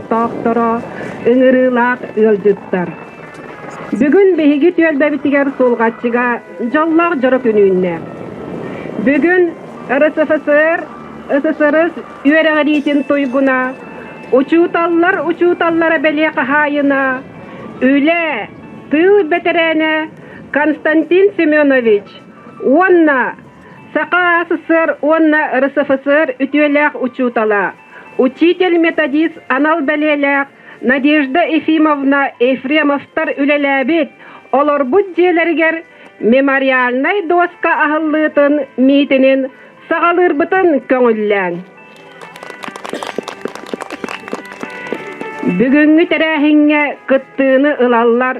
олохтоохторо, ыҥырыылаах ыалдьыттар. Бүгүн биһиги түөлбэбитигэр Сулҕаччыга дьоллоох дьоро күн үүннэ. Бүгүн РСФСР, ССРС үөрэҕириитин туйгуна, учууталлар учууталлара бэлиэ хаһаайына, үлэ, тыыл бэтэрээнэ Константин Семенович уонна Саха СССР уонна РСФСР үтүөлээх учуутала, учитель-методист анал бэлиэлээх Надежда Ефимовна Ефремовтар үлэлээбит, олорбут дьиэлэригэр мемориальнай дуоска аһыллыытын миитинин саҕалыырбытын көҥүллээҥ. Бүгүҥҥү тэрээһиҥҥэ кыттыыны ылаллар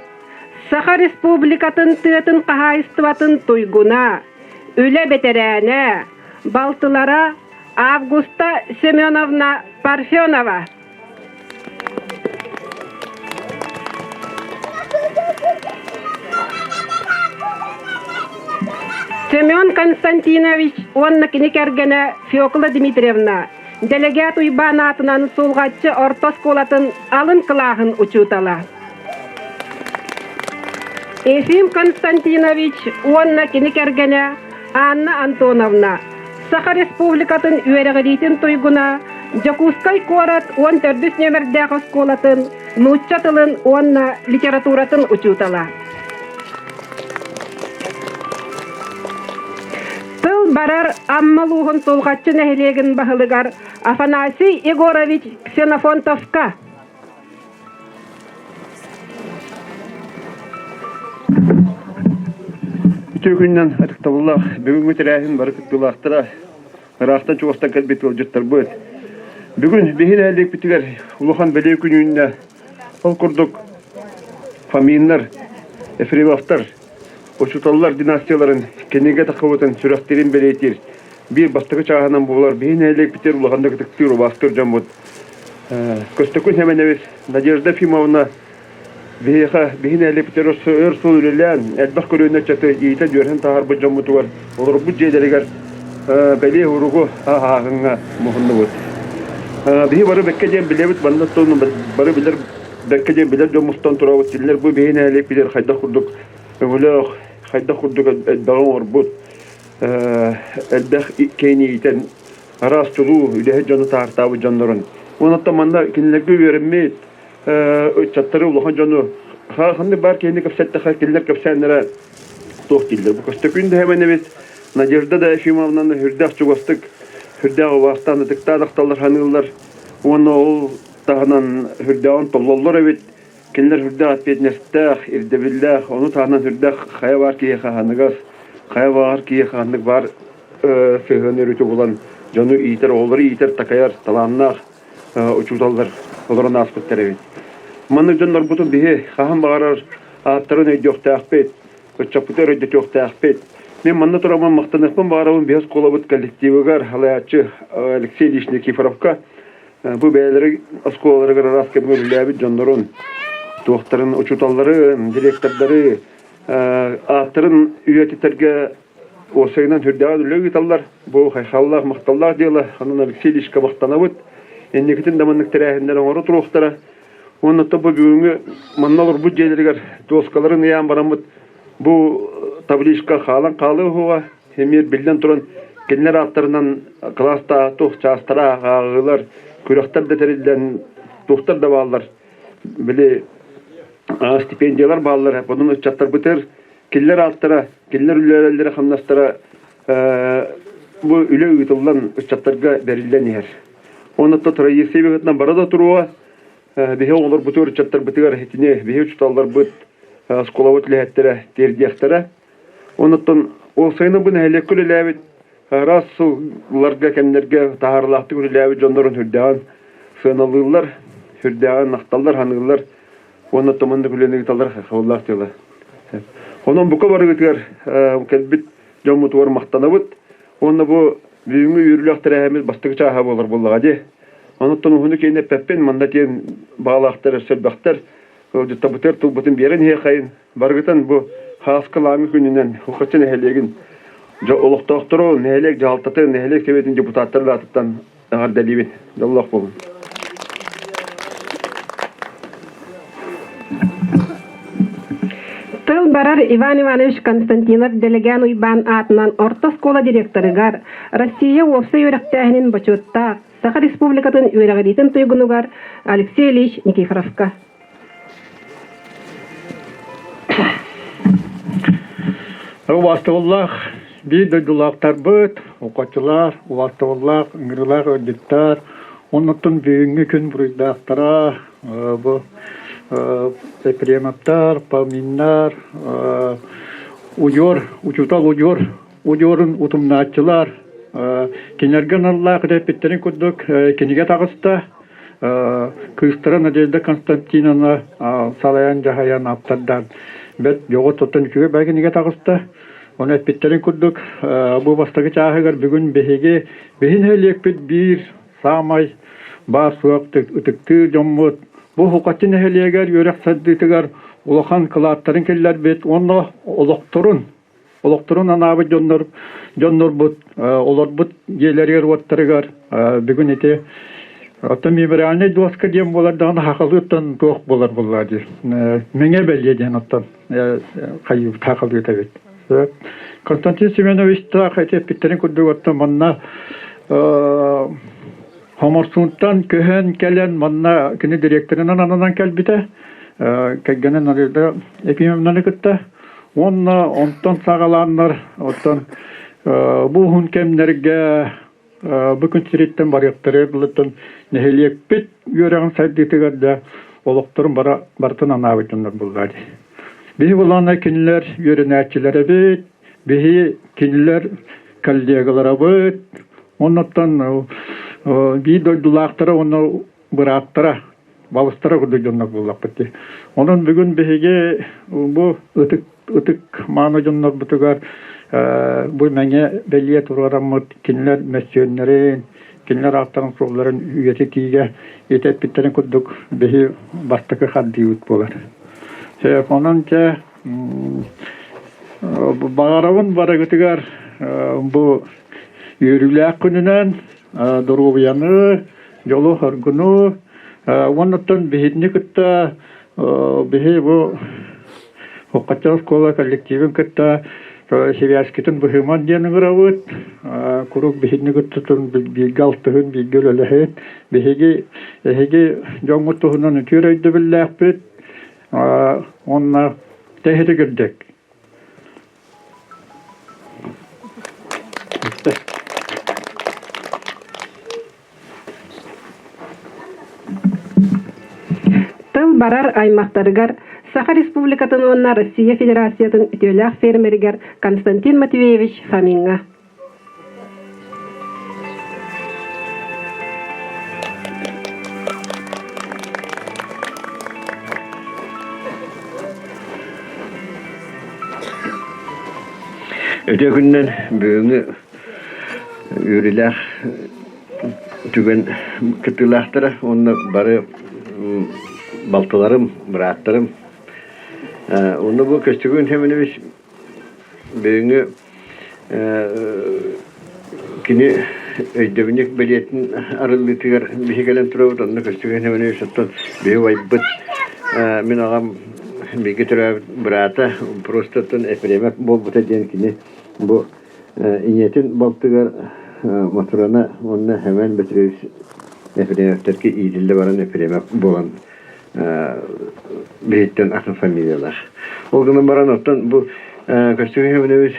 Саха Республикатын тыатын хаһаайыстыбатын туйгуна, үлэ бэтэрээнэ, балтылара Августа Семеновна Парфенова. Семен Константинович уонна кини кэргэнэ Фекла Дмитриевна дэлэгээт Уйбаан аатынан Сулҕаччы орто оскуолатын алын кылааһын учуутала. Ефим Константинович уонна кини кэргэнэ Анна Антоновна Саха Республикатын үөрэҕириитин туйгуна, Дьокуускай куорат 14 нүөмэрдээх оскуолатын нуучча тылын уонна литературатын учуутала. Тыл барар Амма улууһун Сулҕаччы нэһилиэгин баһылыгар Афанасий Егорович Ксенофонтовка. Үтүө күнүнэн ытыктабыллаах бүгүҥҥү тэрээһин бары кыттыылаахтара, ыраахтан чугастан кэлбит ыалдьыттарбыт. Бүгүн биһи нэһилиэкпитигэр улахан бэлиэ күн үүннэ. Ол курдук Фоминнар, Ефремовтар учууталлар династияларын кинигэ таххыбытын сүрэхтэрин бэлиэтиир биир бастакы чааһынан буолар биһи нэһилиэкпитигэр улаханнык ытыктыыр убаастыыр дьоммут Көстөкүүн Сэмэнэбис Надежда Ефимовна биһиэхэ биһи нэһилиэкпитигэр өр сыл үлэлээн элбэх көлүөнэ ыччаты иитэн-үөрэтэн таһаарбыт дьоммутугар олорбут дьиэлэригэр бэлиэ уругу ааһыҥҥа муһуннубут. Биһи бары бэккэ диэн билэбит, манна бары билэр бэккэ диэн билэр дьон мустан турабыт. Кинилэр бу биһи нэһилиэкпитигэр хайдах курдук өҥөлөөх, хайдах курдук элбэҕи оҥорбут, элбэх киһини иитэн араас чулуу үлэһит дьону таартаабыт дьоннорун. Онон манна кинилэргэ үөрэммит ыччаттары улахан дьону ханнык баар киһини кэпсэттэхэ кинилэр кэпсээннэрэ туох дииллэр. Бу Көстөкүүн да эбит Надежда да Ефимовнаны үрдээх чугастык, үрдээх убаастаан ытыктаан ахталлар ханыыллар уонна ол таһынан үрдээҕин толлоллор эбит. Кинилэр үрдээх эппиэтинэстээх, ирдэбиллээх, ону таһынан үрдээх хайа баар киһиэхэ аһыныгас, хайа баар киһиэхэ ханнык баар сыһыан өрүтү булан дьону иитэр, оҕолору иитэр, такайар талааннаах учууталлар олорон ааспыттар эбит. Маннык дьоннорбутун биһи хаһан баҕарар ааттарын өйдүөхтээхпит, ыччаппытыгар өйдөтүөхтээхпит. Мин манна тураммын махтаныахпын баҕарабын биһи оскуолабыт коллективыгар салайааччы Алексей Ильич Никифоровка бу бэйэлэрэ оскуолаларыгар араас кэмҥэ үлэлээбит дьоннорун, туохтарын, учууталлары, директордары ааттарын үйэтитэргэ уопсайынан сүрдээҕин үлэ ыыталлар. Бу хайхаллаах, махталлаах дьыала. Онон Алексей Ильичка махтанабыт. Инникитин да маннык тэрээһиннэр оҥоро туруохтара. Уонна бу бүгүҥҥү манна олорбут дьиэлэригэр дуоскаларын ыйаан бараммыт бу табличка хаалан хаалыа уһуга. Эмиэ биллэн туран кинилэр ааттарынан кылаастаах туох чаастара ааҕыылар, күрэхтэр да тэриллэн туохтар да бааллар. Били стипендиялар бааллар. Онон ыччаттарбытыгар кинилэр ааттара, кинилэр үлэлэрэ хамнастара бу үлэ ыытыллан ыччаттарга бэриллэн иһэр. Онон троиция быһыытынан бара да туруо, биһи оҕолорбутугар, ыччаттарбытыгар итини биһи учууталларбыт, оскуолабыт үлэһиттэрэ тиэрдиэхтэрэ. Онон ол сайына бу нэһилиэккэ үлэлээбит араас сылларга, кэмнэргэ таһаарыылаахтык үлэлээбит дьоннорун сүрдээҕин сыаналыыллар, сүрдээҕин ахталлар, саныыллар уонна томаннык үлэни ыыталлар хабыллаах дьыала. Онон бука барыгытыгар кэлбит дьоммутугар махтанабыт уонна бу бүгүҥҥү үөрүүлээх тэрээһиммит бастакы чааһа буолар буоллаҕа дии. Онуттан уһуну киэҥ эппэппин, манна тиэн баҕалаахтар өссө элбэхтэр ыалдьыттабытыгар тылбытын биэрэн иһиэхэйин. Барыгытын бу Хааска Лааҥы күнүнэн Хухаччы нэһилиэгин олохтоохтору, нэһилиэк дьаһалтатын, нэһилиэк сэбиэтин депутаттарын аатыттан эҕэрдэлиибин. Дьоллоох буолун. барар Иван Иванович Константинов Дэлэгээн Уйбаан аатынан орто оскуола директорыгар, Россия уопсай үөрэхтээһинин бочуоттаах Саха Республикатын үөрэҕириитин туйгунугар Алексей Ильич Никифоровка. Убаастабыллаах биир дойдулаахтарбыт, окуоччулар, убаастабыллаах, ыҥырыылаах ыалдьыттар, оннуттан бүгүҥҥү күн буруйдаахтара бу Епремовтар, Павлиннар, удьуор, учуутал удьуор, удьуорун утумнааччылар, кинилэргэ аналлаах эппиттэрин курдук кинигэ таҕыста. Кыыстара Надежда Константиновна салайан дьаһайан ааптардаан бэрт дьоҕус оттон үчүгэй бай кинигэ таҕыста. Ону эппиттэрин курдук бу бастакы чааһыгар бүгүн биһиги биһи нэһилиэкпит биир саамай баар-суох ытыктыыр дьоммут бу Хукаччы нэһилиэгэр үөрэх сайдыытыгар улахан кылааттарын киллэрбит уонна олохторун олохторун анаабыт дьоннор дьоннорбут олорбут дьиэлэригэр-уоттарыгар бүгүн ити оттон мемориальнай дуоска диэн буолар даҕаны хахалыыттан туох буолар буоллаа дии мэҥэ бэлиэ диэн оттон хайыыбыт хахалыыта эбит Константин Семеновичтаах ити эппиттэрин курдук оттон манна Хоморсунтан көһөн кэлэн манна кини директорынан ананан кэлбитэ кэргэнэ Надежда Ефимовнаны кытта Уонна онтон саҕалааннар, оттон бу уһун кэмнэргэ бу күн сириттэн барыахтарыгар дылыттан нэһилиэкпит үөрэҕин сайдыытыгар да олохторун бара барытын анаабыт дьоннор буоллаа дии. Биһи булаана кинилэр үөрэнээччилэрэбит, биһи кинилэр коллегаларабыт, оннуттан биир дойдулаахтара уонна бырааттара балыстара курдук дьоннор буоллахпыт дии. Онон бүгүн биһиги бу ытык ытык мааны дьоннорбутугар бу мэҥэ бэлиэ туруораммыт кинилэр мөссүөннэрин, кинилэр ааттарын суолларын үйэтитиигэ эппиттэрин курдук биһи бастакы хардыыбыт буолар. Онон дьэ баҕарабын барыгытыгар бу үөрүүлээх күнүнэн доруобуйаны, дьолу-соргуну уоннаттан биһигини кытта биһи бу Хоххачча оскуола коллективын кытта сибээскитин быһыыман диэн ыҥырабыт. Куруук биһигини кытта бииргэ алтыһын, бииргэ үлэлэһин. Биһиги эһиги дьоҥҥут туһунан үтүөр өйдөбүллээхпит. Уонна тэһити кирдик. Тыл барар аймахтарыгар Саха Республикатын уонна Россия Федерациятын үтүөлээх фермеригэр Константин Матвеевич Фомиҥҥа. Үтүө күнүнэн бүгүҥҥү үөрүүлээх түгэн кыттыылаахтара уонна бары балтыларым, бырааттарым. Онно бу Көстөкүүн Семенович Бүгүҥҥү кини өйдөбүнньүк бэлиэтин арыллыытыгар биһи кэлэн турабыт, онно Көстөкүүн Семенович оттон биһи убайбыт, мин аҕам бииргэ төрөөбүт быраата просто оттон Ефремов буолбута диэн кини бу ийэтин балтыгар Матрена уонна Семен Петрович Ефремовтарга иитиллэ баран Ефремов буолан биһиттэн атын фамилиялаах. Ол гынан баран оттон бу Костюм Иванович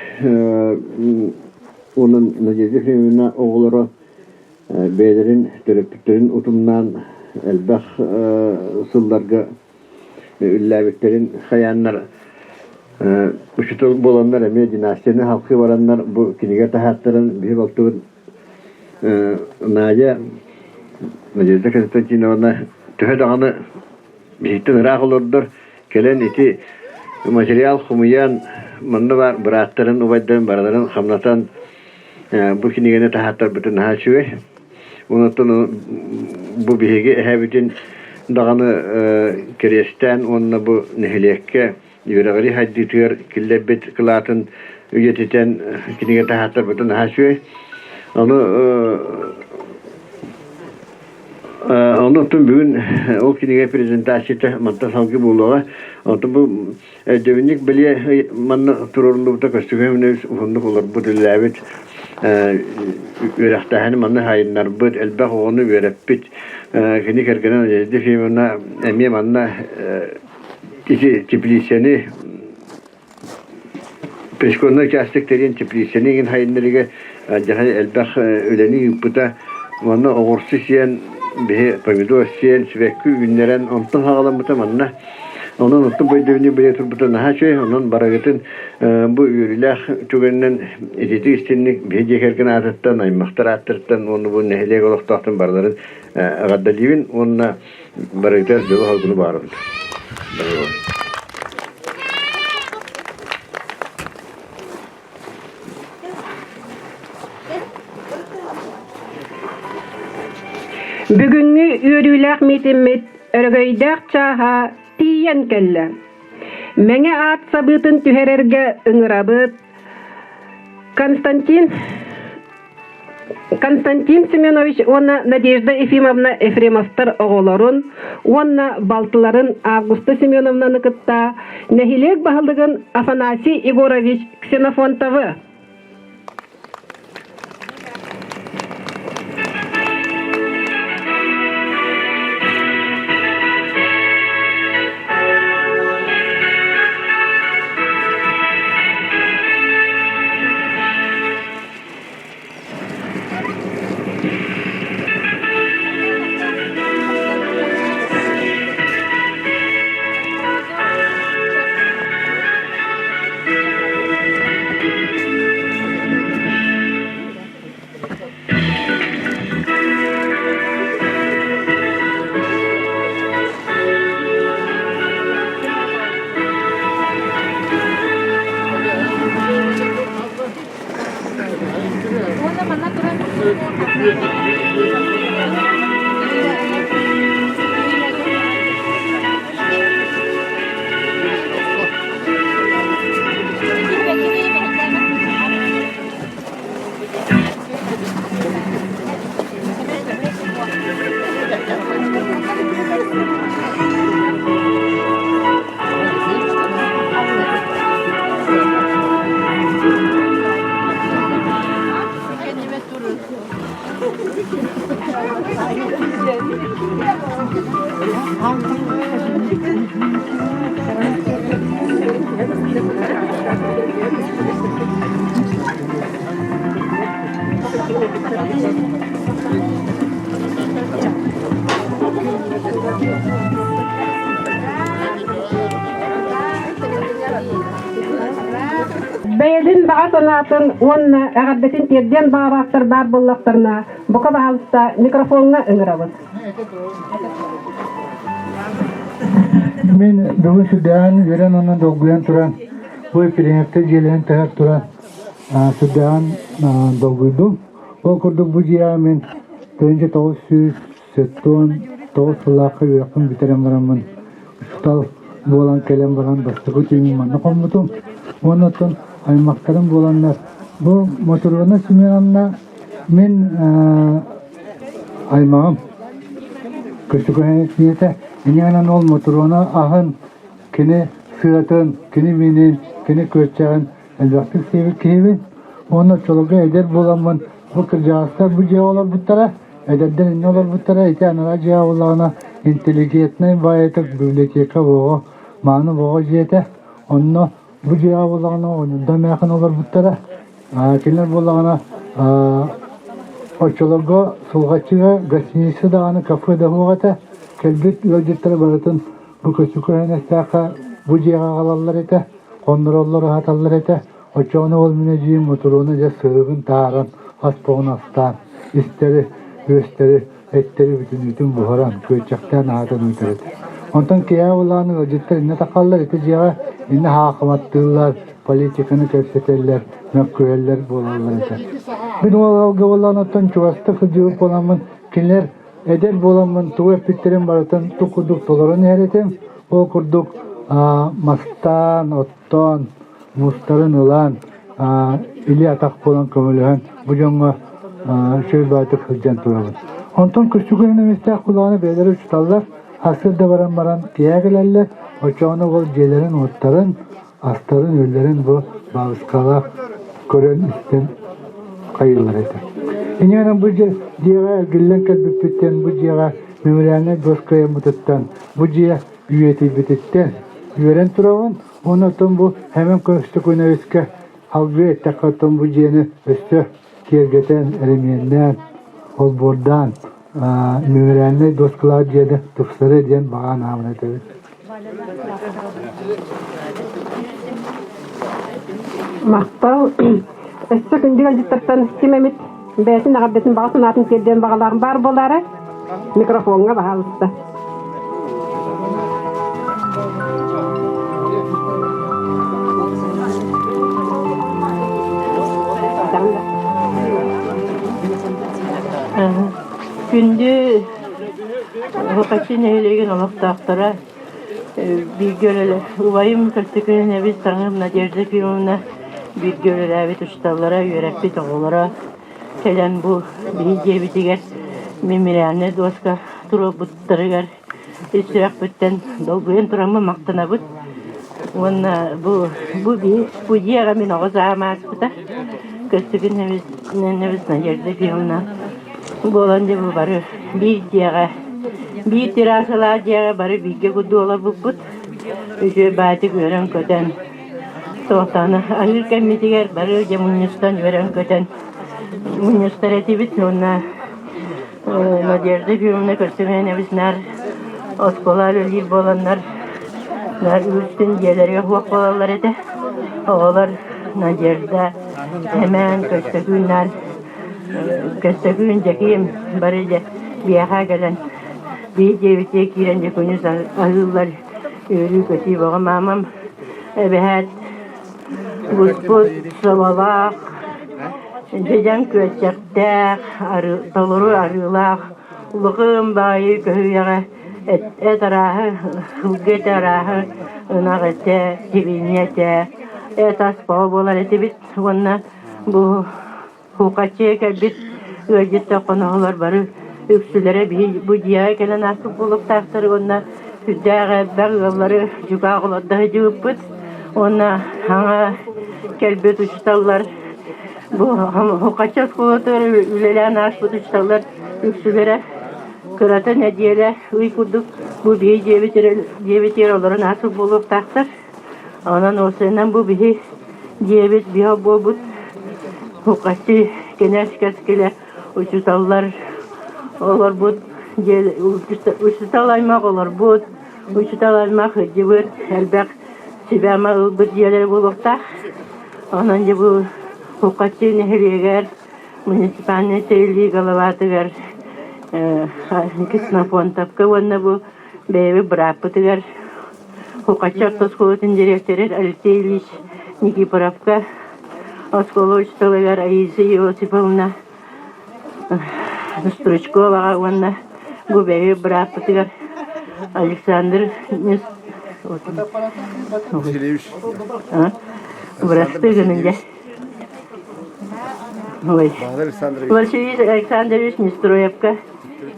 уонна Надежда Ефимовна оҕолоро бэйэлэрин төрөппүттэрин утумнаан элбэх сылларга үллээбиттэрин хайааннар учуутал буоланнар эмиэ династияны халкыы бараннар бу кинигэ таһааттаран биһи балтыбыт Надя Надежда Константиновна төһө даҕаны биһиттэн ыраах олордор, кэлэн ити материал хомуйан, манна баар бырааттарын, убайдарын барыларын хамнатан бу кинигэни таһааттарбытын наһаа үчүгэй. Онуттан бу биһиги эһэбитин даҕаны кэриэстээн уонна бу нэһилиэккэ үөрэҕирии хайдыытыгар киллэрбит кылаатын үйэтитэн кинигэ таһааттарбытын наһаа үчүгэй. Ону онон бүгүн ол кинигэ презентацията мантан салгыы буолуоҕа. Онтон бу өйдөбүнньүк бэлиэ манна туруоруллубута көстүгүн уһуннук олорбут, үлэлээбит үөрэхтээһини манна хайыннарбыт, элбэх оҕону үөрэппит. Кини кэргэнэ Надежда Ефимовна эмиэ манна ити теплицэни Пришкольнай участок тэрийэн теплицэни игин хайыннарыга дьаһай элбэх үлэни ыыппыта. Манна оҕурсу сиэн, биһи помидор сиэн, сибэкки үүннэрэн, онтон хаҕаламмыта манна. Онон оттон бу өйдөбүнньүк бэлиэ турбута наһаа үчүгэй. Онон барыгытын бу үөрүүлээх түгэнинэн ититик истинник биһи дьиэ кэргэн аатыттан, аймахтар ааттарыттан уонна бу нэһилиэк олохтоохтон барыларын эҕэрдэлиибин уонна барыгытыгар дьолу-соргуну баҕарабын. Бүгүҥҥү үөрүүлээх миитиммит өрөгөйдөөх чааһа тиийэн кэллэ. Мэҥэ аат сабыытын түһэрэргэ ыҥырабыт. Константин Константин Семенович уонна Надежда Ефимовна Ефремовтар оҕолорун уонна балтыларын Августа Семеновнаны кытта нэһилиэк баһылыгын Афанасий Егорович Ксенофонтовы Бэйэтин баҕа санаатын уонна эҕэрдэтин тиэрдиэн баҕалаахтар баар буоллахтарына, бука баһаалыста микрофоҥҥа ыҥырабыт. Мин бүгүн сүрдээҕин үөрэн уонна долгуйан туран, бу Ефремовтар дьиэлэрин таһар туран сүрдээҕин долгуйдум. Ол курдук бу дьиэҕэ мин 1979 сыллаахха үөрэхпин бүтэрэн бараммын учуутал буолан кэлэн баран бастакы түүнүн манна хоммутум. Уонна оттон аймахтарым буоланнар бу Моторуона Семеновна мин аймаҕым Көстөкүүнэ инньэ ол Мотуруона аһын кини сыатын, кини миинин, кини күөччэҕин элбэхтик сиэбит киһибин. Уонна оччолорго эдэр буоламмын бу кырдьаҕастар бу дьиэҕэ олорбуттара, эдэрдэр инньэ олорбуттара, ити анараа дьиэҕэ буоллаҕына интеллигентнай баайытык библиотека буоҕа, мааны буоҕа дьиэтэ. Онно бу дьиэҕэ буоллаҕына оҕонньордо эмээхин олорбуттара. Кинилэр буоллаҕына оччолорго Сулҕаччыга гостиница даҕаны кафе да суох этэ. Кэлбит ыалдьыттары барытын бу көстүкүһэнэстээххэ бу дьиэҕэ аҕалаллар этэ, хоннороллор, аһаталлар этэ. Оччоҕуна ол мин эдьиийим Мотуруона дьэ сыһыгын таһааран, ас боҕун астаан, истэри, үөстэри, эттэри бүтүннүүтүн буһаран, күөччэхтээн аһатан ыытар этэ. Онтон киэһэ улаан ыалдьыттар иннэ тахаллар, ити дьиэҕэ иннэ хаахыматтыыллар, политиканы кэпсэтэллэр, мөккүһэллэр буолаллар этэ. Мин ол ыалга буоллаҕына оттон чугастык сылдьыбыт буоламмын, кинилэр Эдэр буоламмын тугу эппиттэрин барытын тук курдук толорон иһэр этим. Ол курдук мастаан, оттоон, муустарын ылан, илии-атах буолан көмөлөһөн бу дьоҥҥо үчүгэй баҕайытык сылдьан турабын. Онтон күччүгүнэн эмистээх кулаҕаны бэйэлэрэ учуталлар, сарсыарда баран баран киэһэ кэлэллэр. Оччоҕуна ол дьиэлэрин-уоттарын, астарын-үөллэрин бу бабыскалаах көрөн-истэн хайыыллар этэ. Инньэ бу дьиэҕэ эргиллэн кэлбиппиттэн, бу дьиэҕэ мемориальнай доска ыйаммытыттан, бу дьиэ үйэтийбититтэн үөрэн турабын. Уонна оттон бу Хэмэн Көстөкүүнэбискэ салгыы эттэххэ, оттон бу дьиэни өссө киэргэтэн, эрэмиэннээн, олбуордаан мемориальнай доскалаах дьиэни тупсарыа диэн баҕа санаабын этэбин. Махтал. Өссө күндү ыалдьыттартан ким эмит бэйэтин эҕэрдэтин баҕа санаатын тиэрдиэн баҕалаах баар буолаарай? Микрофоҥҥа баһаалыста. Күндү Хаччы нэһилиэгин олохтоохторо бииргэ үлэлэ убайым Костюкинэбит таҥым Надежда Ефимовна бииргэ үлэлээбит учууталлара, үөрэппит оҕолоро кэлэн бу биһи дьиэбитигэр мемориальнай дуоска туруорбуттарыгар ис сүрэхпиттэн долгуйан тураммын махтанабыт. Уонна бу бу биһи бу дьиэҕэ мин оҕо саам ааспыта. Көстүгүн Надежда Ефимовна буолан дьэ бу бары биир дьиэҕэ биир террасалаах дьиэҕэ бары бииргэ курдук олорбуппут. Үчүгэй баатык үөрэн-көтөн туохтаана аһыыр кэммитигэр бары дьэ мунньустан үөрэн-көтөн мунньустар этибит уонна Надежда Ефимовна көрсүмээнэбис наар оскуола үлэлиир буоланнар наар үгүстүн дьиэлэригэр суох буолаллар этэ. Оҕолор Надежда, Сэмэн, Көстөкүүн наар Көстөкүүн, Дьэкиим бары дьэ биһиэхэ кэлэн биир дьиэбитигэр киирэн дьэ күнүс аһыыллар үөрүү-көтүү бөҕө маамам эбэһээт буспут соболоох дьэдьэн күөччэхтээх толору арыылаах улахан баайы көһүйэҕэ эт арааһы сылгы этэ арааһы ынах этэ сибиинньэ этэ эт ас бөҕө буолар этибит уонна бу Куукаччыйа кэлбит ыалдьыттар хоноһолор бары үксүлэрэ биһи бу дьиэҕэ кэлэн ааспыт буолуохтаахтар уонна сүрдээх элбэх ыаллары дьукаах олордо сылдьыбыппыт уонна саҥа кэлбит учууталлар бу Хукаччы оскуолатыгар үлэлээн ааспыт учууталлар үксүлэрэ кырата нэдиэлэ ый курдук бу биһи дьиэбитигэр олорон ааспыт буолуохтаахтар. Онон уопсайынан бу биһи дьиэбит биһи буолбут Хукаччы кэнэс кэскилэ учууталлар олорбут дьиэ учуутал аймах олорбут, учуутал аймах сылдьыбыт, элбэх сүбэ-ама ылбыт дьиэлэрэ буолуохтаах. Онон дьэ бу Хукаччы нэһилиэгэр муниципальнай тэриллии головатыгар Ксенофонтовка уонна бу бэйэбит бырааппытыгар Хукаччы орто оскуолатын дириэктэрэ Алексей Ильич Никифоровка, оскуола учууталыгар Аиса Иосифовна Стручковаҕа уонна бу бэйэ бырааппытыгар Александр Бырастыы гыныҥ дьэ. Василий Александрович Нестроевка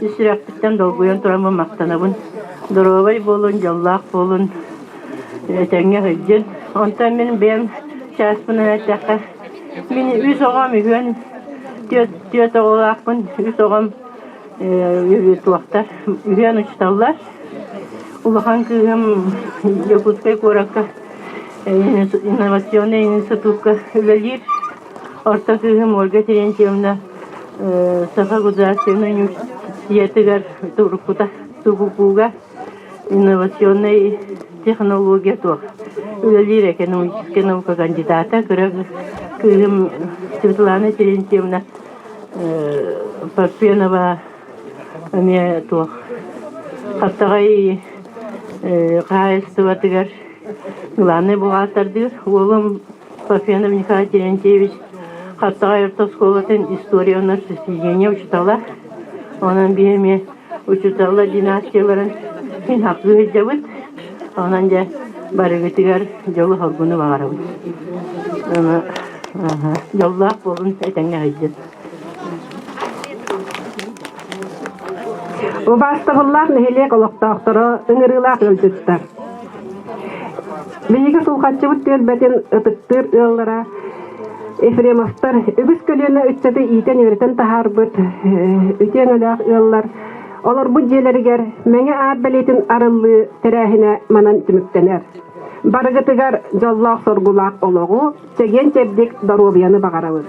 ис сүрэхпиттэн долгуйан тураммын махтанабын. Доруобай буолун, дьоллоох буолун, этэҥҥэ сылдьын. Онтон мин бэйэм чааспынан эттэххэ, мин үс оҕом үһүөн түөрт оҕолоохпун, үс оҕом туохтар, үһүөн учууталлар. Улахан кыыһым Якутскай куоракка инновационнай институкка үлэлиир. Орто кыыһым Ольга Терентьевна Саха государственнай университетыгар уруккута ТУГУ-га инновационнай технология туох үлэлиир экономическай наука кандидата. Кыра кыыһым Светлана Терентьевна Парфенова эмиэ туох Хаптаҕай хаһаайыстыбатыгар главнай бухгалтердыыр. Уолум Парфенов Николай Терентьевич Хаптаҕай орто оскуолатын история уонна сочинение учуутала. Онон биһи эмиэ учууталлар династияларын мин хакыы сылдьабыт. Онон дьэ барыгытыгар дьолу-соргуну баҕарабын. Дьоллоох буолун, этэҥҥэ сылдьын. Убаастабыллаах нэһилиэк олохтоохторо, ыҥырыылаах ыалдьыттар! Биһиги Сулҕаччыбыт түөлбэтин ытыктыыр ыаллара Ефремовтар үгүс көлүөнэ ыччаты иитэн-үөрэтэн таһаарбыт үтүө өҥөлөөх ыаллар олорбут дьиэлэригэр Мэҥэ аат бэлиэтин арыллыы тэрээһинэ манан түмүктэнэр. Барыгытыгар дьоллоох-соргулаах олоҕу, чэгиэн-чэбдик доруобуйаны баҕарабыт.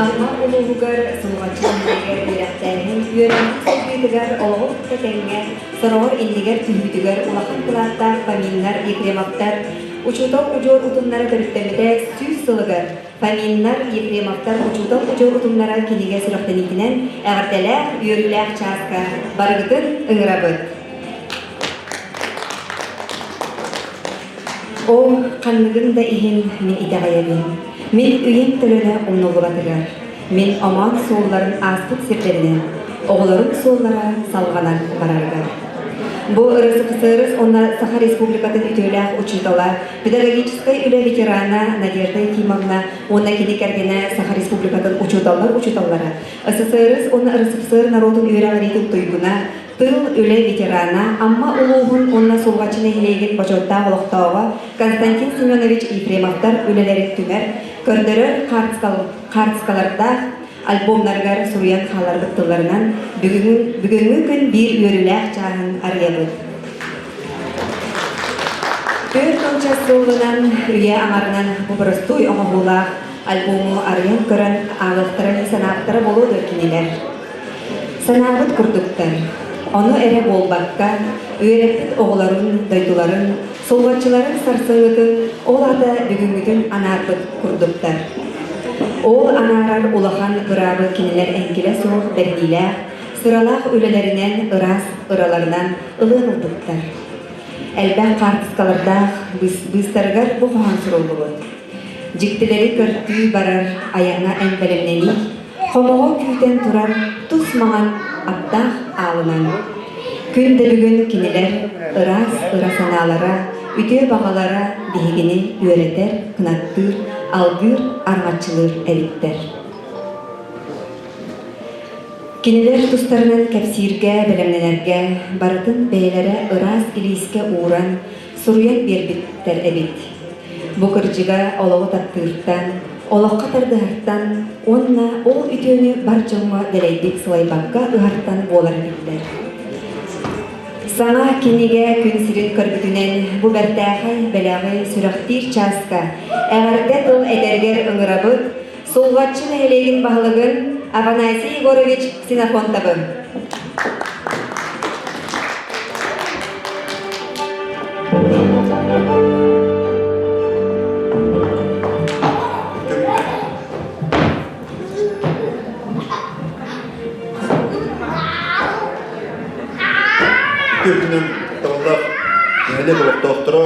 Амма улууһугар Сулҕаччы нэһилиэгэр үөрэхтээһин үөрэҕин сайдыытыгар олоҕу кытта тэҥҥэ сороҕор иннигэр түһүүтүгэр улахан кылааттаах Фоминнар Ефремовтар учуутал удьуор утумнара төрүттэммитэ 100 сылыгар Фоминнар Ефремовтар учуутал удьуор утумнара кинигэ сүрэхтэниитинэн эҕэрдэлээх үөрүүлээх чааска барыгытын ыҥырабыт. Ол ханныгын да иһин мин итэҕэйэбин. Мин үйэм төлөнө умнуллубатыгар. Мин омоон суолларын ааспыт сирдэринэн оҕолорум суоллара салҕанан барарыгар. Бу РСФСР уонна Саха Республикатын үтүөлээх учуутала, педагогическай үлэ ветерана Надежда Ефимовна уонна кини кэргэнэ Саха Республикатын учууталлар учууталлара, СССР уонна РСФСР норуотун үөрэҕириитин туйгуна, тыл, үлэ ветерана, Амма улууһун уонна Сулҕаччы нэһилиэгин бочуоттаах олохтооҕо Константин Семенович Ефремовтар үлэлэрин түмэр, көрдөрөр хаартыскалардаах альбомнарыгар суруйан хааларбыт тылларынан бүгүҥҥү, бүгүҥҥү күн биир үөрүүлээх чааһын арыйабыт. Түөрт уонча сылынан үйэ аҥарынан бу боростуой оҥоһуулаах альбому арыйан көрөн ааҕыахтара дии санаабыттара буолуо дуо кинилэр? Санаабыт курдуктар. Ону эрэ буолбакка, үөрэппит оҕолорун, дойдуларын, сулҕаччыларын сарсыҥҥытын, ол аата бүгүҥҥүтүн анаарбыт курдуктар. Ол анаарар улахан быраабы кинилэр эҥкилэ суох бэриниилээх, сыралаах үлэлэринэн, ыраас ыраларынан ылыан ылбыттар. Элбэх хаартыскалардаах быыстарыгар бу хоһоон суруллубут. Дьиктилэри көрдүү барар айаҥҥа эн бэлэмнэний, хомоҕо күүтэн турар тус маҥан аттаах аалынан. Күн да бүгүн кинилэр ыраас ыра санаалара, үтүө баҕалара биһигини үөрэтэр, кынаттыыр, алгыыр, арҕаччылыыр эбиттэр. Кинилэр тустарынан кэпсииргэ, бэлэмнэнэргэ барытын бэйэлэрэ ыраас илиискэ ууран, суруйан биэрбиттэр эбит. Бу кырдьыга олоҕу таптыыртан, олоххо тардыһартан уонна ол үтүөнү бар дьоҥҥо дэлэйдик сылайбакка ыһартан буолара биллэр. Саҥа кинигэ күн сирин көрбүтүнэн бу бэртээхэй бэлэҕи сүрэхтиир чааска эҕэрдэ тыл этэригэр ыҥырабыт Сулҕаччы нэһилиэгин баһылыгын Афанасий Егорович Ксенофонтовы. Күнүн табыллар нэһилиэк олохтоохторо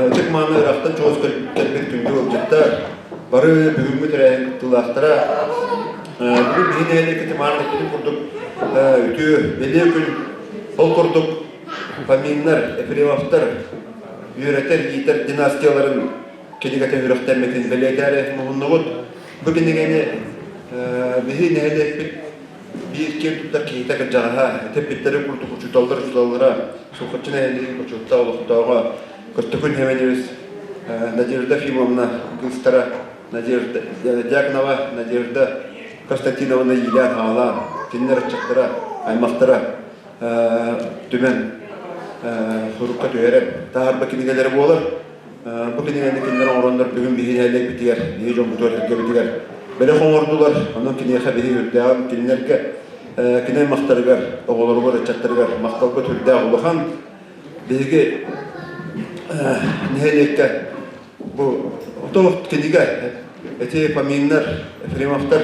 ытык-мааны ыраахтан чугас кэлбит күндү ыалдьыттар бары бүгүҥҥү тэрээһин кыттыылаахтара бүгүн биһи нэһилиэккэ мааны эппитин курдук үтүө бэлиэ күн ол курдук Фоминнар, Ефремовтар үөрэтэр, иитэр династияларын кинигэтэ үөрэхтэммитин бэлиэтээри муһуннубут. Бу кинигэни биһи нэһилиэкпит биир киэн туттар киһитэ кырдьаҕаһа, этиппиттэрин курдук учууталлар учууталлара, Сулҕаччы нэһилиэгин бочуоттаах олохтооҕо Көттөкүн Хеменевич Надежда Ефимовна кыыстара Надежда Дьяконова Надежда Константиновна иилээн-хаалаан, кинилэр ыччаттара, аймахтара түмэн сурукка түһэрэн таһаарба кинигэлэрэ буолар. Бу кинигэни кинилэр оҥороннор бүгүн биһи нэһилиэкпитигэр, биһи дьоммутугар, сэргэбитигэр бэлэх оҥордулар. Онон киниэхэ биһи үрдээҕин кинилэргэ, кини аймахтарыгар, оҕолоругар, ыччаттарыгар махталбыт үрдээх улахан. Биһиги нэһилиэккэ бу отох кинигэ эти Фоминнар, Ефремовтар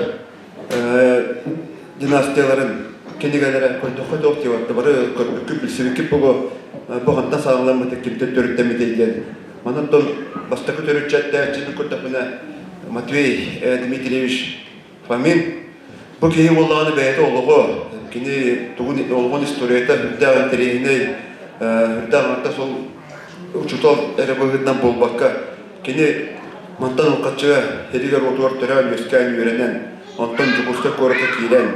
династияларын кинигэлэрэ көрдөххө туох диэбэтэ бары көрбүккүт билсибиккит буолуо бу хантан саҕаламмыта кимтэн төрүттэммитэй диэн манан бастакы төрүччэттээччини көрдөхпүнэ Матвей Дмитриевич Фомин бу киһи буоллаҕына бэйэтэ олоҕо кини тугун олоҕун историята үрдээх интэриэһинэй үрдээх аҥардас ол учуутал эрэ быһыытынан буолбакка Кини мантан Улхаччыга сиригэр-уотугар төрөөн-үөскээн үөрэнэн, онтон Дьокуускай куоракка киирэн,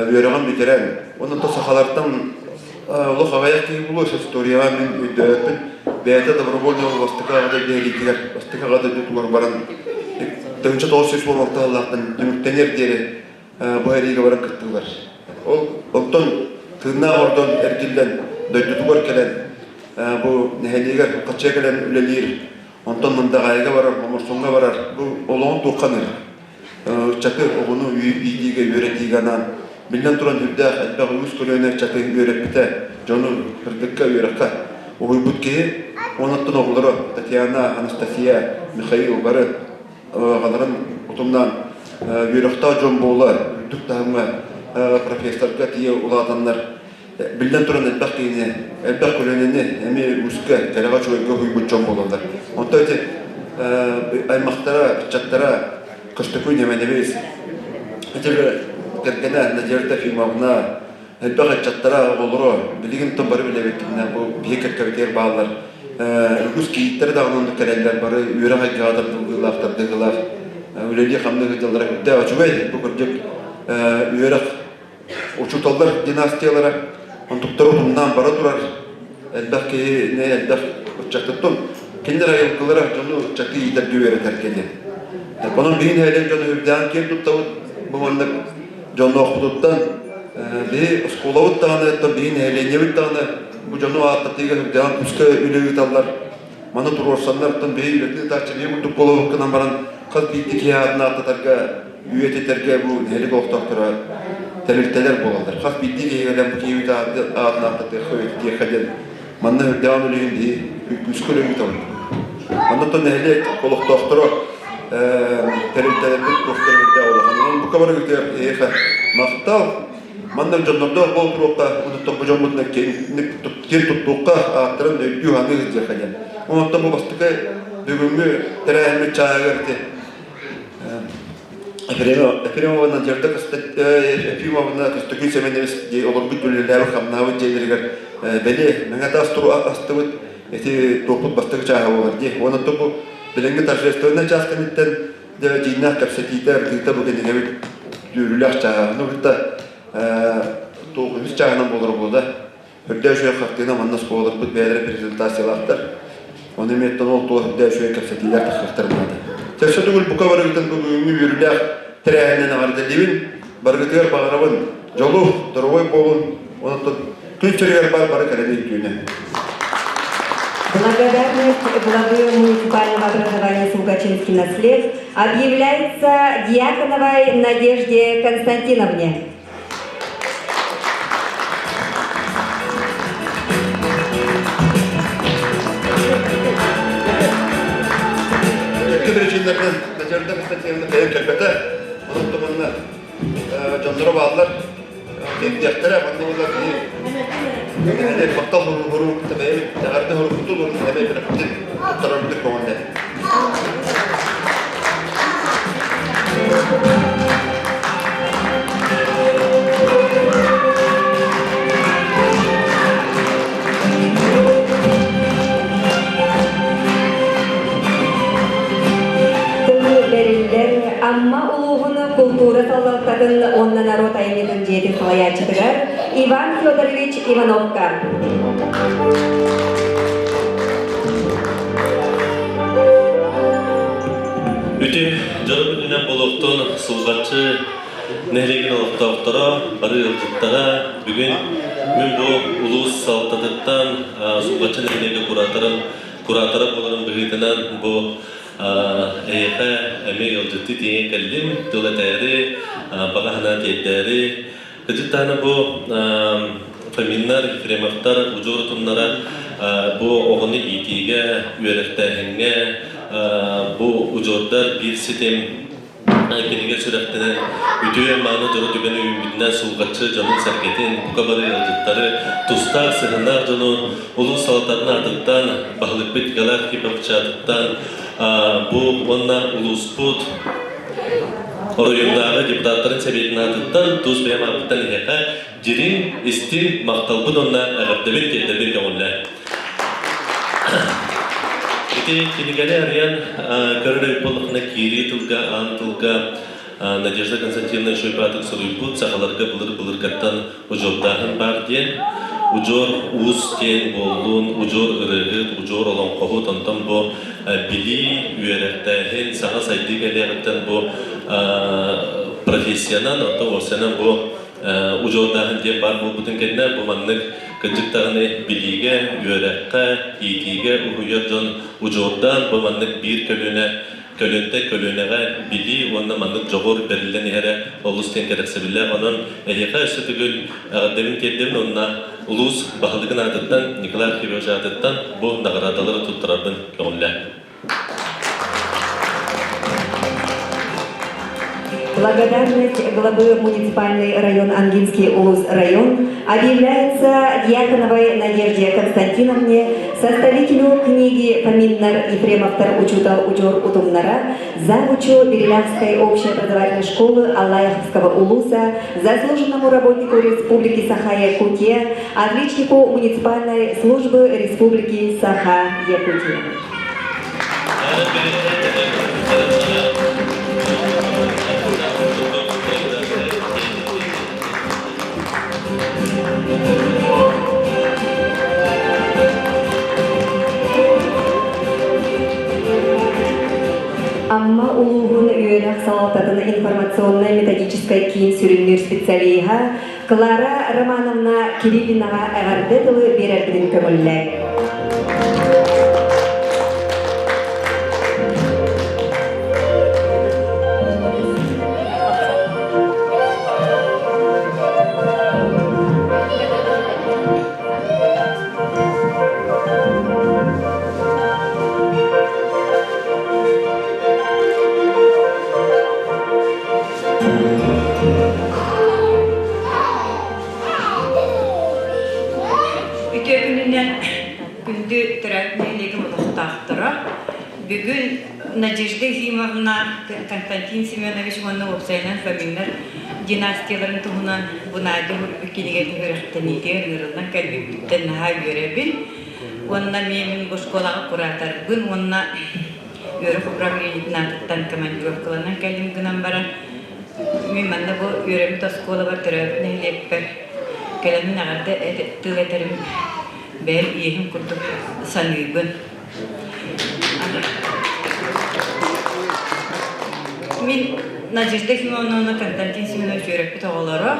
үөрэҕин бүтэрэн, онтон сахалартан Олох аҕыйах киһи булуо историяҕа мин өйдөөбөппүн. Бэйэтэ добровольно бастакы аҕа дойду сэриитигэр, бастакы аҕа дойдутугар баран 1916 сыллаахтан түмүктэниэр диэри бу сэриигэ баран кыттыылар. Ол онтон тыыннаах ордон эргиллэн дойдутугар кэлэн бу нэһилиэгэр хаччыга кэлэн үлэлиир, онтон Мындаҕаайыга барар, Хомурсуҥҥа барар. Бу олоҕун туохха аныыр? Ыччаты, оҕону иитиигэ, үөрэтиигэ анаан, биллэн туран, үрдээх элбэх үгүс көлүөнэ ыччаты үөрэппитэ, дьону сырдыкка, үөрэххэ уһуйбут киһи. Онуттан оҕолоро Татьяна, Анастасия, Михаил бары аҕаларын утумнаан үөрэхтээх дьон буола үрдүк таһымҥа профессорга тиийэ улаатаннар биллэн туран элбэх киһини, элбэх көлүөнэни эмиэ үгүскэ, кэрэҕэ үчүгэйгэ уһуйбут дьон буолаллар. Онтон ити аймахтара, ыччаттара Көстөкүүн Эмэнэбис, ити кэргэнэ Надежда Ефимовна, элбэх ыччаттара, оҕолоро билигин то бары билэбит кинилэр бу биһи кэккэбитигэр бааллар. Үгүс кийииттэрэ даҕаны оннук кэлэллэр, бары үөрэх эйгэҕэ тардылгыылаах, тардыһыылаах, үлэлии-хамныы сылдьаллара үрдээх үчүгэй. Бу кырдьык үөрэх Учууталлар династиялара онтуктары утумнаан бара турар элбэх киһини элбэх ыччаттан кинилэр айылгылара дьону ыччаты иитэргэ үөрэтэргэ диэн. Онон биһи нэһилиэк дьону үрдээн киэн туттабыт бу маннык дьонноохпутуттан биһи оскуолабыт даҕаны биһи нэһилиэнньэбит даҕаны бу дьону ааттатыыга үрдээн күүскэ үлэ ыыталлар. Маны туруорсаннар оттон биһи үлэтин ыытааччы биһи курдук буолабыт баран хас биирдии киһи аатын ааттатарга үйэтитэргэ бу нэһилиэк олохтоохторо тэрилтэлэр буолаллар. Хас биирдии киһи кэлэн бу киһи аатын ааттатыахха, үйэтитиэххэ диэн манна үрдэҕин үлэһин биһи күүскэ үлэ ыытабыт. Оннуттан нэһилиэк олохтоохторо тэрилтэлэрбит туохтара үрдээх улахан. Онон бука барыгытыгар эһиэхэ махтал. Манна дьоннордоох буолтуруохха, онуттан бу дьоммутунан киэн туттуохха, ааттарын өйдүү саныы сылдьыахха диэн. Онуттан бу бастакы бүгүҥҥү тэрээһиммит чааһыгар ити Ефремова Надежда Ефимовна Көстөкүүн Сэмэнэбис дии олорбут үлэлээбит хамнаабыт дьиэлэригэр бэлиэ мэҥэ таас туру астыбыт ити туохпут бастакы чааһа буолар дии. Уонна бу билиҥҥи торжественнай чаас кэнниттэн дьэ дьиҥнээх кэпсэтиитэ ырытыыта бу кинигэбит үөрүүлээх чааһа. Ону кытта туох үһүс чааһынан буолар буолла. Үрдээ үчүгэй хартыына манна оскуолаларбыт бэйэлэрэ презентациялаахтар. Ону эмиэ ол туох үрдээ үчүгэй кэпсэтиилэр тахсыахтар наада. Өссө төгүл бука барыгытын бу бүгүҥҥү үөрүүлээх тэрээһинэн эҕэрдэлиибин. Барыгытыгар баҕарабын дьолу, доруобай буолун, онтон күн сиригэр бар бары кэрэни үтүөнү. Благодарность главы муниципального образования Сулгачинский наслед объявляется Дьяконовой Надежде Константиновне. Икки причиннэринэн Надежда Константиновна бэйэм кэлбэтэ. Онон туманна дьонноро бааллар. Тиэрдиэхтэрэ манна буолла киһи нэһилиэк махтал хуругу бэйэбит эҕэрдэ хорукутун уонна эмэ бэлэхпитин туттарарбытын көҥүллээн. Тыл бэриллэр Амма улууһун култуура салалтатын уонна норуот айымньытын дьиэтин салайааччытыгар Иван Федорович Ивановка. Үтүө дьоро күнүнэн буолуохтун Сулҕаччы нэһилиэгин олохтоохторо, бары ыалдьыттара бүгүн мин бу улуус салалтатыттан Сулҕаччы нэһилиэгэ кураторын куратора буоларын быһыытынан бу эйиэхэ эмиэ ыалдьыттыы тиийэн кэллим, тыл этээри, баҕа санаа тиэрдээри. Кырдьык даҕаны бу Фоминнар, Ефремовтар удьуор утумнара бу оҕону иитиигэ, үөрэхтээһиҥҥэ бу удьуордар биир ситим кинигэ сүрэхтэнэн үтүө-мааны дьоро түгэн үүммүтүнэн сулҕаччы дьонун-сэргэтин, бука бары ыалдьыттары, тустаах сыһыаннаах дьону улуус салалтатын аатыттан, баһылыкпыт Николай Архипович аатыттан бу уонна улууспут оройуоннааҕы депутаттарын сэбиэтин аатыттан тус бэйэм ааппыттан эһиэхэ дириҥ, истиҥ махталбын уонна эҕэрдэбин тиэрдэбин көҥүллээн. Ити кинигэни арыйан көрөр эбит буоллаххына киирии тылга, аан тылга Надежда Константиновна Шойбатык суруйбут сахаларга былыр-былыргаттан удьуордааһын баар диэн. Удьуор уус диэн буоллун, удьуор ырыаһыт, удьуор олоҥхоһут, онтон бу билии, үөрэхтээһин, саҥа сайдыы кэлиэҕиттэн бу профессиянан, оттон уопсайынан бу удьуордааһын диэн баар буолбутун кэннэ бу маннык кырдьык даҕаны билиигэ, үөрэххэ, иитиигэ уһуйар дьон удьуордаан бу маннык биир көлүөнэ көлүөнтэн көлүөнэҕэ билии уонна маннык дьоҕур бэриллэн иһэрэ олус диэн кэрэхсэбиллээх. Онон эһиэхэ өссө төгүл эҕэрдэбин тиэрдэбин уонна улуус баһылыгын аатыттан Николай Архипович аатыттан бу наҕараадалары туттарарбын көҕүллээн. Благодарность главы муниципальный район Ангинский Улус район объявляется Дьяконовой Надежде Константиновне, составителю книги Фоминнар Ефремовтар Учутал Удер Утумнара, завучу Перелявской общеобразовательной школы Аллаяховского улуса, заслуженному работнику Республики Саха-Якутия, отличнику муниципальной службы Республики Саха-Якутия. Амма улууһун үөрэх салалтатын информационнай-методическай киин сүрүннүүр специалиһа Клара Романовна Кириллинаҕа эҕэрдэ тылы биэрэрбитин көҥүллээҥ. Үтүө күнүнэн күндү төрөөбүт нэһилиэгим олохтоохторо. Бүгүн Надежда Ефимовна, Константин Семенович уонна уопсайынан Фоминнар династияларын туһунан бу Надя Хурбик кинигэтин үөрэхтэниитигэр ыҥырыллан кэлбиппиттэн наһаа үөрэбин. Уонна мин бу школаҕа кураторбын уонна үөрэх управлениетын аатыттан командировкаланан кэллим гынан баран мин манна бу үөрэммит оскуолабар төрөөбүт нэһилиэкпэр кэлэммин эҕэрдэ тыл этэрим бэйэм иэһим курдук саныыбын. Мин Надежда Ефимовна Константин Семенович үөрэппит оҕолоро,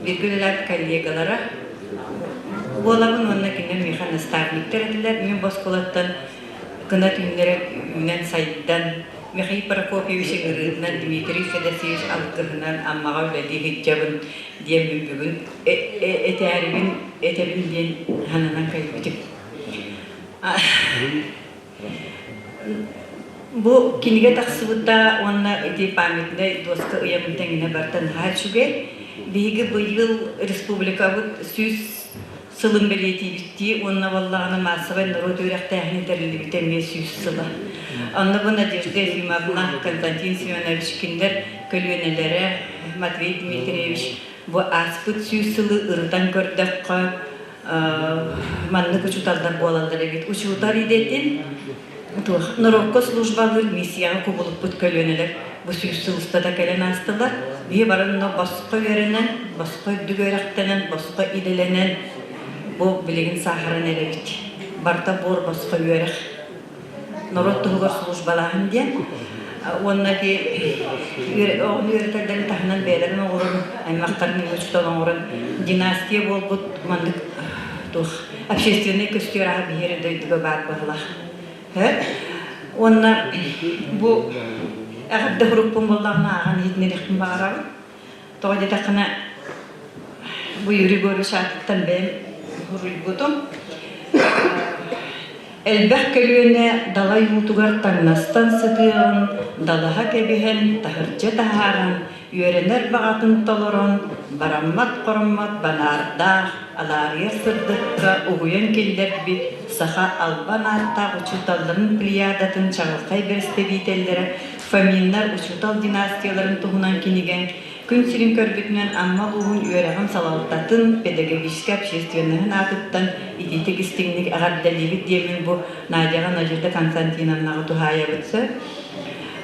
бииргэ үлэлээбит коллегалара буолабын уонна кинилэр миэхэ наставниктар этилэр. Мин бу оскуолаттан кынат үүннэрэ үүнэн-сайдан Михаил Прокопьевич ыҥырыытынан Дмитрий Федосеевич алгыһынан Аммаҕа үлэлии сылдьабын диэммин бүгүн этээрибин этэбин диэн сананан кэлбитим. Бу кинигэ тахсыбыта уонна ити памятнай доска ыйаммыт тэҥинэ барыта наһаа үчүгэй. Биһиги быйыл республикабыт 100 сылын бэлиэтиибиттии уонна буоллаҕына маассабай норуот үөрэхтээһинэ тэриллибитэ эмиэ 100 сыла. Онно бу Надежда Ефимовна, Константин Семенович кинилэр көлүөнэлэрэ Матвей Дмитриевич бу ааспыт 100 сылы ырытан көрдөххө маннык учууталлар буолаллар эбит. Учуутал идэтин туох норуокка службалыыр миссияҕа кубулуппут көлүөнэлэр бу 100 сыл устата кэлэн аастылар. Биһи бары онно босхо үөрэнэн, босхо үрдүк үөрэхтэнэн, босхо идэлэнэн бу билигин сааһыран эрэбит. Барыта буор босхо үөрэх. Норуот туһугар службалааһын диэн. Уонна ити оҕону үөрэтэллэрин таһынан бэйэлэрин оҕолорун, аймахтарын учуутал оҥорон династия буолбут маннык туох общественнай көстүү арааһа биһиэрэ дойдуга баар быһылаах. Уонна бу эҕэрдэ сурукпун буоллаҕына ааҕан иһитиннэриэхпин баҕарабын. Тоҕо диэтэххинэ, бу Юрий Егорович аатыттан бэйэм суруйбутум. Элбэх көлүөнэ далай уутугар таҥнастан сытыаҕын, далаһа кэбиһэн, таһырдьа таһааран, үөрэнэр баҕатын толорон, бараммат-хороммот банаардаах, алаарыйар сырдыкка угуйан киллэрбит саха албан ааттаах учууталларын плеядатын чаҕылхай бэрэстэбиитэллэрэ Фоминнар учуутал династияларын туһунан кинигэ күн сирин көрбүтүнэн Амма улууһун үөрэҕин салалтатын, педагогическай общественноһын аатыттан итиитик истиҥник эҕэрдэлиибит диэммин бу Надяҕа Надежда Константиновнаҕа туһаайабыт сөп.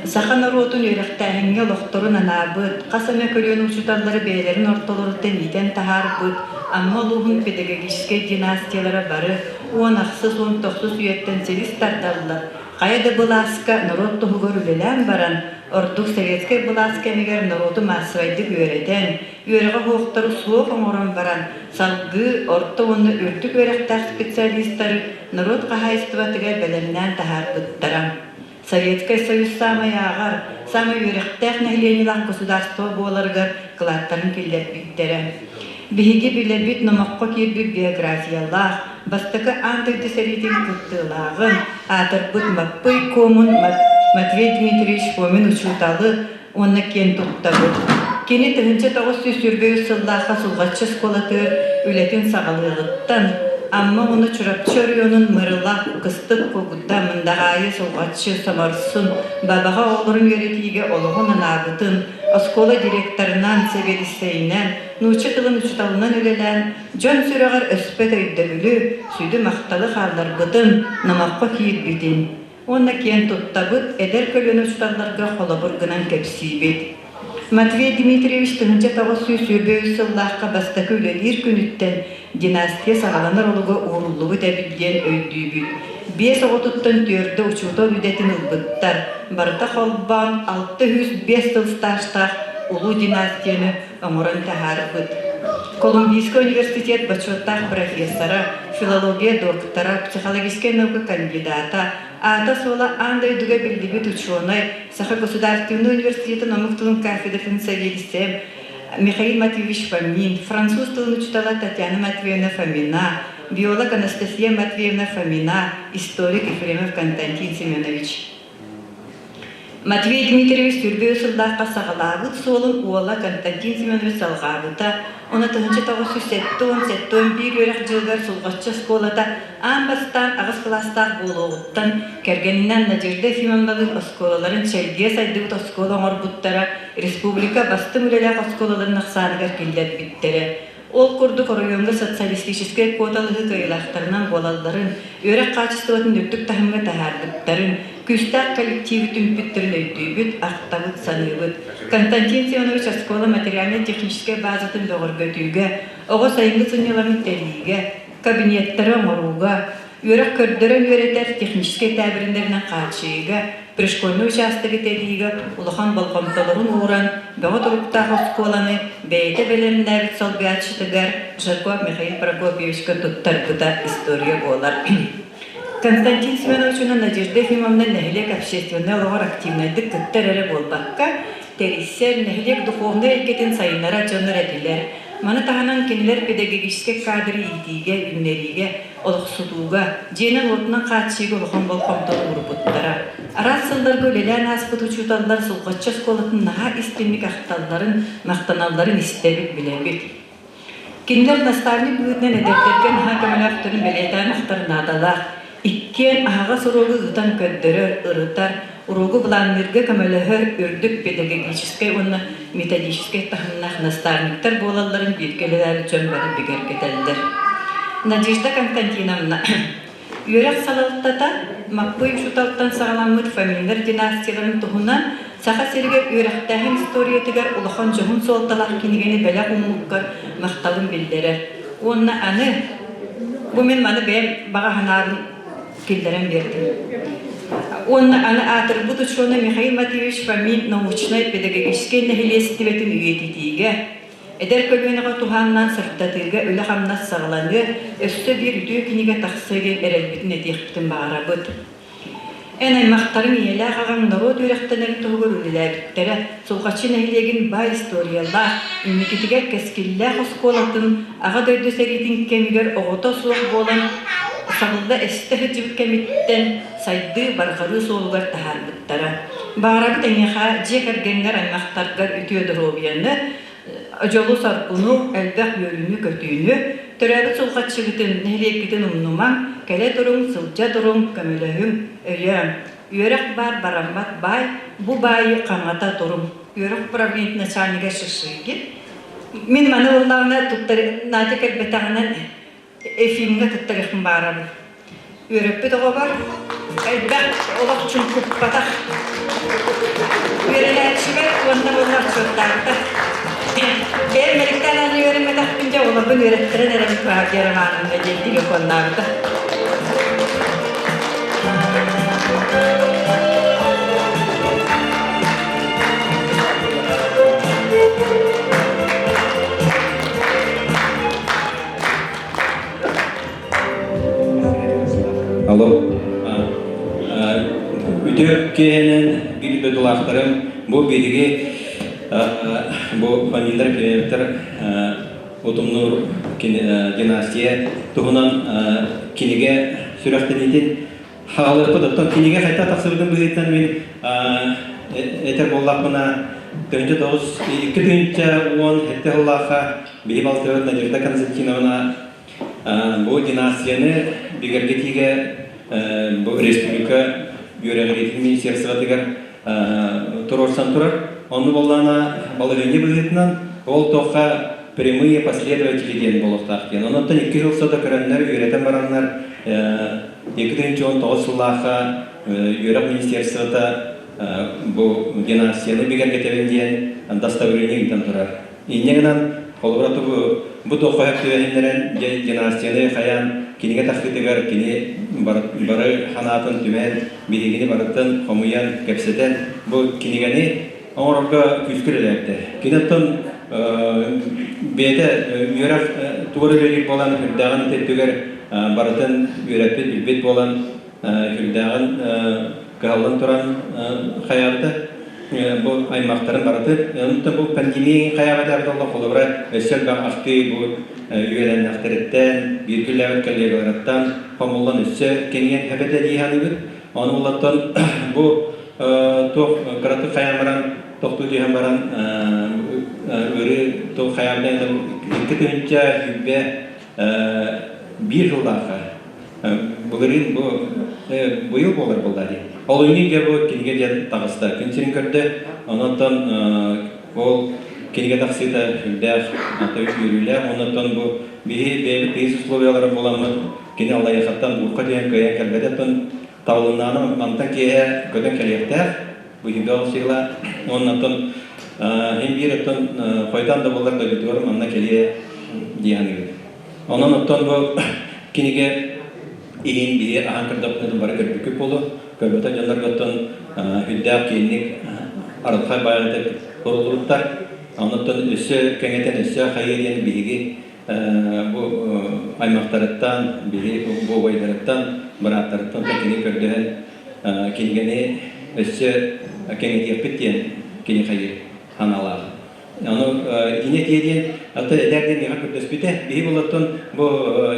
Саха норуотун үөрэхтээһиҥҥэ олохторун анаабыт, хас эмэ көлүөнэ учууталлары бэйэлэрин ортолоруттан иитэн таһаарбыт Амма улууһун педагогическай династиялара бары 10 ахсыс, 19 үйэттэн силис тардаллар, хайа да былааска норуот туһугар үлэлээн баран, ордук советскай былаас кэмигэр норуоту маассабайдык үөрэтэн, үөрэҕэ суохтары суох оҥорон баран, салгыы орто уонна үрдүк үөрэхтээх специалистары норуот хаһаайыстыбатыгар бэлэмнээн таһаарбыттара. Советскай Союз саамай ааҕар, саамай үөрэхтээх нэһилиэнньэлээх государство буоларыгар кылааттарын киллэрбиттэрэ. Биһиги билэбит номоххо киирбит биографиялаах, бастакы аан дойду сэриитин кыттыылааҕын, аатырбыт Маппый Комун Матвей Дмитриевич Фомин учууталы уонна киэн туттабыт. Кини 1923 сыллаахха Сулҕаччы оскуолатыгар үлэтин саҕалыаҕыттан Амма уонна Чурапчы оройуонун Мырыла, Кыстык Кугда, Мындаҕаайы, Сулҕаччы, Соморсун, Бабаҕа оҕолорун үөрэтиигэ олоҕун анаабытын, оскуола директорынан, сэбиэдиссэйинэн, нуучча тылын учууталынан үлэлээн, дьон сүрэҕэр өспөт өйдөбүлү, сүдү махталы хаалларбытын, номоххо киирбитин уонна киэн туттабыт, эдэр көлүөнэ учууталларга холобур гынан кэпсиибит. Матвей Дмитриевич 1923 сыллаахха бастакы үлэлиир күнүттэн династия саҕаланар олуга ууруллубут эбит диэн өйдүүбүт. Биэс оҕотуттан түөрдэ учуутал идэтин ылбыттар. Барыта холбоон 605 сыл стажтаах улуу династияны оҥорон таһаарбыт. Колумбийскай университет бочуоттаах профессора, филология доктора, психологическай наука кандидата, аата-суола аан дойдуга биллибит учуонай, Саха государственнай университетын омук тылын кафедратын сэбиэдиссэйэ Михаил Матвеевич Фомин, француз тылын учуутала Татьяна Матвеевна Фомина, биолог Анастасия Матвеевна Фомина, историк Ефремов Константин Семенович. Матвей Дмитриевич сүрбүө сыллаахха саҕалаабыт суолун уола Константин Семенович салҕаабыта. Ону 1970-71 үөрэх дьылыгар Сулҕаччы оскуолата аан бастаан аҕыс кылаастаах буолуоҕуттан кэргэнинэн Надежда Ефимовналыын оскуолаларын чэлгийэ сайдыбыт оскуола оҥорбуттара, республика бастыҥ үлэлээх оскуолаларын ахсааныгар киллэрбиттэрэ. Ол курдук оройуоҥҥа социалистическай куоталаһыы кыайыылаахтарынан буолалларын, үөрэх хаачыстыбатын үрдүк таһымҥа таһаарбыттарын, күүстээх коллективы түмпүттэрин өйдүүбүт, ахтабыт, саныыбыт. Константин Семенович оскуола материальнай-техническэй базатын бөҕөргөтүүгэ, оҕо сайыҥҥы сынньалаҥын тэрийиигэ, кабинеттары оҥорууга, үөрэх көрдөрөн үөрэтэр техническэй тээбириннэринэн хааччыйыыга, пришкольнай учаастагы тэрийиигэ улахан болҕомтолорун ууран, бөҕө туруктаах оскуоланы бэйэтэ бэлэмнээбит солбуйааччытыгар Жирков Михаил Прокопьевичка туттарбыта история буолар. Константин Семенович уонна Надежда Ефимовна нэһилиэк общественнай олоҕор активнайдык кыттар эрэ буолбакка, тэрийсэр, нэһилиэк духовнай эйгэтин сайыннарар дьоннор этилэр. Маны таһынан кинилэр педагогическай кадры иитиигэ, үүннэриигэ, олохсутууга, дьиэнэн-уотунан хааччыйыыга улахан болҕомтону уурбуттара. Араас сылларга үлэлээн ааспыт учууталлар Сулҕаччы оскуолатын наһаа истиҥник ахталларын, махтаналларын истэбит, билэбит. Кинилэр наставник быһыытынан эдэрдэргэ наһаа көмөлөөхтөрүн бэлиэтээн ахтар наадалаах. Иккиэн аһаҕас уруогу ыытан көрдөрөр, ырытар, уруогу былаанныырга көмөлөһөр үрдүк педагогическай уонна методическай таһымнаах наставниктар буолалларын бииргэ үлэлээбит дьон бары бигэргэтэллэр. Надежда Константиновна, үөрэх салалтата Маппый учууталтан саҕаламмыт Фоминнар династияларын туһунан Саха сиригэр үөрэхтээһин историятыгар улахан дьоһун суолталаах кинигэни бэлэх ууммуккар махталын биллэрэр. Уонна аны бу мин маны бэйэм баҕа санаабын киллэрэн биэрдим. Уонна аны аатырбыт учуонай Михаил Матвеевич Фомин научнай-педагогическай нэһилиэстибэтин үйэтитиигэ, эдэр көлүөнэҕэ туһааннаан сырдатыыга үлэ-хамнас саҕаланыа, өссө биир үтүө кинигэ тахсыа диэн эрэлбитин этиэхпитин баҕарабыт. Эн аймахтарыҥ ийэлээх аҕаҥ норуот үөрэхтэнэрин туһугар үлэлээбиттэрэ, Сулҕаччы нэһилиэгин баай историялаах, инникитигэр кэскиллээх оскуолатын Аҕа дойду сэриитин кэмигэр оҕото суох буолан сабылла эстэ сылдьыбыт кэмиттэн сайдыы барҕарыы суолугар таһаарбыттара. Баҕарабыт эйиэхэ дьиэ кэргэҥҥэр, аймахтаргар үтүө доруобуйаны, дьолу-соргуну, элбэх үөрүүнү-көтүүнү, төрөөбүт сулҕаччыгытын, нэһилиэккитин умнумаҥ, кэлэ туруҥ, сылдьа туруҥ, көмөлөһүҥ, өйөөҥ. Үөрэх баар бараммат баай, бу баайы хаҥата туруҥ. Үөрэх управлениетын начальнига Шишигин. Мин маны ыллаҕына туттар Надя кэлбэтэҕинэн Ефимҥа туттарыахпын баарабын. Үөрэппит оҕобор элбэх олох чуҥкуппатах. Үөрэнээччибэр уонна буолла отчуоттаабыта. Бэйэм мэликтээн аанньа үөрэммэтэхпин дьэ оҕолорбун үөрэттэрэн эрэн Клавдия Романовна диэн телефоннаабыта. Алло. Үтүө киэһэнэн биир дойдулаахтарым, бу биһиги бу фамилиялар Киреевтэр утумнуур династия туһунан кинигэ сүрэхтэниитин хаалыахпыт. Оттон кинигэ хайдах тахсыбытын быһыытынан мин этэр буоллахпына, 2009 2017 сыллаахха биһи балтыбыт Надежда Константиновна Бу династияны бигэргэтиигэ бу республика үөрэҕириитин министерствотыгар туруорсан турар. Онну буоллаҕына балаһыанньа быһыытынан ол туохха прямые последователи диэн буолуохтаах диэн. Онон 2 сыл сото көрөннөр, үөрэтэн бараннар 2019 сыллаахха үөрэх министерствота бу династияны бигэргэтэбин диэн дастабырыанньа ыытан турар. Инньэ гынан, холобура тугу бу туохха сөп түбэһиннэрэн, дьэ династияны хайаан кинигэ тахсыытыгар кини бары санаатын түмэн, биһигини барытын хомуйан, кэпсэтэн, бу кинигэни оҥорорго күүскэ үлэлээбитэ. Кини оттон бэйэтэ үөрэх тугар үлэлиир буолан, үрдээҕин ити өттүгэр барытын үөрэппит, билбит буолан, үрдээҕин кыһаллан туран хайаабыта. Бу аймахтарын барыты. Онтон бу пандемия хайаабата эбит олох холобура өссө элбэх ахтыы бу үөрэннэхтэриттэн, бииргэ үлэлээбит коллегаларыттан хомуллан өссө кэҥиэн эбэтэ дии саныыбыт. Ону булаттан бу туох кыратык хайаан баран тохтуу түһэн баран ыарыы туох хайаабыта 2021 сыллаахха Былырыын бу быйыл буолар буолла дии. Олунньу бу кинигэ диэн таҕыста. Күн сирин көрдө. Онон ол кинигэ тахсыыта сүрдээх үөрүүлээх. Онон бу биһи бэйэбит тыйыс условиялара буоламмыт кини Аллайыахаттан буурха түһэн кыайан кэлбэтэ. Оттон табылыннаҕына мантан киэһэ көтөн кэлиэхтээх. Быһыыга сыла. Оннотон иһин биир оттон хойутаан да буоллар дойдутугар манна кэлиэ дии саныыбын. Онон оттон бу кинигэ иһин биһи аһан көрдөхпүтүнэ бары көрбүккүт буолуо. Көрбөтө дьоннорго оттон үрдээх киэҥник арылхай баайытык куруллубуттар. Оннуттан өссө кэҥэтэн өссө хайыа диэн биһиги бу аймахтарыттан, биһи бу убайдарыттан, бырааттарыттан кини көрдөһөн кинигэни өссө кэҥэтиэхпит диэн кини хайыыр санаалаах. Ону итини этиэ диэн, оттон эдэр диэн миэхэ көрдөспүтэ. Биһи булаттан бу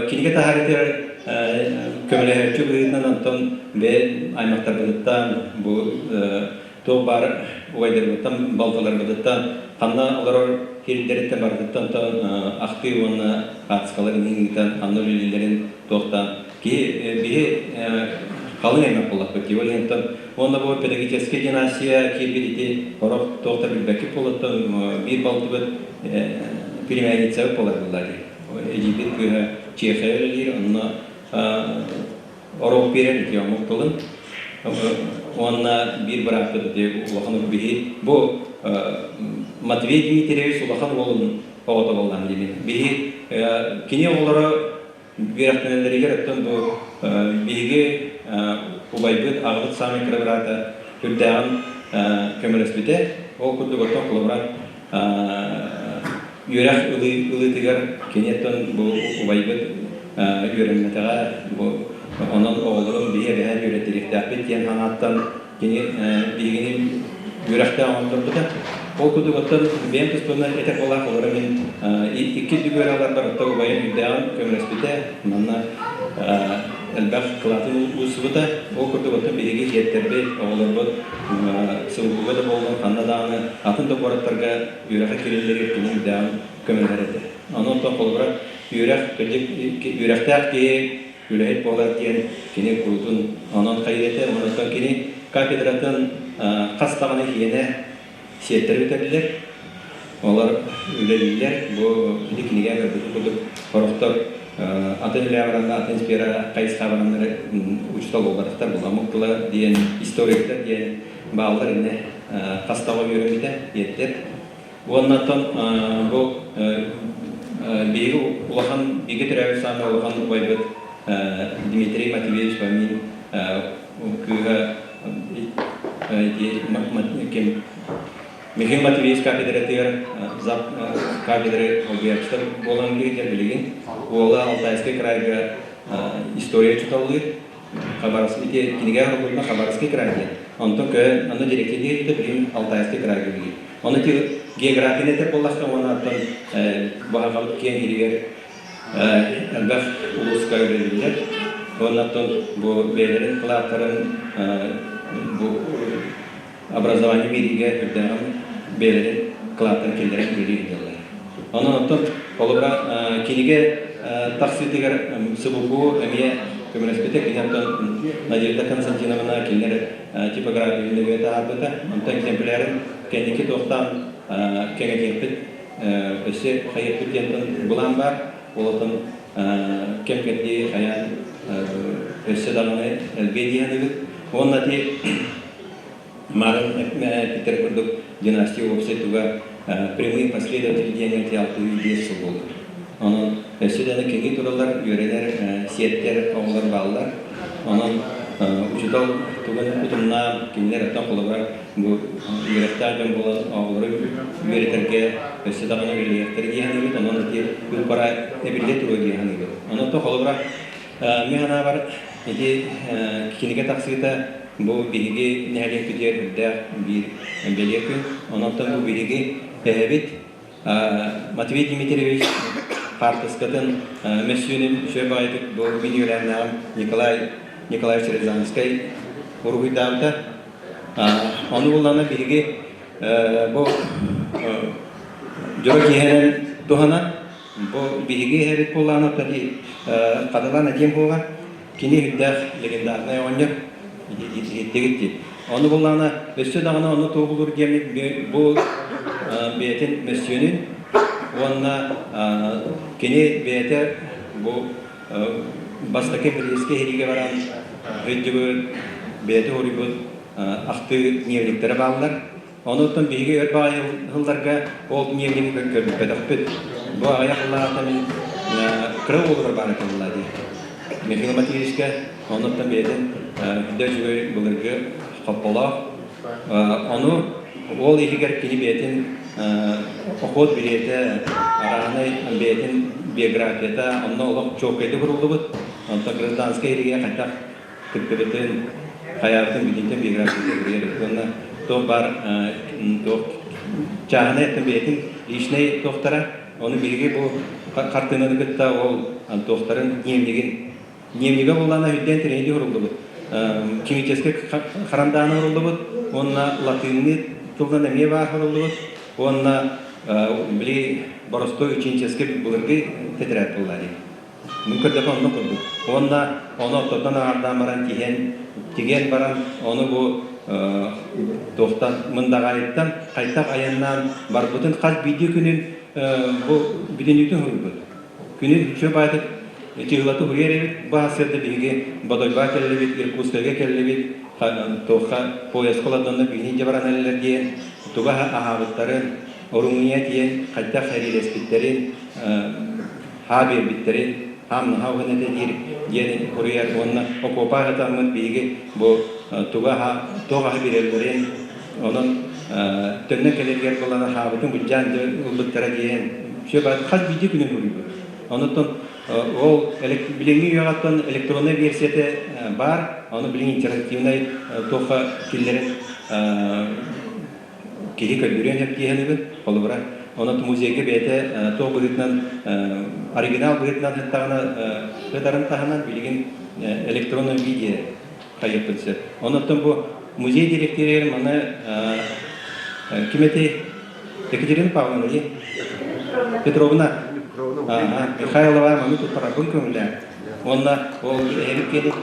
кинигэ таһаарытыгар көмөлөһөөччү быһыытынан онтон бэйэ аймахтарбытыттан бу туох баар убайдарбыттан, балтыларбытыттан ханна олорор сирдэриттэн барытыттан ахтыы уонна хаартыскалар иҥин ыытан ханна үлэлииллэрин туохтаан киһи биһи халыҥ аймах буоллахпыт дии. Ол иһин уонна бу педагогическай династия киирбит ити сорох туох да билбэккит буолуттан биир балтыбыт племянницабыт буолар буолла дии. Эдьиийбит кыыһа Чехия үлэлиир, онно оруок биэрэр ити омук тылын. Уонна биир бырааппыт ити улахан биһи бу Матвей Дмитриевич улахан уолун оҕото буоллаҕым диибин. Биһи кини оҕолоро Үөрэхтэнэллэригэр оттон бу биһиги убайбыт, аҕабыт саамай кыра быраата үрдээҕин көмөлөспүтэ. Ол курдук оттон холобура үөрэх ылыытыгар кини оттон бу убайбыт үөрэммэтэҕэ, бу онон оҕолорун биһи эбэһээт үөрэттириэхтээхпит диэн санааттан кини биһигини үөрэхтээх оҥорторбута. Ол курдук оттон бэйэм туспунан этэр буолаах олоро мин икки үрдүк үөрэҕлэрбэр оттон убайым үрдээҕин көмөлөспүтэ. Манна элбэх кылаатын уурсубута. Ол курдук оттон биһиги сиэттэрбит, оҕолорбут сылгыга да буоллун, ханна даҕаны атын да куораттарга үөрэххэ киирэллэригэр кини үрдээҕин көмөлөһөр этэ. Онон оттон холобура үөрэх, үөрэхтээх киһи үлэһит буолар диэн кини куруутун онон хайыата, онон кини кафедратын хас даҕаны иэнэ сиэттэрэ бүтэрдилэр. Олор үлэлииллэр. Бу ити кинигэ көрбүтүн курдук сорохтор атын үлэҕэ баранна, атын сфера хайысха бараннар учуутал буолбатахтар, буламмыт тыла диэн, историктар диэн. бааллар инне хастаҕа үөрэммитэ иэттэр. Уонна оттон бу биһиги улахан бииргэ төрөөбүт саамай улахан убайбыт Дмитрий Матвеевич Фомин кыыһа ким Михаил Матвеевич кафедратыгар зав кафедры холбуйааччытар буолан киирдэр билигин уола Алтайскай крайга история учууталлыыр Хабаровский ити кинигэ оҥорбутуна Хабаровский край диэн. Онтон көһөн онно директор диэбитэ билигин Алтайский крайга билигин. Ону ити географияны этэр буоллахха уонна оттон баһаҕабыт киэҥ иһигэр элбэх улууска үлэлииллэр. Уонна оттон бу бэйэлэрин кылааттарын бу образование биэриигэ үрдээҕин бэйэлэрин кылааттарын киллэрэн үлэлии сылдьаллар. Онон оттон холобура кинигэ тахсыытыгар СБПУ эмиэ көмөлөспүтэ. Кини оттон Надежда Константиновна кинилэр типографияны нөҥүө таһаарбыта. Онтон экземплярын кэнники туохтаан кэҥэтиэхпит, өссө хайыахпыт диэн былаан баар. Ол оттон кэм-кэрдии хайаан өссө даҕаны элбиэ дии саныыбыт. Уонна ити Марын эппиттэр курдук династия уопсай туга прямые последователи диэн 65 сыл буолар. Онон өссө даҕаны кэҥии тураллар, үөрэнэр сиэттэр, оҕолор бааллар. Онон учуутал тугун утумнаан, кинилэр оттон холобура бу үөрэхтээх дьон буолан оҕолору үөрэтэргэ өссө даҕаны үлэлиэхтэрэ дии саныыбыт. Онон ити бара эбиллэ туруо дии саныыбыт. Онон то холобура мин санаабар ити кинигэ тахсыыта бу биһиги нэһилиэкпитигэр үрдээх биир бэлиэ күн. Онон бу биһиги эһэбит Матвей Дмитриевич хаартыскатын мөссүөнүн үчүгэй баҕайытык бу мин үөлээннээҕим Николай Николаевич Рязанскай уруһуйдаабыта. Ону буллаҕына биһиги бу дьоро киэһэнэн туһанан бу биһиги эһэбит буоллаҕына хатылаан этиэм буола кини үрдээх легендарнай оҕонньор иһиттигит дии. Ону буллаҕына өссө даҕаны ону туоһулуур диэммит бу бэйэтин мөссүөнүн уонна кини бэйэтэ бу бастакы Брестскэй сэриигэ баран өйдүбүт бэйэтэ уруйбут ахтыы дневниктэрэ бааллар. Онуттан биһиги өр баҕайы сылларга ол дневниги көрбөтөхпүт. Бу аҕыйах сыллааҕыта мин кыра уолугар баар этэ дии. Михаил Матвеевичка онуттан бэйэтин үрдэ үчүгэй былыргы хопполоох. Ону уол иһигэр кини бэйэтин охот билиэтэ, арааһынай бэйэтин биографията онно олох чуолкайдык уруллубут. Онтон гражданскай иһигэ хайдах кыттыбытын, хайаабытын билинтэн биографията суруйар эбит. Уонна туох баар туох чааһынай оттон бэйэтин личнэй туохтара, ону биһиги бу хартыынаны кытта ол туохтарын дневнигин дневнигэ буоллаҕына үрдээн тирэйди уруллубут. Химическэй харандааны уруллубут уонна латыынныы тылынан эмиэ баар уруллубут уонна били боростуой ученическэй былыргы тетрадь буолла дии. Мин көрдөххө онно курдук. Уонна ону ортотунан аҥардаан баран тиһэн, тигэн баран ону бу туохтан Мындаҕаайыттан хайдах айаннаан барбытын хас биирдии күнүн бу бүтүннүүтүн суруйбут. Күнүн үчүгэй баайдык чыһылаты суруйар эбит. Бу сарсыарда биһиги Бодойбоҕо кэллибит, Иркутскайга кэллибит, туохха поездка олордонно биһини дьэ баран эрэллэр диэн туга аһаабыттарын, Румыния тиийэн хайдах сэриилэспиттэрин хаа биэрбиттэрин хаам наһаа уһун этэ диир диэн суруйар уонна окуопа аһатаммыт биһиги бу туга туох аһы биэрэллэрин онон төннөн кэлэригэр буолан хаабытын былдьаан ылбыттара диэн все хас биирдии күнүн суруйбут. Онуттан ол билиҥҥи үйэҕэттэн электроннай версията баар, ону билигин интерактивнай туохха киллэрэн киһи көрдөрүөн сөп дии саныыбын. Холобура, онон музейга бэйэтэ туох быһыытынан оригинал быһыытынан сыттаҕына сытарын таһынан билигин электронный видео хайыахпын сөп. Онон бу музей директоригэр маны ким этэй? Екатерина Павловна Петровна Михайлова маны туттарарбын көҥүлээн. Уонна ол эһэбит киэли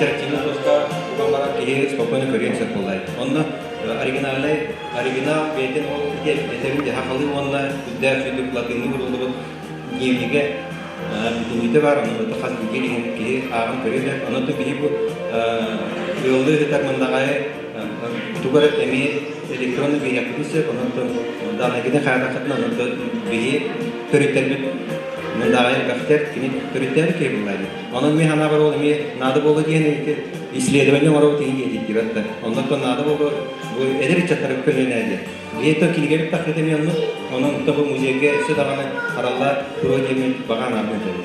Интерактивный доска уган баран киһи спокойно көрүөн сөп буоллай. Онно оригинальный оригинал бэйэтин ол этэбин дьаһахалыы уонна үрдээх сүдүк латыынныы уруллубут дневнигэ бүтүннүүтэ баар, онно хас биирдии иһин киһи ааҕан көрүө сөп. Онон биһи бу ыаллыы сытар мындаҕайы тугу эрэ эмиэ электронный биһиэхпитин сөп, онон даанайгытын хаатаххытына, онон биһи төрүттэрбит мындаҕайы элбэхтэр, кини төрүттээбит киһи буоллаа дии. Онон мин санаабар ол эмиэ наада буолла диэн исследование оҥоробут иһин диэтиттибэт да. Оннуттан наада буолла бу эдэр ыччаттары көлүөнэ диэн. Биһиэттэн кинигэбит таххыта эмиэ оннук. Онон бу музейга өссө даҕаны харалла туруо диэммин баҕа анаабын этэбин.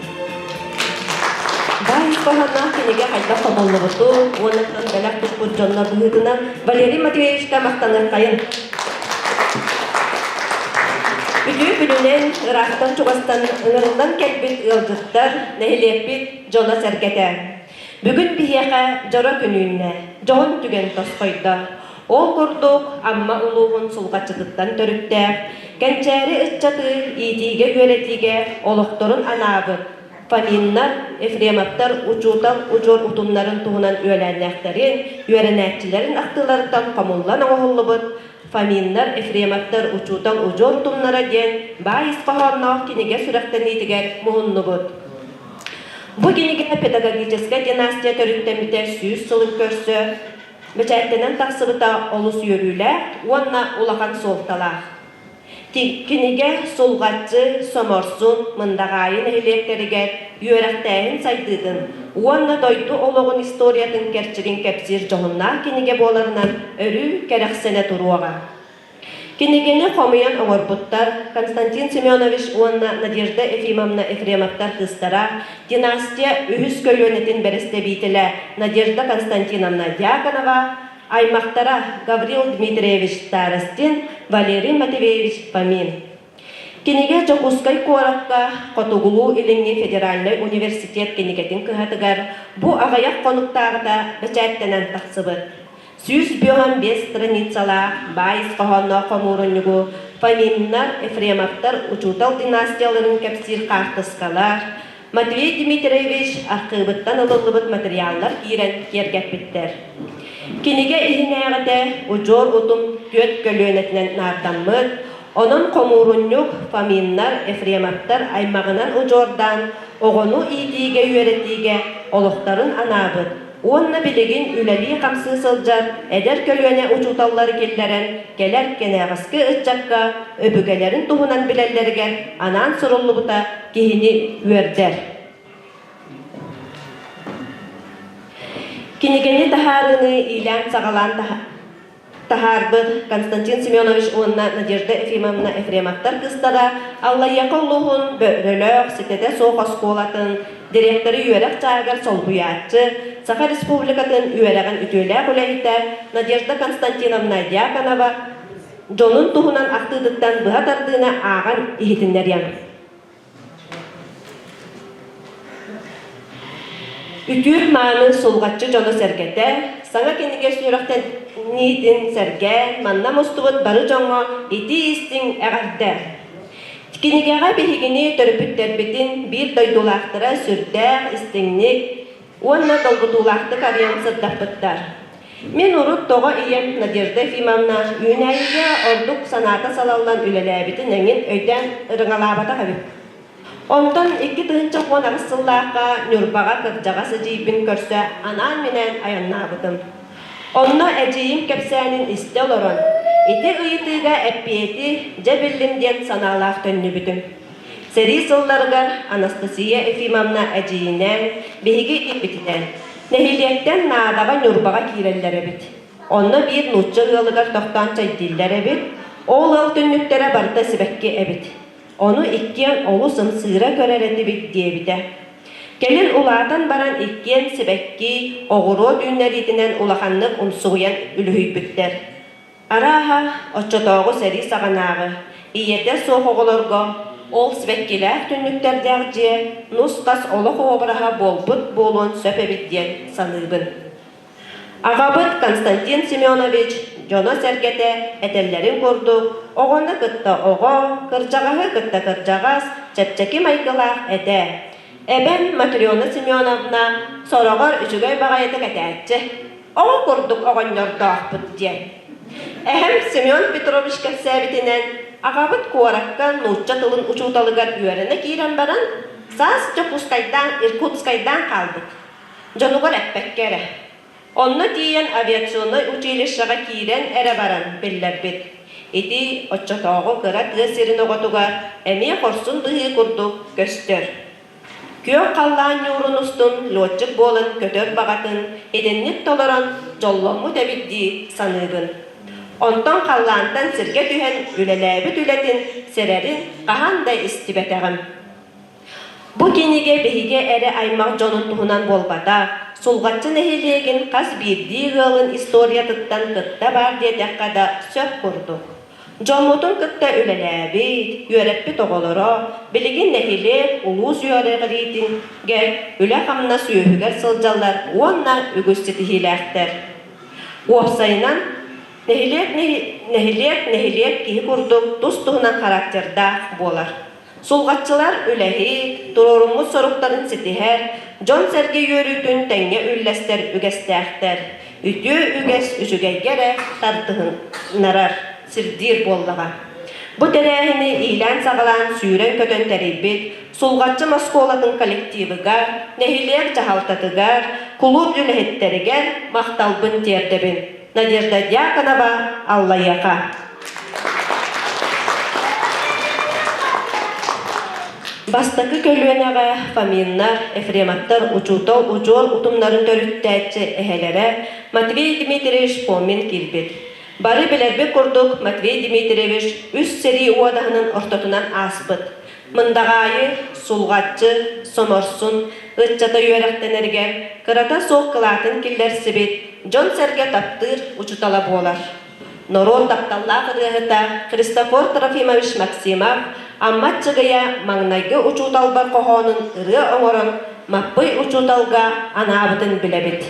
Баай хоһоонноох кинигэ хайдах хомуллубутун уонна бэлэх туппут дьоннор быһыытынан Валерий Матвеевичка махтаныаххайын. Үтүө күнүнэн ыраахтан-чугастан ыҥырыллан кэлбит ыалдьыттар, нэһилиэкпит дьоно-сэргэтэ. Бүгүн биһиэхэ дьоро күн үүннэ, дьоһун түгэн тосхойдо. Ол курдук, Амма улууһун Сулҕаччытыттан төрүттээх, кэнчээри ыччаты иитиигэ-үөрэтиигэ олохторун анаабыт Фоминнар, Ефремовтар учуутал удьуор утумнарын туһунан үөлээннээхтэрин, үөрэнээччилэрин ахтыыларыттан хомуллан оҥоһуллубут Фоминнар, Ефремовтар учуутал удьуор утумнара диэн баай ис хоһоонноох кинигэ сүрэхтэниитигэр муһуннубут. Бу кинигэ педагогическай династия төрүттэммитэ 100 сылын көрсө бэчээттэнэн тахсыбыта олус үөрүүлээх уонна улахан суолталаах. Кинигэ Сулҕаччы, Соморсун, Мындаҕаайы нэһилиэктэригэр үөрэхтээһин сайдыытын уонна дойду олоҕун историятын кэрчигин кэпсиир дьоһуннаах кинигэ буоларынан өрүү кэрэхсэнэ туруоҕа. Кинигэни хомуйан оҥорбуттар Константин Семенович уонна Надежда Ефимовна Ефремовтар кыыстара, династия үһүс көлүөнэтин бэрэстэбиитэлэ Надежда Константиновна Дьяконова, аймахтара Гаврил Дмитриевич Старостин, Валерий Матвеевич Фомин. Кинигэ Дьокуускай куоракка Хотугулуу-Илиҥҥи федеральнай университет кинигэтин кыһатыгар бу аҕыйах хонуктааҕыта бэчээттэнэн тахсыбыт. 155 страницалаах баай ис хоһоонноох хомуурунньугу Фоминнар, Ефремовтар учуутал династияларын кэпсиир хаартыскалар, Матвей Дмитриевич архыыбыттан ылыллыбыт материаллар киирэн киэргэппиттэр. Кинигэ иһинээҕитэ удьуор утум түөрт көлүөнэтинэн наардаммыт, онон хомуурунньук Фоминнар, Ефремовтар аймаҕынан удьуордаан оҕону иитиигэ-үөрэтиигэ олохторун анаабыт уонна билигин үлэлии-хамсыы сылдьар эдэр көлүөнэ учууталлары киллэрэн кэлэр кэнэҕэски ыччакка өбүгэлэрин туһунан билэллэригэр анаан суруллубута киһини үөрдэр. Кинигэни таһаарыыны иилээн-саҕалаан таһаарбыт Константин Семенович уонна Надежда Ефимовна Ефремовтар кыыстара Аллайыаха улууһун Бөлөх ситэтэ суох оскуолатын дириэктэри үөрэх чааһыгар солбуйааччы, Саха Республикатын үөрэҕин үтүөлээх үлэһитэ Надежда Константиновна Дьяконова дьонун туһунан ахтыытыттан быһа тардыыны ааҕан иһитиннэриэм. Үтүө-мааны Сулҕаччы дьоно-сэргэтэ саҥа кинигэ сүрэхтэниитин сэргээн, манна мустубут бары дьоҥҥо итии-истиҥ эҕэрдэ! Кинигэҕэ биһигини төрөппүттэрбитин биир дойдулаахтара сүрдээх истиҥник уонна долгутуулаахтык арыйан сырдаппыттар. Мин урут тоҕо ийэм Надежда Ефимовна үүнээйигэ ордук санаата салаллан үлэлээбитин эҥин өйдөөн ырыҥалаабатах эбит. Онтон 2018 сыллаахха Ньурбаҕа кырдьаҕас эдьиийбин көрсө анаан-минээн айаннаабытым. Онно эдьиийим кэпсээнин истэ олорон, ити ыйытыыга эппиэти дьэ биллим диэн санаалаах төннүбүтүм. Сэрии сылларыгар Анастасия Ефимовна эдьиийинээн, биһиги ийэбитинээн, нэһилиэктэн наадаҕа Ньурбаҕа киирэллэр эбит. Онно биир нуучча ыалыгар тохтоон чэйдииллэр эбит, ол ыал түннүктэрэ барыта сибэкки эбит. Ону иккиэн олус ымсыыра көрөр этибит диэбитэ. Кэлин улаатан баран иккиэн сибэкки, оҕуруот үүннэриитинэн улаханнык умсугуйан үлүһүйбүттэр. Арааһа, оччотооҕу сэрии саҕанааҕы, ийэтэ суох оҕолорго ол сибэккилээх түннүктэрдээх дьиэ нус-хас олох обраһа буолбут буолуон сөп эбит диэн саныыбын. Аҕабыт Константин Семенович дьоно-сэргэтэ этэллэрин курдук, оҕону кытта оҕо, кырдьаҕаһы кытта кырдьаҕас, чэпчэки майгылаах этэ. Эбэм Матрена Семеновна сороҕор үчүгэй баҕайытык этээччи, оҕо курдук оҕонньордоохпут диэн. Эһэм Семен Петрович кэпсээбитинэн, аҕабыт куоракка нуучча тылын учууталыгар үөрэнэ киирэн баран, саас Дьокуускайдаан Иркутскайдаан хаалбыт. Дьонугар эппэккэ эрэ. Онно тиийэн авиационнай училищеҕа киирэн эрэ баран биллэрбит. Ити оччотооҕу кыра тыа сирин оҕотугар эмиэ хорсун быһыы курдук көстөр. Күөх халлаан ньуурун устун летчик буолан көтөр баҕатын итинник толорон дьолломмут эбит дии саныыбын. Онтон халлаантан сиргэ түһэн үлэлээбит үлэтин сэрэрин хаһан да истибэтэҕим. Бу кинигэ биһиги эрэ аймах дьонун туһунан буолбатах, Сулҕаччы нэһилиэгин хас биирдии ыалын историятыттан кытта баар диэтэххэ да сөп курдук. Дьоммутун кытта үлэлээбит, үөрэппит оҕолоро билигин нэһилиэк, улуус үөрэҕириитигэр үлэ-хамнас үөһүгэр сылдьаллар уонна үгүс ситиһиилээхтэр. Уопсайынан, нэһилиэк нэһилиэк нэһилиэк киһи курдук тус-туһунан характердаах буолар. Сулҕаччылар үлэһит, туруоруммут соруктарын ситиһэр, дьон-сэргэ үөрүүтүн тэҥҥэ үллэстэр үгэстээхтэр. Үтүө үгэс үчүгэйгэ эрэ тардыһыннарар, сирдиир буоллаҕа. Бу тэрээһини иилээн-саҕалаан сүүрэн-көтөн тэрийбит Сулҕаччым оскуолатын коллективыгар, нэһилиэк дьаһалтатыгар, кулууп үлэһиттэригэр махталбын тиэрдэбин. Надежда Дьяконова, Аллайыаха. Бастакы көлүөнэҕэ Фоминнар, Ефремовтар учуутал удьуор утумнарын төрүттээччи эһэлэрэ Матвей Дмитриевич Фомин киирбит. Бары билэрбит курдук Матвей Дмитриевич үс сэрии уодаһынын ортотунан ааспыт. Мындаҕаайы, Сулҕаччы, Соморсун ыччата үөрэхтэнэригэр кырата суох кылаатын киллэрсибит, дьон-сэргэ таптыыр учуутала буолар. Норуот тапталлаах ырыаһыта Христофор Трофимович Максимов Амма Аччыгыйа маҥнайгы учууталбар хоһоонун ырыа оҥорон Маппый учууталга анаабытын билэбит.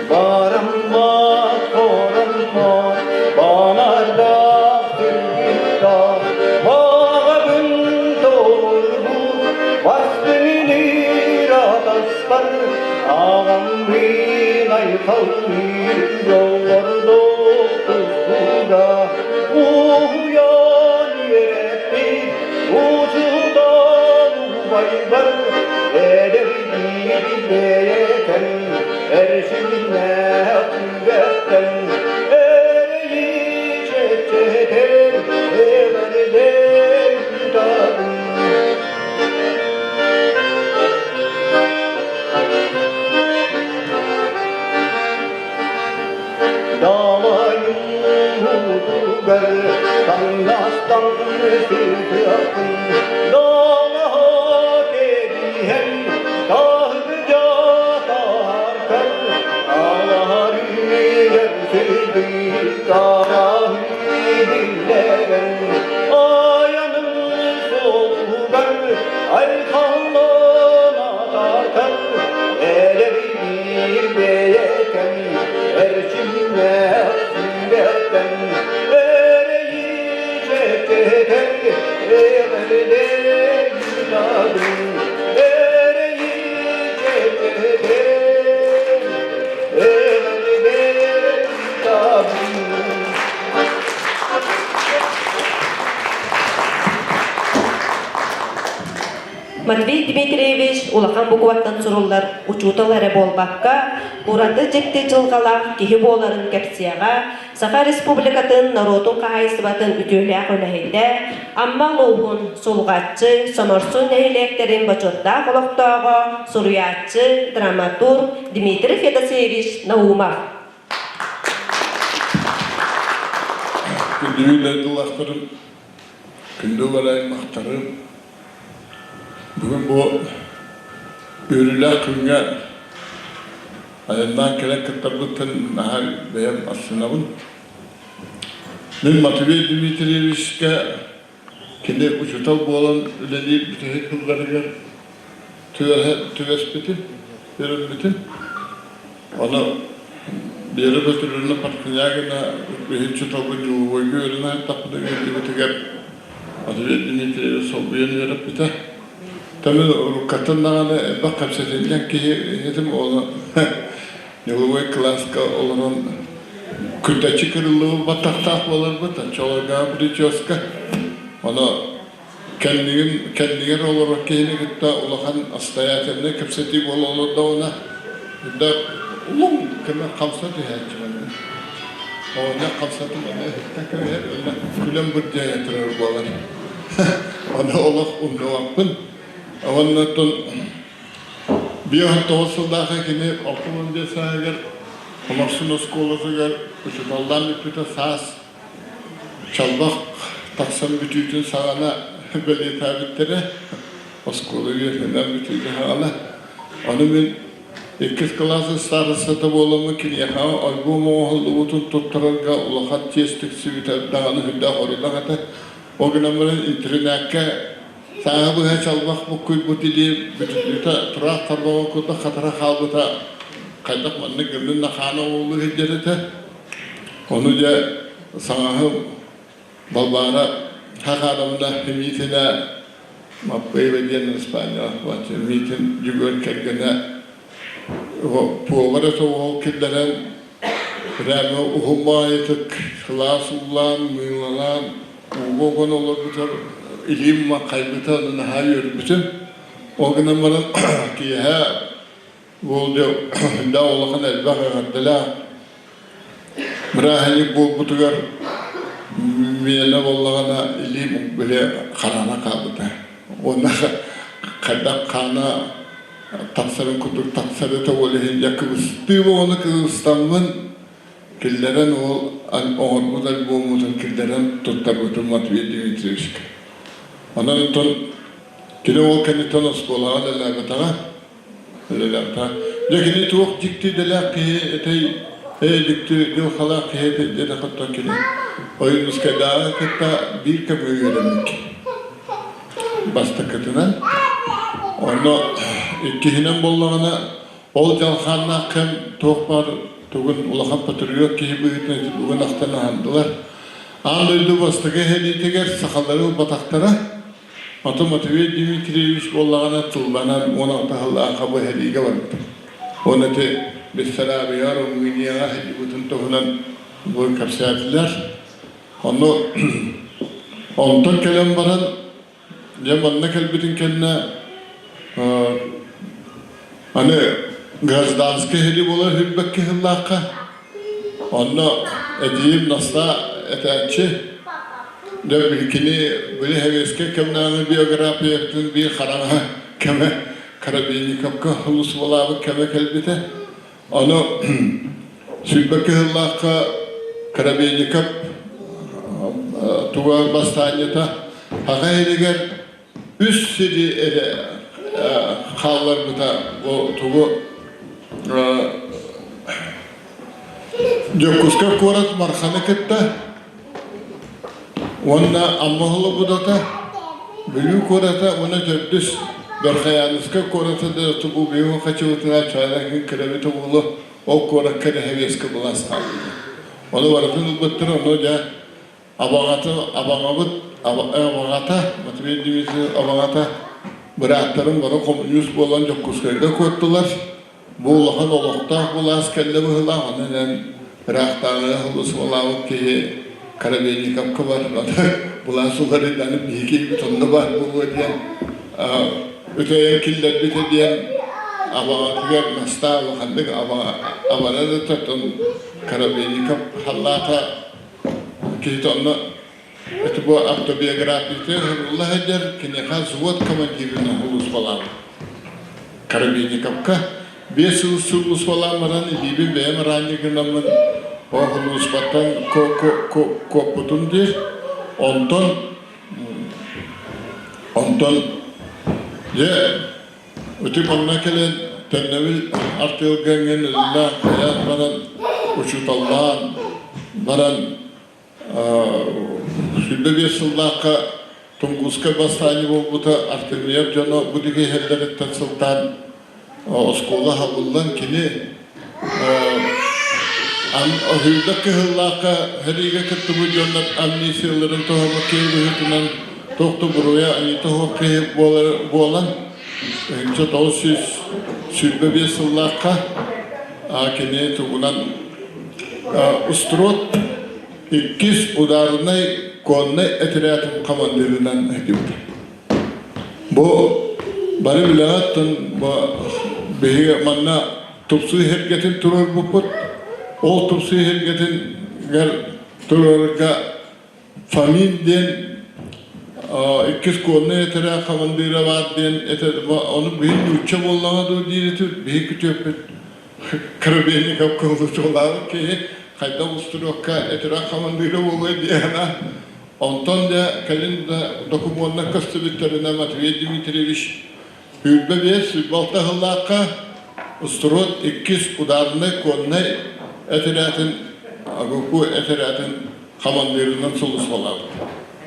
Бараммат, хороммот, банардаах түргүттаах, баҕабын толорбут, бастыҥыныыр атаспар, аҕам мин айхаллыыр дьоллордоох тустууга уһуйан үөрэппит учуутал убайбар эдэрдии бэйэтэн эрчимнээх сүрэхтэн эрэйи чэпчэтэр эҕэрдэ ыытабын. Далайым уутугар таҥнастан сытыахпын, далаһа кэбиһэн таһырдьа тааркар, алаһарыйар сыдыы караһыы биллэрэн, айаным суолугар айхаллана тартар, эрэбиир бэйэкэм эрчимнээх сүрэхтэн эрэйи чэпчэтэр эҕэрдэ ыытабын эрэйи чэпчэтэр эҕэрдэ ыытабын. Матвей Дмитриевич улахан букваттан суруллар учуутал эрэ буолбакка, ураты дьикти дьылҕалаах киһи буоларын кэпсиэҕэ, Саха Республикатын норуотун хаһаайыстыбатын үтүөлээх үлэһитэ, Амма улууһун Сулҕаччы, Соморсун нэһилиэктэрин бочуоттаах олохтооҕо, суруйааччы, драматург Дмитрий Федосеевич Наумов. Күндү дойдулаахтарым, күндү аймахтарым, бүгүн бу үөрүүлээх күҥҥэ айаннаан кэлэн кыттарбыттан наһаа бэйэм астынабын. Мин Матвей Дмитриевичкэ Кини учуутал буолан үлэлиир бүтэһик сылларыгар түбэспитим, үөрэммитим. Ону Вера Петровна Портнягина биһи учууталбыт дьулуһуойга үөрэнэ сыттахпына ыалдьыбытыгар Матвей Дмитриевич солбуйан үөрэппитэ. Тэмин уруккаттан даҕаны элбэх кэпсэтинньэҥ киһи этим, ону ньулубуой кылааска олорон күрдэччи кырыллыбыт баттахтаах буоларбыт, оччолорго прическа. Ону кэннигин кэннигэр олорор киһини кытта улахан обстоятельнай кэпсэтии буола олордоҕуна да улуҥ көмө хамса түһээччи манна. Оҕонньор хамсатын аны ыһыктан кэбиһэр уонна күлэн бырдьайа турар буолар. Ону олох умнубаппын. Уонна оттон 59 сыллаахха кини 65 сааһыгар Хоморсун оскуолатыгар учууталлаан бүппүтэ саас Чалбах тахсан бүтүүтүн саҕана бэлиэтээбиттэрэ, оскуола үөрэнэн бүтүүтүн саҕана. Ону мин иккис кылаас ыстаарыстата буоламмын киниэхэ альбом оҥоһуллубутун туттарарга улахан чиэс тиксибитэ даҕаны сүрдээх орунах этэ. Ол гынан баран интэринээккэ сааһы быһа чалбах буккуйбут илии бүтүннүүтэ тураах тарбаҕын курдук хатара хаалбыта хайдах маннык гыннын да хаана оҕолуу сылдьар этэ. Ону дьэ саҥаһым Балбаара Хахаадамна Миитинэ Маппыева диэн Испанияҕа Миитин Дьөгүөр кэргэнэ повар этэ уол киллэрэн прямо уһун баҕайытык сылаас уулаан, мыылалаан ууга уган олорбутар илиим хайбыта наһаа үөрбүтүм. Ол гынан баран киэһэ Бу дьэ улахан элбэх эҕэрдэлээх бырааһынньык буолбутугар миэнэ буоллаҕына илиим били хараана хаалбыта. Уонна хайдах хаана тахсарын курдук тахсар этэ ол иһин дьэ кыбыстыы буоланы кыбыстаммын киллэрэн ол оҥорбут альбоммутун киллэрэн туттарбытым Матвей Дмитриевичка. Онон оттон кини ол кэнниттэн оскуолаҕа үлэлээбэтэҕэ. Үлэлээбэтэҕэ. Дьэ кини туох дьикти идэлээх киһи этэй, ээ дьикти дьылҕалаах киһи этэй диэтэх оттон кини Ойуунускайдааҕы кытта биир кэмҥэ үөрэммит. Бастакытынан. Онно иккиһинэн буоллаҕына ол дьалхааннаах кэм туох баар тугун улахан патриот киһи быһыытынан ити бүгүн ахтан аһандылар. Аан дойду бастакы эһэлиитигэр сахалары ылбатахтара. Оттон Матвей Дмитриевич буоллаҕына тылланан 16 сыллаахха бу эһэлиигэ барбыта. Уонна ити Бессарабияҕа, Румынияҕа сылдьыбытын туһунан бу кэпсээтилэр. Ону онтон кэлэн баран Дьэ манна кэлбитин кэннэ аны гражданскай сэрии буолар сүүрбэккэ сыллаахха онно эдьиийим Настаа этээччи дьэ кини били сэбиэскэй кэмнээҕи биографиятын биир хараҥа кэмэ Коробейниковка сулууспалаабыт кэмэ кэлбитэ. Ону сүүрбэккэ сыллаахха Коробейников туга бастаанньата Саха сиригэр үс сири эрэ хаалларбыта бу тугу Дьокуускай куорат Марханы кытта уонна Амма Холобудата, Бүлүү куората уонна төрдүс Верхоянскай куората да тубу биһиги хачыбытына чайна кырэбит уолу ол куоракка нэһилиэскэ былаас хаалбыта. Ону барытын ылбыттар, ону дьэ абаҕата абаҕабыт абаҕата Матвей Дмитриевич абаҕата бырааттарым бары хомуньуус буолан Дьокуускайга куоттулар. Бу улахан олохтоох былаас кэллэ быһыылаах, онон эн ыраахтааҕыга сулууспалаабыт киһи Коробейниковка бар, былаас уларыйданып биһиги онно баар буолуо диэн үтэйэн киллэрбитэ диэн абаҕатыгар Настаа улаханнык абарар этэ, оттон Коробейников халлаата киһитэ онно Это бу автобиографията уһулла сылдьар, киниэхэ взвод командирынан сулууспалаабыт. Коробейниковка 5 сыл сулууспалаан баран илиибин бэйэм ранее гынаммын ол сулууспаттан куоппутум диир. Онтон онтон дьэ ити манна кэлэн төннөбүл артыалга иҥэн үлэлээх хайаан баран учууталлаан баран 25 сыллаахха. Тунгуска бастаанньа буолбута Артемьев дьоно бу диги иһэллэриттэн сылтаан оскуола аһыллан кини Оһуйда кыһыллаахха сэриигэ кыттыбыт дьоннор амнистияларын туһаммыт киһи быһыытынан туох да буруйа аньыыта суох киһи буолан 1925 сыллаахха кини тугунан Устрот иккис ударнай коннай отрядын командирынан этибит. Бу бары билэҕиттэн бу биһиги манна тупсуу иһиргэтин туруорбуппут. Ол тупсуу иһиргэтингэр туруорарга Фомин диэн иккис коннай этэрэ хамандыыра баар диэн этэ ону биһи нуучча буоллаҕа дуу диир этибит биһи күтүөппүт Коробейников кыллычулаабыт киһи хайдах устуруокка этэрэ хамандыыра буолуой диэхэнэ Онтон дьэ кэлин да докумуоннар көстүбүттэринэ Матвей Дмитриевич 25 26 сыллаахха Устуруот иккис ударнай коннай этэрээтин АГКУ этэрээтин хамандыырынан сулууспалаабыт.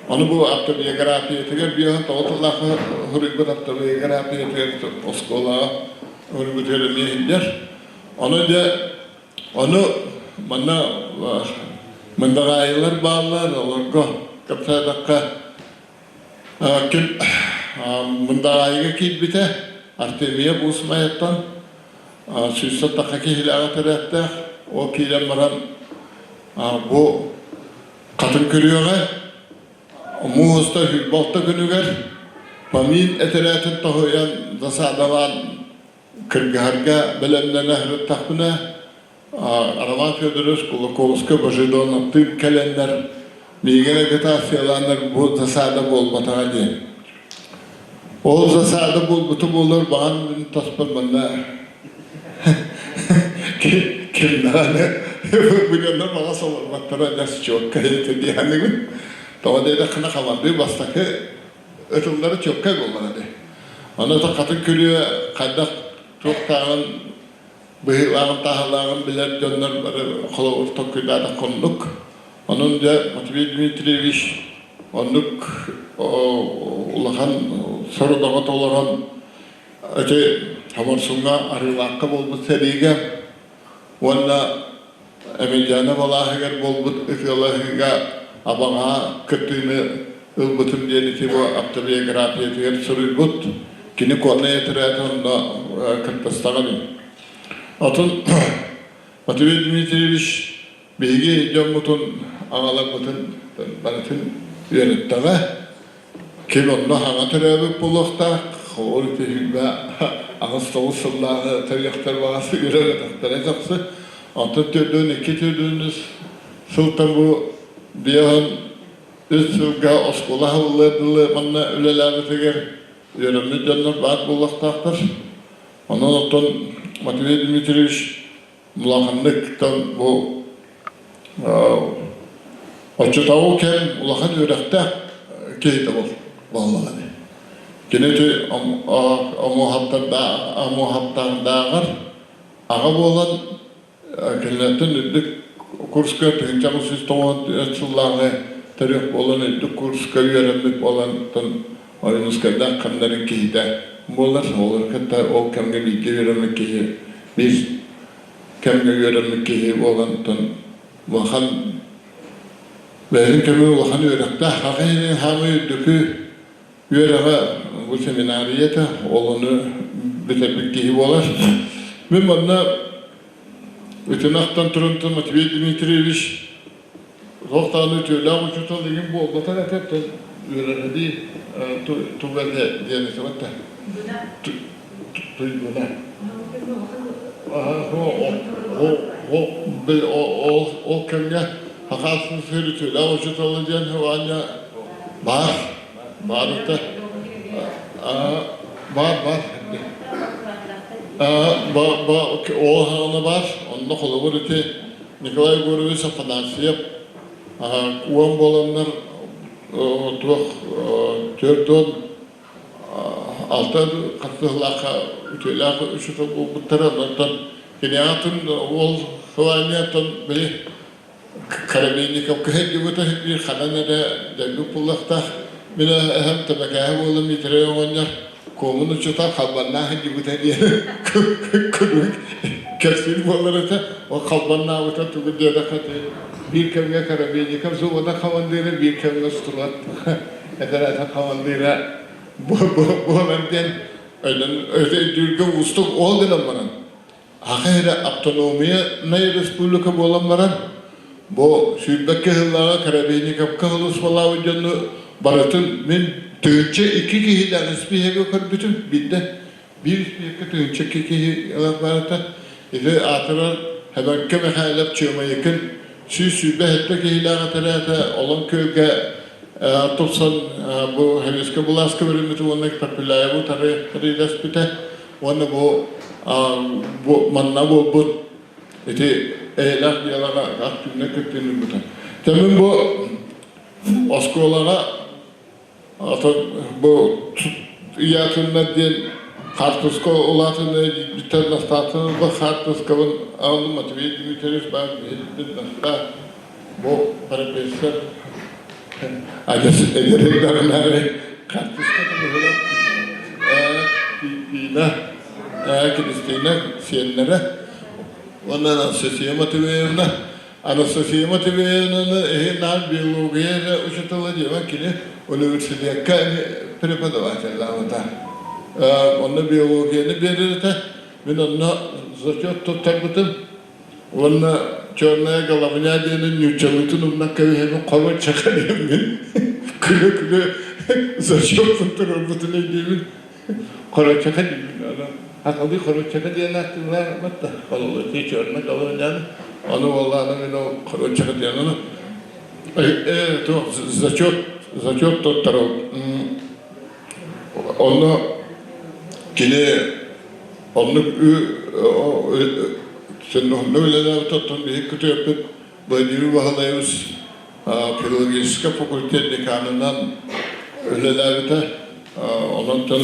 Ону бу автобиографиятыгар биэһин тоҕо тыллаах суруйбут автобиографиятыгар оскуолаҕа суруйбутугар эмиэ иһиллэр. Ону дьэ Ону манна мындаҕаайылар бааллар, олорго кэпсээтэххэ ким Мындаҕаайыга киирбитэ Артемия Буусмайаттан сүүстэн тахха киһилээҕи төрөттээх. Ол киирэн баран бу хатын күрүөҕэ муус устар күнүгэр Фомин этэрээтин тоһуйан засадалаан Кыргыһарга бэлэмнэнэ сырыттахпына, Роман Федорович Кулаковскай Божедоновтыын кэлэннэр миигин агитациялааннар бу засада буолбатаҕа диэн. Ол засада буолбута буоллар баҕан мин таспар манна ким даҕаны быгана баҕас олорботторо дэс чуоккай этэ диэханыгын. Тоҕо диэтэххинэ хамандыы бастакы ытыллара чуоккай буоллаҕа дии. Ону хатын күрүө хайдах туохтааҕын быһыылааҕын-таһалааҕын билэр дьоннор бары холобур толкуйдаатах оннук. Онон дьэ Матвей Дмитриевич оннук улахан сорудаҕы толорон ити Хоморсуҥҥа Арыылаахха буолбут сэриигэ уонна Эмильяна балааһыгар буолбут ытыалаһыыга абаҕа кыттыыны ылбытым диэн ити бу автобиографиятыгар суруйбут. Кини коннай этэрээт онно кыттыстаҕын. Отун Матвей Дмитриевич биһиги дьоммутун, аҕаларбытын барытын үөрэттэҕэ. Ким онно саҥа төрөөбүт буолуохтаах, ол ити сүүрбэ аҕыс-тоҕус сыллааҕы төрүөхтэр баҕас үөрэммэтэхтэрэ чахчы. Онтон 42 төрдүөн сылтан бу 53 сылга оскуола аһыллыар дылы манна үлэлээбитигэр үөрэммит дьоннор баар буолуохтаахтар. Онон оттон Матвей Дмитриевич улаханнык бу оччотооҕу кэм улахан үөрэхтээх киһитэ буоллаҕа дии. Кини ити омуоһаптардааҕар аҕа буолан кинилэртэн үрдүк курска 1994 сыллааҕы төрүөх буолан үрдүк курска үөрэммит буолан Ойуунускайдаах кэмнэрин киһитэ буолар. Олор кытта ол кэмҥэ бииргэ үөрэммит киһи биир кэмҥэ үөрэммит киһи буолан улахан бэйэтин кэмигэр улахан үөрэхтээх саха иһинэн саамай үрдүкү үөрэҕэ бу семинария этэ ол ону бүтэрбит киһи буолар. Мин манна ытынахтан туран Матвей Дмитриевич Туох даҕаны үтүөлээх учуутал игин буолбатар этэ, тыл үөрэҕирии туга диэн этибэт да туйгуна. Ол кэмҥэ Хакас үтүөлээх учуутала диэн Ваня баар, баар этэ. Баар, баар. Ол хаҕына баар, онно холобур ити Николай Егорович Афанасьев уон буоланнар туох 46 хаттыылаахха үтүөлээх учуутал буолбуттара. Онтон кини атын уол Хваниятын били Коробейников кыһайдыбыта биир ханан эрэ дойду буллахтаах. Мин эһэм Тэбэкээһи буола Миитэрэй оҕонньор куомун учуутал халбаннаах илдьибитэ диэн күлүк кэпсиир буолар этэ. Ол халбаннаабыта тугу диэтэххэ биир кэмҥэ Коробейников взвода хамандыыра, биир кэмҥэ Строд этэрээтэ хамандыыра буолар диэн өйдүүргэ уустук ол гынан баран Аха эрэ автономиянай республика буолан баран, бу сүүрбэккэ сыллааҕы Коробейниковка сулууспалаабыт дьону барытын мин 1002 киһилээх испииһэгэ көрбүтүм биирдэ. Биир испииһэккэ 1002 киһи барыта. Ити аатырар Хэбэҥкэ Михайлов Чыамайыкын 127 киһилээх этэрээтэ Олон күөлгэ тупсан бу Хевиска былааска бэриммит уонна Пепеляеву тарыйдаспыта. Уонна бу бу манна буолбут ити эйэлээх дьыалаҕа активнай кыттыыны ылбыта. Тэмин бу оскуолаҕа атын бу ыйаатыннар диэн хаартыска улаатынна бүтэн настаатын ылбыт хаартыскабын аҕалым Матвей Дмитриевич баар биһиги настаа бу профессор адьас эдэр эрдэҕинээҕи хаартыска туһунан Тина Кристина сиэннэрэ уонна Анастасия Матвеевна Анастасия Матвеевнаны иһин наар биология эрэ учуутала диэбэн кини университекка преподавателлаабыта. Онно биологияны биэрэр этэ. Мин онно зачет туттарбытым. Уонна черная головня диэни нууччалыытын умнан кэбиһэбин хоро чаха диэммин күлэ-күлэ зачеппун турарбытын өйдүүбүн. Хоро чаха диибин аны сахалыы хоро чаха диэн ааттыыллар батта хололотии черная головняны ону буоллаҕына мин ол хоро чаха диэн ону туох зачет зачет туттарыл онно кини Оннук онно үлэлээбит оттон биһиги күтүөппүт Владимир Баһылайабыс филологическай факультет деканынан үлэлээбитэ. Онон тыл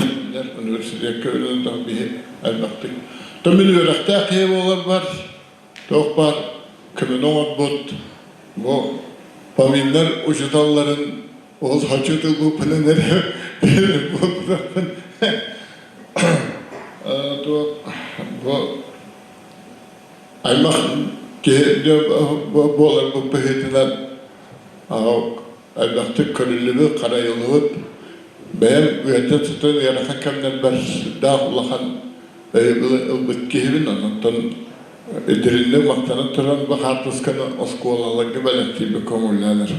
университекка үлэлээн биһи элбэхтик. То мин үөрэхтээх киһи буоларбар туох баар көмөнү оҥорбут бу Фоминнар учууталларын ол хочу тылбыппынан эрэ буолбутаппын Бу аймах киһи буоларбыт быһыытынан элбэхтик көрүллүбүт, харайыллыбыт. Бэйэм үөрдэн сытан ыарахан кэмнэрбэр сүрдээх улахан өйөбүл ылбыт киһибин. Онтон дириҥник махтанан туран бу хаартысканы оскуолаларга бэлэхтиирбит көҥүллэнэр.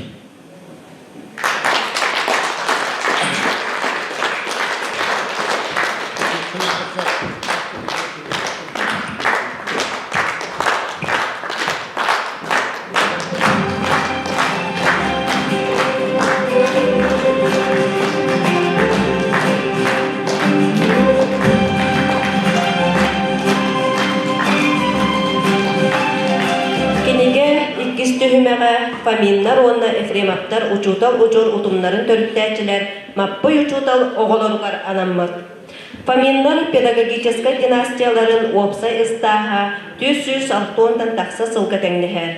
Кинигэ иккис түһүмэҕэ Фоминнар уонна Ефремовтар учуутал удьуор утумнарын төрүттээччилэр Маппый учуутал оҕолоругар анаммыт. Фоминнар педагогическай династияларын уопсай ыстааһа 460-тан тахса сылга тэҥнэһэр.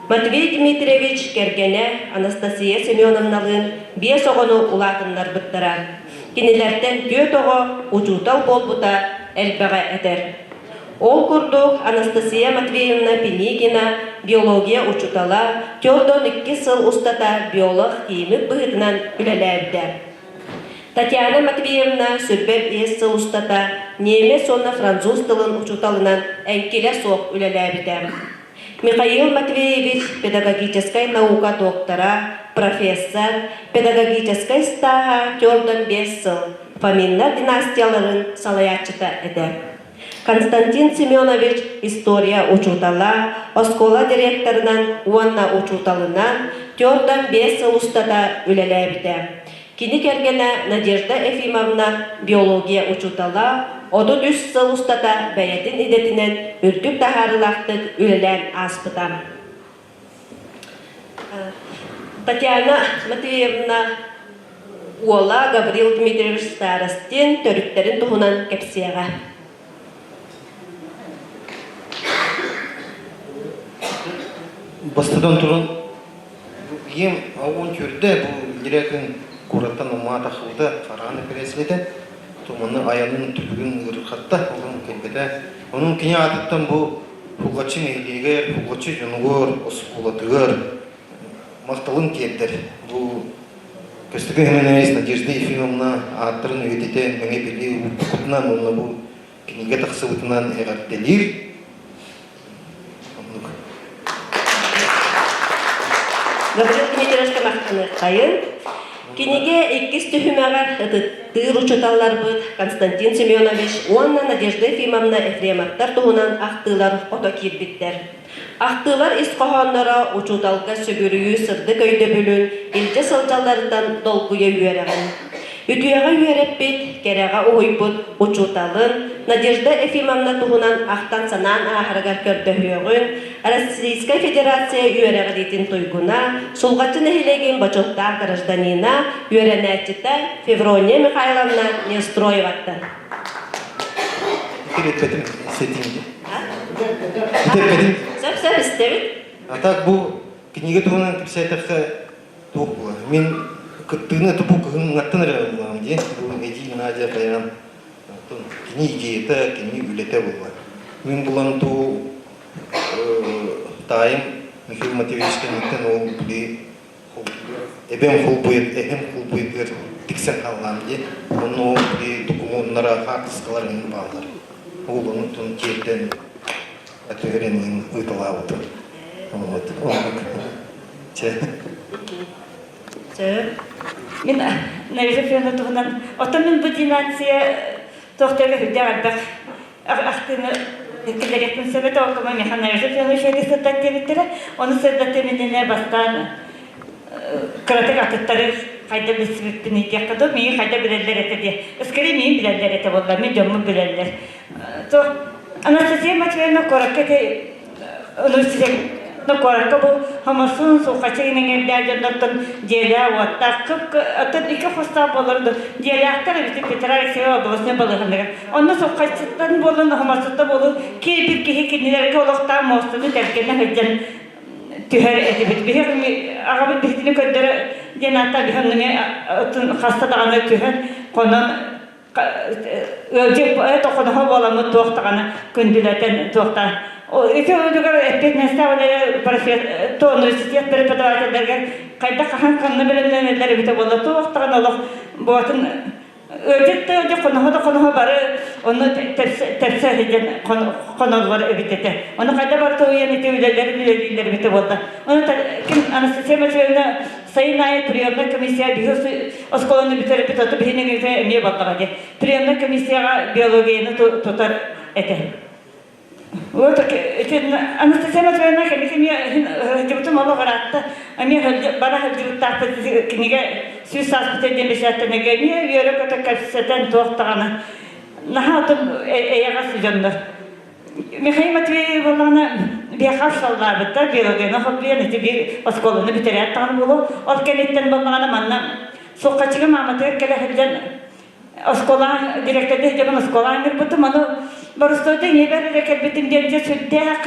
Матвей Дмитриевич кэргэнэ Анастасия Семеновналыын биэс оҕону улаатыннарбыттара. Кинилэртэн түөрт оҕо учуутал буолбута элбэҕи этэр. Ол курдук, Анастасия Матвеевна Пинигина биология учуутала, Теодон икки сыл устата биолог-химик быһыытынан үлэлээбитэ. Татьяна Матвеевна сүрбэ биэс сыл устата немец уонна француз тылын учууталынан эҥкилэ суох үлэлээбитэ. Михаил Матвеевич педагогическай наука доктора, профессор, педагогическай стааһа Теодон биэс сыл, Фоминнар династияларын салайааччыта этэ. Константин Семенович история учуутала, оскуола директорынан уонна учууталынан төрдөн биэс сыл устата үлэлээбитэ. Кини кэргэнэ Надежда Ефимовна биология учуутала, 33 сыл устата бэйэтин идэтинэн үрдүк таһаарыылаахтык үлэлээн ааспыта. Татьяна Матвеевна уола Гаврил Дмитриевич Старостин төрүттэрин туһунан кэпсиэҕэ. Бастатан туран, ийэм аҕуон төрдө бу Лирякин. Куораттан умаа тахсыбыта, хараҕын эпэрээссийэтэ, туманы айанын түбүгүн ыарырҕатта, олун кэлбэтэ. Онон кини аатыттан бу Кулгаччы нэһилиэгэр, Кулгаччы дьонугар, оскуолатыгар махталын тиэрдэр. Бу Көстөкүүн Семенович, Надежда Ефимовна ааттарын үйэтитэ Мэҥэ Билии уурбуккутунан уонна бу кинигэ тахсыбытынан эҕэрдэлиир. Оннук. Гаврил Дмитриевичка махтаныаххайын. Кинигэ иккис түһүмэҕэр ытыктыыр учууталларбыт Константин Семенович уонна Надежда Ефимовна Ефремовтар туһунан ахтыылар хото киирбиттэр. Ахтыылар ис хоһоонноро учууталга сүгүрүйүү сырдык өйдөбүлүн илдьэ сылдьалларыттан долгуйа үөрэҕин. Үтүөҕэ үөрэппит, кэрэҕэ уһуйбут учууталын Надежда Ефимовна туһунан ахтан-санаан ааһарыгар көрдөһүөҕүн Российскай Федерация үөрэҕириитин туйгуна, Сулҕаччы нэһилиэгин бочуоттаах гражданина, үөрэнээччитэ Феврония Михайловна Неустроеваттан. Итириппэтим сетинги. Итириппэтим. Сөп сөп истэбит. А так бу кинигэ туһунан кэпсээтэххэ туох буолар? Мин кыттыыны тупу кыһыҥҥаттан эрэ ыллаҕым дии. Бу Эдии Надя хайаан кини идеята, кини үлэтэ буолла. Мин булан туу таайым Михаил Матвеевич кэнниттэн ол били эбэм холбуйат эһэм холбуйатыгар тиксэн хааллаам диэн онно ол били докумуоннара хаартыскалар эҥин бааллар ол онтон тиэрдэн түһэрэн иһин ыыталаабытым вот оннук чэ Мин Надежда Федоровна туһунан оттон мин бу династия туохтарга сүрдээх элбэх ахтыыны киллэриэхпин сөп этэ ол кыма миэхэ Надежда Федоровна үчүгэйдик сырдат диэбиттэрэ ону сырдатыым иннинэ бастаан кыратык атыттары хайда билсибиппин диэххэ дуу миигин хайда билэллэр этэ диэ скорее миигин билэллэр этэ буолла мин дьоммун билэллэр то Анастасия Матвеевна куоракка ити университет куоракка бу хомосуун сухачы иҥэрдээх дьоннортон дьиэлээх-уоттаах кып оттон икки хостоох буолар дьиэлээхтэр эбит Петра Алексеева областной балыыһаныгар онно сухачыттан буолан хомосуттан буолун киирбит киһи кинилэргэ олохтоох муостаны тэлгэнэ сылдьан түһэр этибит биһи аҕабыт биһитини көрдөрө диэн ааттаах биһи оннуҥа хаста даҕаны түһэн хонон ыалдьыт тохоноһо буоламмыт туох даҕаны күндүлэтэн туохтаан ити өлүгэр эппиэтинэстээх үлэлэр то университет преподавателлэригэр хайдах хаһан ханна бэлэмнэнэллэр эбитэ буолла туох даҕаны олох буотун ыалдьыт да ыалдьыт хоноһо да хоноһо бары ону тэпсэ сылдьан хоноллор эбит этэ ону хайда барыта уйан ити үлэлэрин үлэлииллэр эбитэ буолла ону ким Анастасия Матвеевна сайын аайы приемная комиссия биһи оскуоланы бүтэрбит оту биһини эмиэ баллаҕа диye. Приемная комиссияҕа биологияны тутар этэ. Вот Анастасия Матвеевна кэнники эмиэ сылдьыбытым олох ыраатта. Эмиэ бара сылдьыбыттаахпыт кинигэ сүүс сааспыт диэн бэчээттэнэргэ эмиэ үөрэ-көтө кэпсэтэн туох даҕаны наһаа отун эйэҕэс дьоннор. Михаил Матвеев буоллаҕына биһиэхэ саллаабыта, биологияны холбуйан ити биир оскуоланы бүтэрээт даҕаны буолуо. Ол кэнниттэн буоллаҕына манна Суоххаччыга мааматыгар кэлэ сылдьан оскуола директорда сылдьабын оскуола ыҥырбытым. Ону боростуойда ийэбэр эрэ кэлбитим диэн дьэ сүрдээх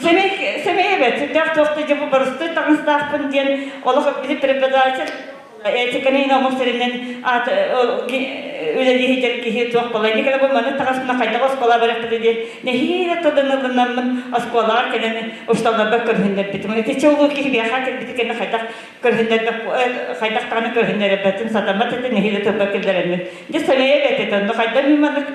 сэмэй сэмэй эбэт сүрдээх туох да дьэ бу боростуой таҥастаахпын диэн олох били преподаватель этиканы омук сиринэн аат үлэлии сылдьар киһи туох буолла инникини бу маннык таҥаспына хайдах оскуола барыахпыт диэн нэһиилэ тылынылынаммын оскуолаҕа кэлэн учууталларбар көрүһүннэрбитим итиччэ улуу киһи биэхэ кэлбит кэннэ хайдах көрүһүннэрбэт хайдах даҕаны көрүһүннэрбэтин сатаммат этэ нэһиилэ тылбар киллэрэммин дьэ сэмэйэ эбэт этэ онно хайдах мин маннык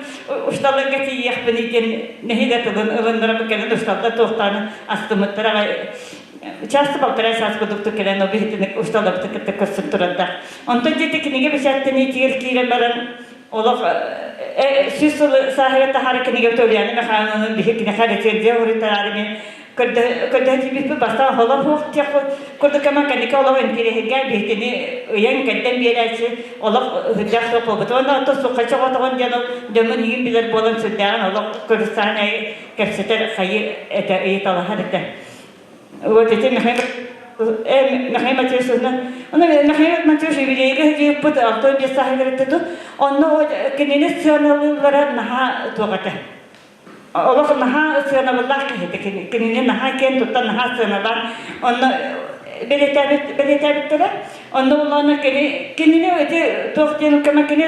учууталларга тиийиэхпиний диэн нэһиилэ тылын ылыннарабын кэлэн учууталлар туохтааны астыммыттар аҕай часто полтора час курдук кэлэн ол биһитини усталабыты кытта көрсөн турардаах. Онтон дьиэти кинигэ бэчээттэнии киирэн баран олох сүүс сыл сааһыгар таһаара кинигэ Ульяна Михайловна биһи киниэхэ рецензия уруйтараары мен көрдөһө тиийбиппит бастаан холор хуох диэх курдук кэмэ кэнники олох интириэһиргээн биһитини ыйан кэрдэн биэрээччи олох үрдээх суох буолбут. Уонна оттон суххаччы оҕотоҕун диэн ол дьоммун иһин билэр буолан сүрдээҕин олох көрүстээн кэпсэтэр хайы этэ ыйыталаһар этэ. Вот эти Михаил Михаил Матвеевич Ону Михаил Матвеевич юбилейга сылдьыбыппыт 65 сааһыгар этэ Онно кинини сыаналыыллара наһаа туох этэ. Олох наһаа сыанабыллаах киһи этэ. Кинини наһаа киэн туттан наһаа сыаналаан онно бэлиэтээбиттэрэ. Онно улаана кини кинини ити туох диэн кэмэ кини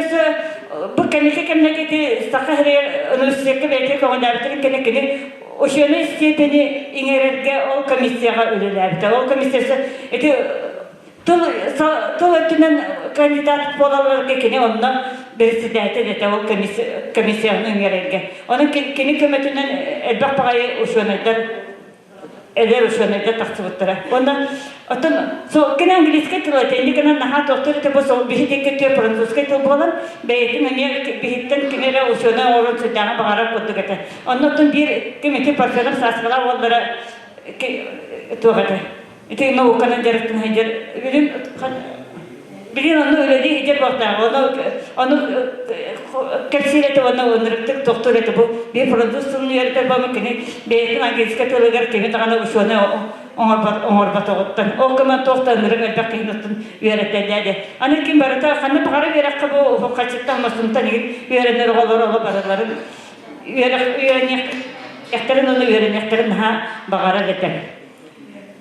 бу кэнники кэмнэргэ ити Саха сиригэр университекка бэйэтэ көҕүлээбитин кини кини ученый степени иҥэрэргэ ол комиссияҕа үлэлээбитэ. Ол комиссиясы ити тыл тыл өттүнэн кандидат буолалларга кини онно председатель этэ ол комиссияны ыҥырарга. Онон кини көмөтүнэн элбэх баҕайы учуонайдар эдэр учуонайдар тахсыбыттара. Онно оттон сол кини английскай тыл этэ, инникинэн наһаа тохтор этэ бу сол биһи диэки французскай тыл буолан бэйэтин эмиэ биһиттэн кими эрэ учуонай оҥорон сүрдээҕин баҕарар курдук этэ. Онно оттон биир ким ити Парфенов Сааскалаах уоллара туох этэ Ити науканан дьарыктана сылдьар билим билин онно үлэлии сылдьар буолтаах. Ону ону кэпсиир этэ уонна ынырыктык тохтуур этэ. Бу биир француз тылын үөрэтэр буолан кини бэйэтин английскай тылыгар кими даҕаны учуонай оҥорбот оҥорботоҕуттан. Ол гынан туох да ынырык элбэх киһини оттон үөрэтэллээ Аны ким барыта ханна баҕарар үөрэххэ бу хачыттан мосунтан игин үөрэнэр оҕолор оҕо барыларын үөрэх үөрэниэхтэрин уонна үөрэниэхтэрин наһаа баҕарар этэ.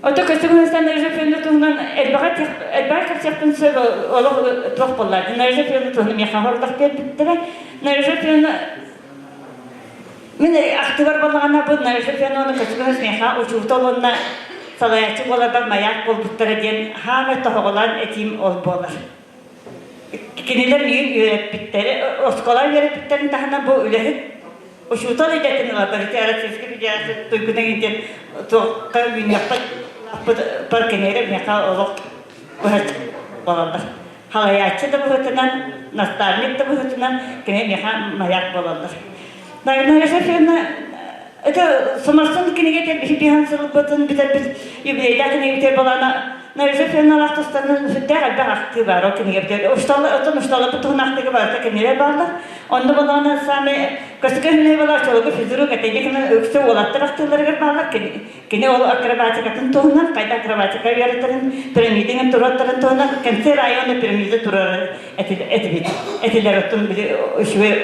Ото көстүгүнүстан Наржа туһунан элбэҕи элбэҕи кэпсиэхпин сөп олох туох буолла. Наржа туһунан миэхэ хордох биэрбиттэрэ. Наржа мин ахтыбар буоллаҕына бу Наржа Феновна көстүгүнүс миэхэ учуутал уонна салайааччы буоларбар маяк буолбуттара диэн хаамай тоһоҕолоон этиим ол буолар. Кинилэр миигин үөрэппиттэрэ, оскуола үөрэппиттэрин таһынан бу үлэһит учуутал идэтин ыларбар ити Российскай Федерация туйгуна диэн туохха үүнүөхпэт пар кинилэр миэхэ олох быһаччы буолаллар. Халайааччы да быһыытынан, наставник да быһыытынан кини миэхэ маяк буолаллар. Марина Ефимовна это Соморсун кинигэтэ биһи сылбытын бүтэрбит юбилейдаах кинигэбитигэр балаана Нариза Феналаах тустарынан сүрдээх элбэх ахтыы баар ол кинигэбитигэр. Устала, оттон усталаппыт туһун ахтыыга барыта кинилэр бааллар. Онно балаана саамай көстүкэ хүннэй балаар чолугу физрук этэнник үксэ уолаттар ахтыыларыгар бааллар. Кини, кини ол акробатикатын туһунан, хайда акробатика үөрэттэрин, пирамидин туруоттарын туһунан концерт аайы онно пирамида турар этибит. Этилэр оттон били үчүгэй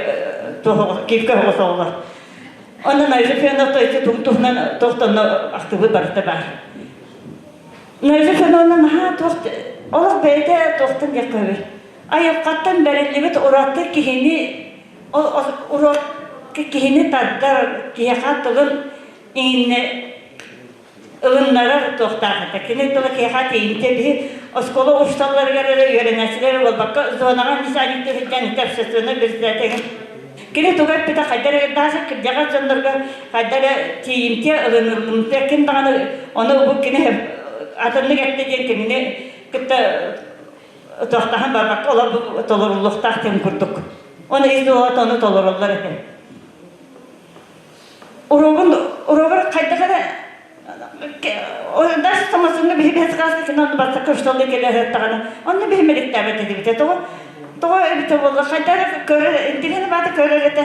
киипкэ оҕус оҕолор. Онно Нариза Феновна ити туһунан туох да ахтыбыт барыта баар. Нариза Феновна наһаа туох олох бэйэтэ туохтан диэх көбүр. Айылҕаттан бэриллибит ураты киһини ураты киһини тардар киһиэхэ тылын иҥиннэ ылыннарар туохтаах этэ. Кини тыла киһиэхэ тиийимтиэ биһи оскуола учууталларыгар эрэ үөрэнээччилэр буолбакка зонаҕа мисаник сылдьан ити общественнай председатель кини тугу эппитэ хайда эрэ даже кырдьаҕас дьоннорго хайда эрэ тиийимтиэ ылыныллымтыа ким даҕаны ону бу кини атыннык эттэ диэн кинини кытта туохтаһан барбакка олор бу толоруллуохтаах диэн курдук. Оны из ону толороллор этэ. Уруогун уруогар хайдах эрэ даже самасынна биһи биһи сакааска кини онно бастакы учууталлыы кэлэ сырыттаҕына онно биһи мэликтээбэт этибит тоҕо тоҕо эбитэ буолла хайдах эрэ көрөр интеллигент баата көрөр этэ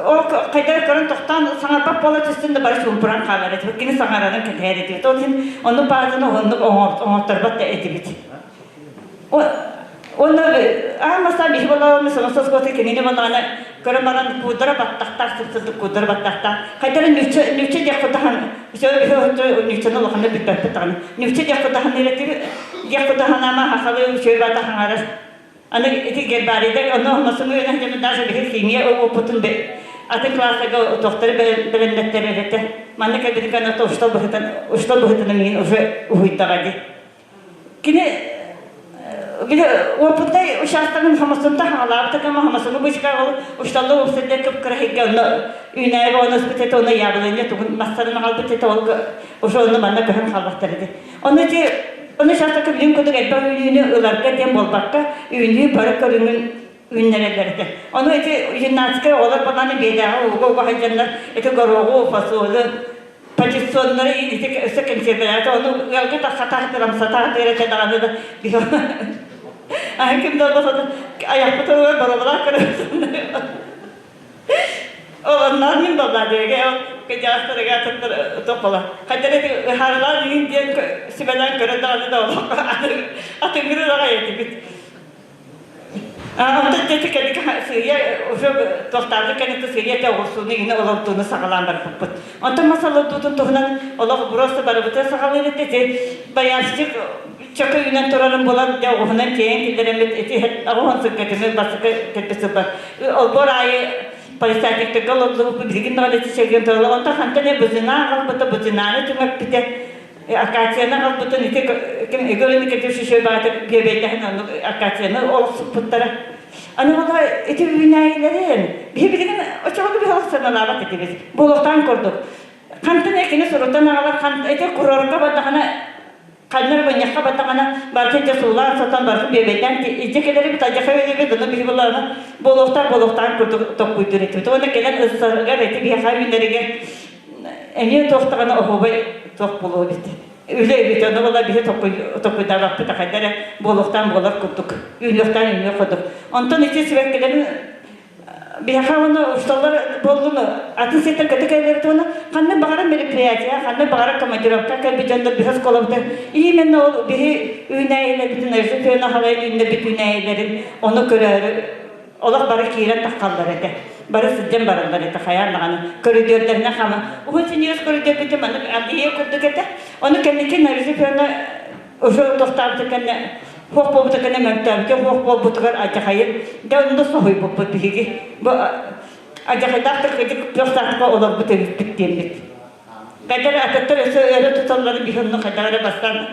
ол хайдах эрэ көрөн тохтоон саҥарбат буола түстүн да бары чуумпуран хаалар этибит кини саҥарарын кэтэһэр этибит ол иһин оннук баатаны уһуннук оҥотторбот да этибит Уонна аан бастаан биһи буоллаҕына Самосос куота кинини буоллаҕына көрөн баран куудара баттахтаах сып-сырдык куудара баттахтаах хайдах эрэ нүүччэ нүүччэ диэх кутаһан нүүччэни улаханнык билбэппит даҕаны нүүччэ диэх кутаһан диэх кутаһанаама хахалы үчүгэй баата хаҥарар аны ити гербарийдар онно хомосуҥу үөнэһдьэмин даже биһи химия опытын атын класстарга туохтары бэлэмнэттэр этэ манна кэлбитин кэннэ устал быһытын устал быһытынан миин уже уһуйдаҕа дии Кини били опытнай учаастагын хамасында хаҥалаабыта кама хамасыны бычка ол ушталла уопсайда кып-кыра иһикке онно үүнээйи ону ыспыт этэ онно яблоня тугун мастарын аҕалбыт этэ ол уже онно манна көһөн хаалбаттар этэ. Онно ити ону учаастакка билим курдук элбэх үүнүүнү ыларга диэн буолбакка үүнүү бары көрүҥүн үүннэрэллэр этэ. Ону ити юннатскай оҕолор бананы биэдээҕи ууга уга сылдьаннар ити горуоҕу, фасолы позиционнары ити өссө кэнсиэрдэрээти ону ыалга тахсатаах сатаах диэрэтэ даҕаны да аһы ким да болбосо айахпыт уругар боробалаах көрөбүт ол онноор мин боллаа диэгэ ол кыдьаастарыга атыттар топпола хайдах ити ыһаарылаан иһин диэн сүбэлээн көрөн даҕаны да олох атыҥыры даҕай этибит. Онтон дьэ кэлик сыыйа уже туохтаабыт кэнниттэн сыыйа этэ оҕурсууну иҥнэ олордууну саҕалаан барбыппыт. Онтон мас олордуутун туһунан олох просто барыбытын саҕалыыбыт ити боярских чөкө үүнэн турарын булан дьэ оҕуһунан тиэйэн киллэрэммит ити оҕуһун сыккатымы бастакы кэлбит сылбар. Олбуор аайы полисадниктарга олордубуппут билигин даҕаны ити чэгиэн тураллар. Онтон хантан эмэ бузина аҕалбыта, бузинаны түҥэппитэ. Акацияны аҕалбытын ити ким Егор Никитич үчүгэй баҕатык бүөбэйдэһэн оннук акацияны олохсуппуттара. Аны була ити үүнээйилэрин биһи билигин очоҕо биһи олох саналаабат этибит. Буолуохтаан курдук. Хантан экини сурутан аҕалар, хан ити курорка бардаҕына ханнар мунньахха бардаҕына барытын дьэ суулаан сотон барытын бүөбэйдээн илдьэ кэлэрибит адьаха өлөбүт ону биһи булааны буолуохтаах буолуохтаан курдук токкуйдуур этибит. Уонна кэлэн ыссарыгар ити биһиэхэ үүнэригэр Эмиэ туох даҕаны оһуобай туох буолуо эбит. Үлэ эбит, ону була биһи токуйдаабаппыт хайда эрэ буолуохтаан буолар курдук, үүнүөхтээн үүнүөх курдук. Онтон ити сибэккилэрин биһиэхэ уонна усталлар буоллун атын сиртэн көтө кэллэрит уонна ханнык баҕарар мероприятие, ханнык баҕарар командировка кэлбит дьоннор биһи оскуолабытын именно ол биһи үүнээйилэрбитин, Жефена халайын үүннэрбит үүнээйилэрин ону көрөөрү Олох бары киирэн таххаллар этэ. Бары сылдьан бараллар этэ хайаан даҕаны. Көрүдүөрдэринэ хама. Уһун синьиэс көрүдүөрбүтүм маннык Андрея курдук этэ. Ону кэнники Нариза Федоровна уже тохтообута кэннэ хуох буолбута кэннэ мөлтөөбүтэ хуох буолбутугар адьахайын дьэ онно соһуйбуппут биһиги. Бу адьахайдаах кырдьык туохтаахтыка олорбут эбиппит диэммит. Хайдах атыттар өссө өрө туталларын биһи онно хайдах эрэ бастаан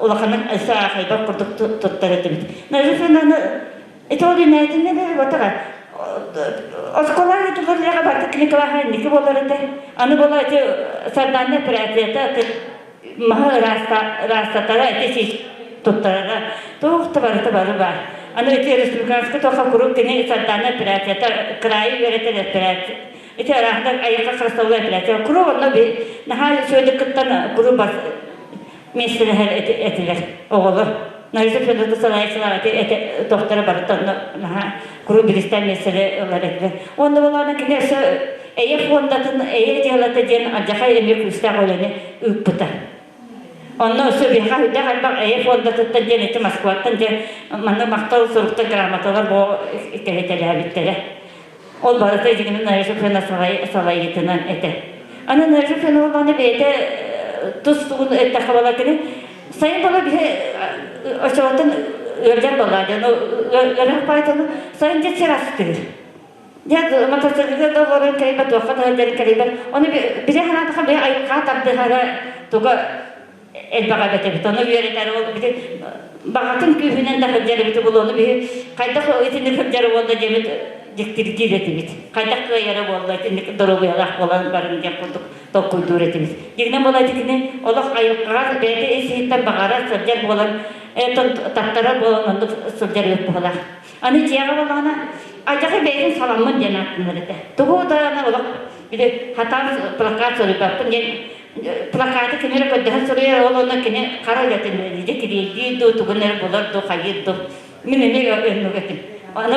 улаханнык өссө аахайбат курдук туттар этибит. Нариза Федоровна Ити ол инээтинэ бе батаға осколар этилерлеге барты клиникалаха инники болар этэ. Аны бола эти сардаанна операцията маһы ыраастатара эти сис туттарара туох да барыта бары бар. Аны эти республиканскай тоха курук кини сардаанна операцията кыраайы үөрэтэр операция ити араахтар айылҕа харыстабыла операция куру онно би наһаа үчүгэйдик кыттан куру бас миэстэлэһэр этилэр оҕолор. Нарыжа Федоровна салайааччылар эти тохторо барыта онно наһаа куруук биристээн миэстэлэ ылар этилэр. Уонна буолаана кини өссө эйэ фондатын эйэ дьыалата диэн алдьархай эмиэ күүстээх үлэни ыыппыта. Онно өссө биһиэхэ үрдэх элбэх эйэ фондатыттан диэн ити Москваттан диэн манна махтал суруктар грамоталар бу кэлитэлээбиттэрэ. Ол барыта дьиҥинэн Нарыжа Федоровна салайыытынан этэ. Аны Нарыжа Федоровна бэйэтэ тус тугун эттэххэ буолар кини сайын буола биһи оччоҕуттан ыалдьар буоллаа дьон ыарыһах баайтаны сайын дьэ сир астыыр. Дьэ мотоциклга да олорон кэлбэт, туохха да сылдьан кэлбэт. Ону били санаатахха били айылҕаҕа тардыһара туга элбэх эбит эбит. Ону үөрэтэр ол бити баҕатын күүһүнэн да сылдьар эбит булуону биһи хайдах итинник сылдьар буолла диэбит дьиктиргиир этибит. Хайдах кыайара буолла итинник доруобуйалаах буолан барын диэн курдук толкуйдуур этибит. Дьиҥинэн буола итини олох айылҕаҕа бэйэтэ ис-иһиттэн баҕарар сылдьар буолан этон таттарар буолан оннук сылдьар эбит быһыылаах. Аны дьиэҕэ буоллаҕына адьаҕы бэйэтин саламмын диэн ааттанар этэ. Тугу даҕаны олох били хатаан плакат суруйбаппын диэн плакаты ким эрэ көрдөһөн суруйар, ол онно кини хара үлэтин илдьэ кириэйдиир дуу, тугун эрэ булар дуу, хайыыр дуу. Мин эмиэ оннук этим. Аны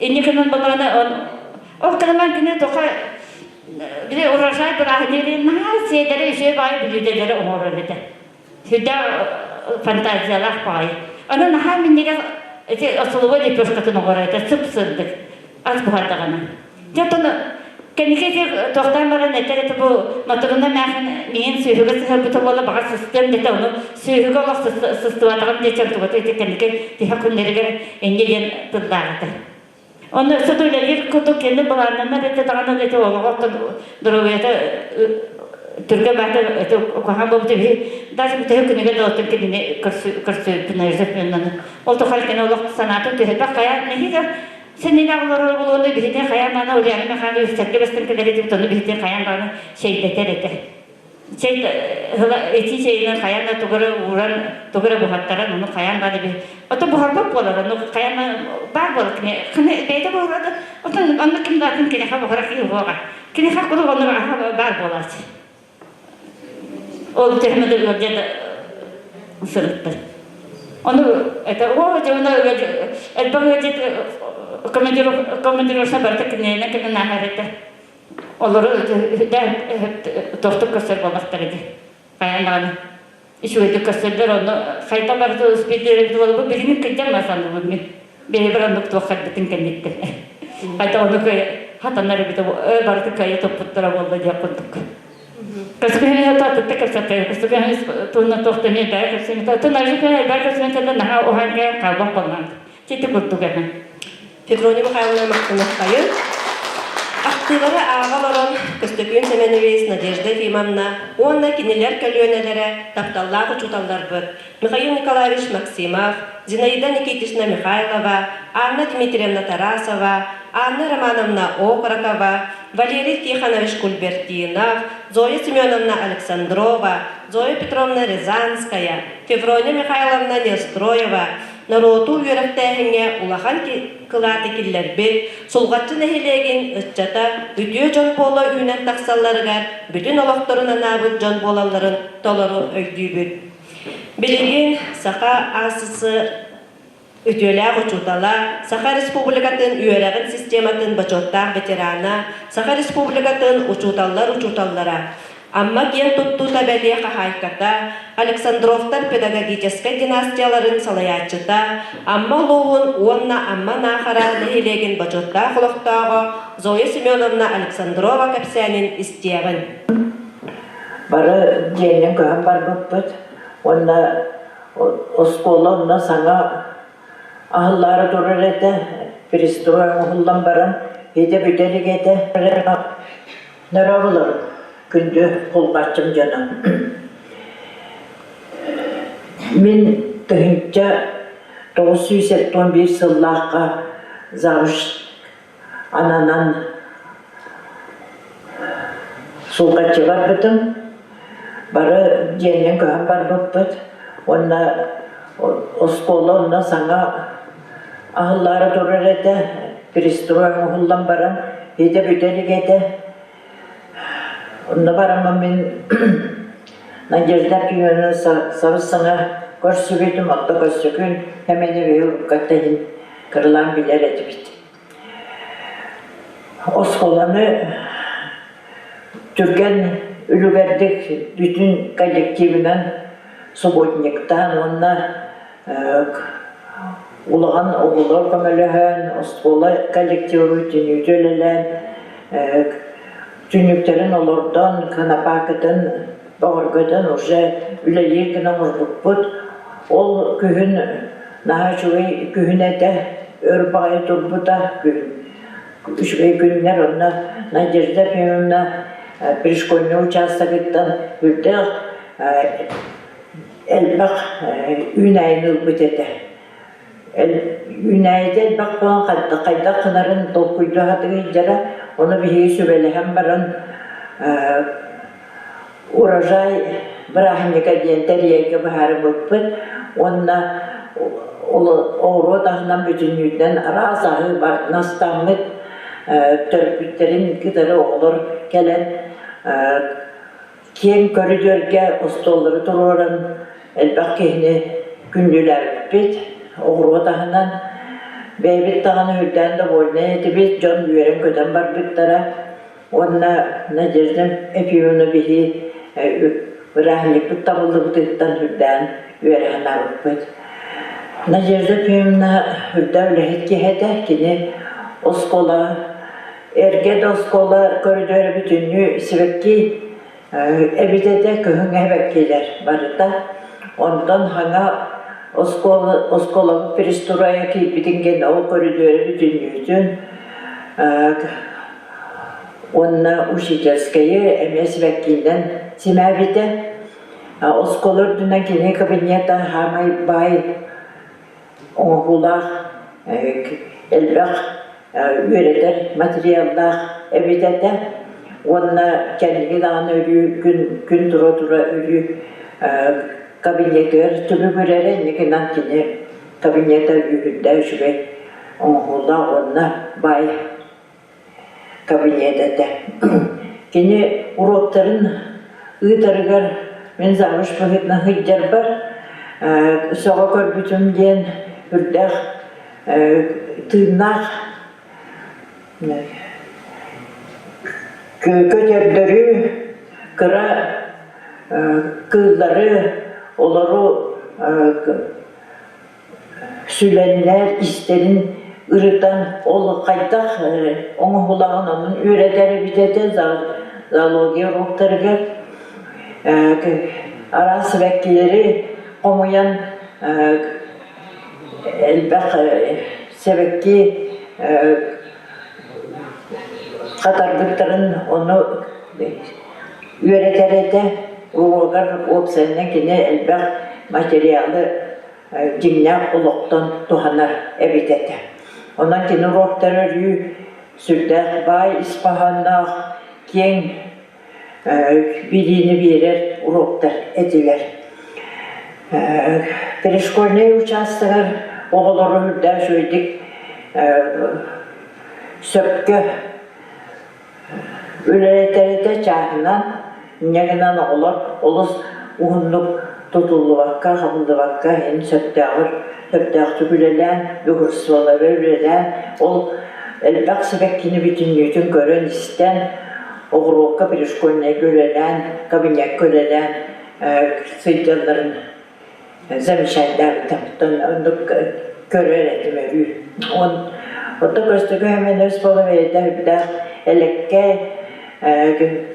инньэ гынан буоллаҕына, ол кынаман кини тоха били урожай бырааһынньыгын наһаа сиэдэрэ үчүгэй баҕайы бүлүүдэлэри оҥорор этэ. Сүрдээх фантазиялаах баҕайы. Аны наһаа минньигэс ити остолобуой лепешкатын оҥорор этэ, сып-сырдык. Ас буһардаҕына. Дьэ оттон кэнники ити туохтаан баран этэр этэ бу Матырына эмээхин миин сүөһүгэ сыһыарбыта буола баҕар сыстыам дэтэ ону сүөһүгэ олох сыстыбатаҕым диэчэн тугата ити кэнники тиһэх күннэригэр инньэ диэн тыллаах этэ. Онно өссө да үлэлиир курдук кини былааннанар этэ даҕаны ити олоҕо оттон доруобуйата түргэн баата ити куһаҕан буолбут үһү даже бүтэһик күнүгэр да оттон кинини көрсүбүппүн Жеффиннаны. Ол тухары кини олох санаатын түһэрбэх хайа нэһиилэ сэннилээх олорор буолуону биһитин хайаан даҕаны Ульяна Михайлович сэргэ бэстэн кэлэр этибит ону биһитин хайаан даҕаны чэйдэтэр этэ. Чэй итии чэйинэн хайаан да тугу эрэ ууран, тугу эрэ буһаттаран, ону хайаан даҕаны би Ото буһарбат буолар, ону хайаан да баар буолар кини кини бэйэтэ буһарар да, отон онно ким да атын киниэхэ буһара киһи уһуоҕа. Киниэхэ куруук оннук аһа баар буолааччы. Ол төһөмө да ыалдьа да сырыттар. Ону это о дьоно элбэх ыалдьыт командировочно барыта кинилэринэн кэлэн ааһар этэ. Олору тохтук көрсөр буолбахтар ити. Хайаан даҕаны үчүгэйдик көрсөллөр, онно хайдах барыта успейдиир эбит буолбут билигин кырдьан саныыбын мин. Бэйэбэр оннук туох кэлбитин кэнниттэн. Хайда ону хатанар эбитэ барыты кыайа туппуттара буолла диэх курдук. Көскүһүн татытта кэпсэтэ, көскүһүн туһунан туохта эмиэ бэйэ кэпсэмитэ. Тун ажы бэйэ кэпсэмитэ наһаа уһанга хаалбах боллаан. Тити курдук эһэ. Феврония Михайловна махтаныаххайын. Ахтыылары ааҕа олорон Көстөкүүн Сэмэнович, Надежда Ефимовна уонна кинилэр көлүөнэлэрэ тапталлаах учууталларбыт Михаил Николаевич Максимов, Зинаида Никитична Михайлова, Анна Дмитриевна Тарасова, Анна Романовна Окорокова, Валерий Тихонович Кульбертинов, Зоя Семеновна Александрова, Зоя Петровна Рязанская, Феврония Михайловна Нестроева норуоту үөрэхтээһиҥҥэ улахан кылааты киллэрбит Сулҕаччы нэһилиэгин ыччата үтүө дьон буола үүнэн тахсалларыгар бүтүн олохторун анаабыт дьон буолалларын толору өйдүүбүт. Билигин Саха АССР үтүөлээх учуутала, Саха Республикатын үөрэҕин систематын бочуоттаах ветерана, Саха Республикатын учууталлар учууталлара, Амма киэн туттуута бэлиэ хаһаайката, Александровтар педагогическай династияларын салайааччыта, Амма улууһун уонна Амма Наахара нэһилиэгин бочуоттаах олохтооҕо Зоя Семеновна Александрова кэпсээнин истиэҕин. Бары дьиэннэн көһөн барбыппыт уонна оскуола онно саҥа аһыллаары турар этэ, перестрой оҥоһуллан баран итэ бүтэ илик этэ. Дорооболорун, күндү кулгааччым дьоно. Мин 1971 сыллаахха завуч ананан Сулҕаччы барбытым. Бары дьиэннэн көһөн барбыппыт уонна оскуола онно саҥа аһыллаары турар этэ. Перестрой оҥоһуллан баран итэ бүтэ илик этэ. Онно бараммын мин Надежда Пименовна сабыс-саҥа көрсүбүтүм, отто көрсүкүн эмэни биһи иһин кырылаан билэр этибит. Оскуоланы түргэн үлүгэрдик бүтүн коллективынан субботниктаан уонна улахан оҕолор көмөлөһөн, оскуола коллектива бүтүннүүтэ үлэлээн, түннүктэрин олордон, кынапаакытын бөҕөргөтөн уже үлэлиир гына оҥорбуппут. Ол күһүн наһаа үчүгэй күһүн этэ, өр баҕайы турбута күһүн. Үчүгэй күннэр онно Надежда Ефимовна пришкольнай учаастагыттан үрдээх элбэх үүнээйини ылбыт этэ. Үүнээйитэ элбэх буолан хайдах гынарын толкуйдуу сатыыр ону биһиги сүбэлэһэн баран урожай бырааһынньыга диэн тэрийэргэ быһаарыммыппыт уонна оҕуруот аһынан бүтүннүүтүнэн араас аһы барытын астааммыт төрөппүттэрин кытары оҕолор кэлэн киэҥ көрүдүөргэ остуоллары туруоран элбэх киһини күндүлээбиппит оҕуруот аһынан бэйэбит даҕаны үрдээн довольнай этибит дьон үөрэн-көтөн барбыттара Уонна Надежда Ефимовна биһи бырааһынньыкпыт табыллыбытыттан үрдээн үөрэһэн аабыппыт. Надежда Ефимовна үрдээх үлэһит киһи этэ. Кини оскуола, эргэ да оскуола көрүдүөрэ бүтүннүү сибэкки эбит этэ, кыһыҥҥы эбэккилэр барыта. Онтон хаҥа оскуола, оскуолабыт перестройа киирбитин кэннэ ол көрүдүөрэ бүтүннүүтүн Уонна учительскайы эмиэ сибэккиинэн симээбитэ. Оскуола үрдүнэн кини кабинета саамай баай оҥоһуулаах, элбэх үөрэтэр материаллаах эбит этэ. Уонна кэнники даҕаны өрүү күн, күн тура-тура өрүү кабинетыгар түбүгүрэрэ, инникинэн кини кабинета үһүрдэ үчүгэй оҥоһуулаах уонна баай кабинет этэ. Кини уруоктарын ыытарыгар мин завуч быһыытынан сылдьарбар сөҕө көрбүтүм диэн үрдээх тыыннаах көтөрдөрү, кыра кыыллары, олору. сүлэннэр истэрин ырытан ол хайдах оҥоһулаҕын онун үөрэтэр эбит этэ зоология уруоктарыгар араас сибэккилэри хомуйан элбэх сибэкки хатарбыттарын ону үөрэтэр этэ. Уруогар уопсайынан кини элбэх материалы дьиҥнээх олохтон туһанар эбит этэ. Онон кини уруоктара өрүү сүрдээх баай ис хоһоонноох, киэҥ билиини биэрэр уруоктар этилэр. Пришкольнай учаастагар оҕолору үрдээх үчүгэйдик сөпкө үлэлэтэрэтэ чааһынан, инньэ гынан оҕолор олус уһуннук тутуллубакка, хабыллыбакка иһин сөптөөҕүр сөптөөхтүк үлэлээн, дьуһурстволары үлэлээн, ол элбэх сибэккини бүтүннүүтүн көрөн-истэн, оҕуруокка пришкольнайга үлэлээн, кабинекка үлэлээн сылдьалларын замечательдаабытым. Оннук көрөр этим өрүү. Оттон Көстөкүү Семенович буола бэйэтэ үрдээх элэккэй,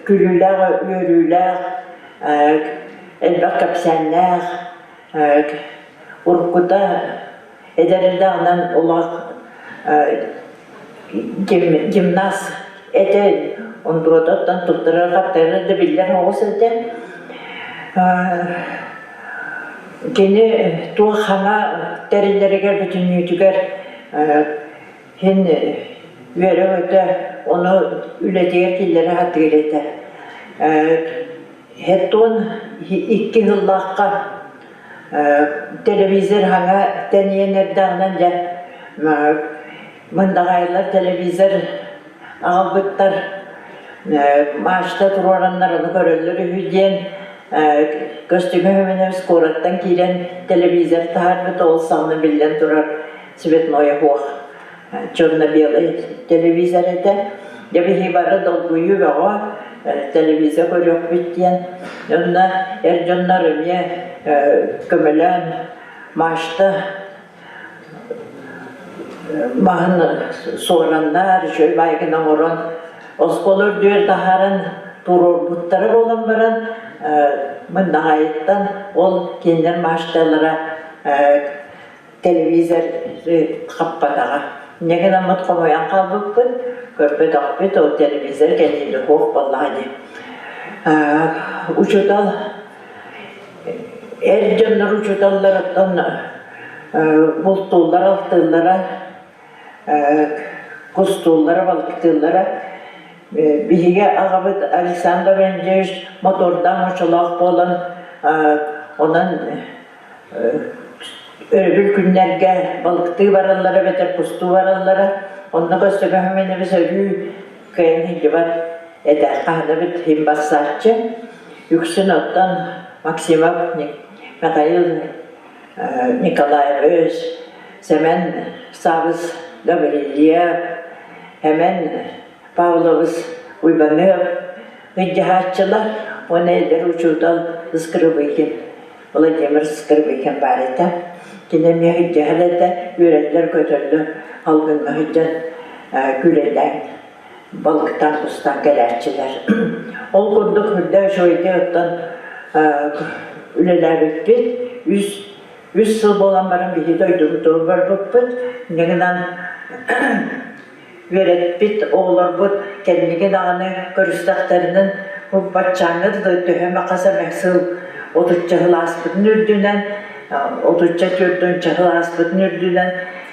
күлүүлээх, үөрүүлээх, элбэх кэпсээннээх, уруккута эдэр эрдэҕинэн олох гимнаст этэ, онтугата туттарар-хаптарар да биллэр оҕус этэ. Кини туох хаҥа тэриллэригэр бүтүннүүтүгэр Һин үөрэ-көтө ону үлэтигэр киллэрэ сатыыр этэ. Хеттон икки сыллаахха телевизор хаҥа тэнийэн эрдэҕинэн дьэ мындаҕаайылар телевизор аҕалбыттар мачта туруораннар ону көрөллөр үһү диэн Көстүҥү Хөмөнөбүс куораттан киирэн телевизор таһаарбыт ол саҕана биллэн турар цветное суох черно-белый телевизор этэ. Дьэ биһиги бары долгуйуу бөҕө телевизор көрүөхпүт диэн. Онно эр дьоннор эмиэ көмөлөөн мачта маһын суораннар, үчүгэй баайгын оҥорон оскуола үрдүгэр таһааран туруорбуттара буолан баран мындаҕайыттан ол кинилэр мачталара телевизор хаппатаҕа. Инньэ гынаммыт хомойон хаалбыппыт, көрбөтөхпүт, ол телевизор кэлиилэ суох буоллаҕа дии. Учуутал эр дьоннор учууталлар оттон бултууллара-алтыыллара, кустууллара, балыктыыллара. Биһиги аҕабыт Александр Андреевич мотордаах очолоох буолан, онон Өрөбүл күннэргэ балыктыы бараллара эбэтэр кустуу бараллара. Онно көстөкөһүмэнэбис өрүү кыайан сылдьыбат этэ. Хаһанабыт иһин бассааччы. Үксүн оттон Максимов Михаил Николаевич, Сэмэн Саабыс Гаврильев, Эмэн Павлович Уйбаныап ыйдьаһааччылар уонна эдэр учуутал Скрыбыкин Владимир Скрыбыкин баар этэ. Кини эмиэ сылдьыһар этэ, үөрэллэр-көтөллөр, алгыҥҥа сылдьан күүлэйдээн, балыктаан, кустаан кэлээччилэр. Ол курдук үрдэ үчүгэйдик оттон үлэлээбиппит. Үс үс сыл буолан баран биһи дойдубутугар барбыппыт. Инньэ гынан Үөрэппит оҕолорбут кэнники даҕаны көрүстэхтэринэн бу баччааҥҥа дылы төһө эмэ хас эмэ сыл отучча сыл ааспытын үрдүнэн, отучча түөртүнчэ сыл ааспытын үрдүнэн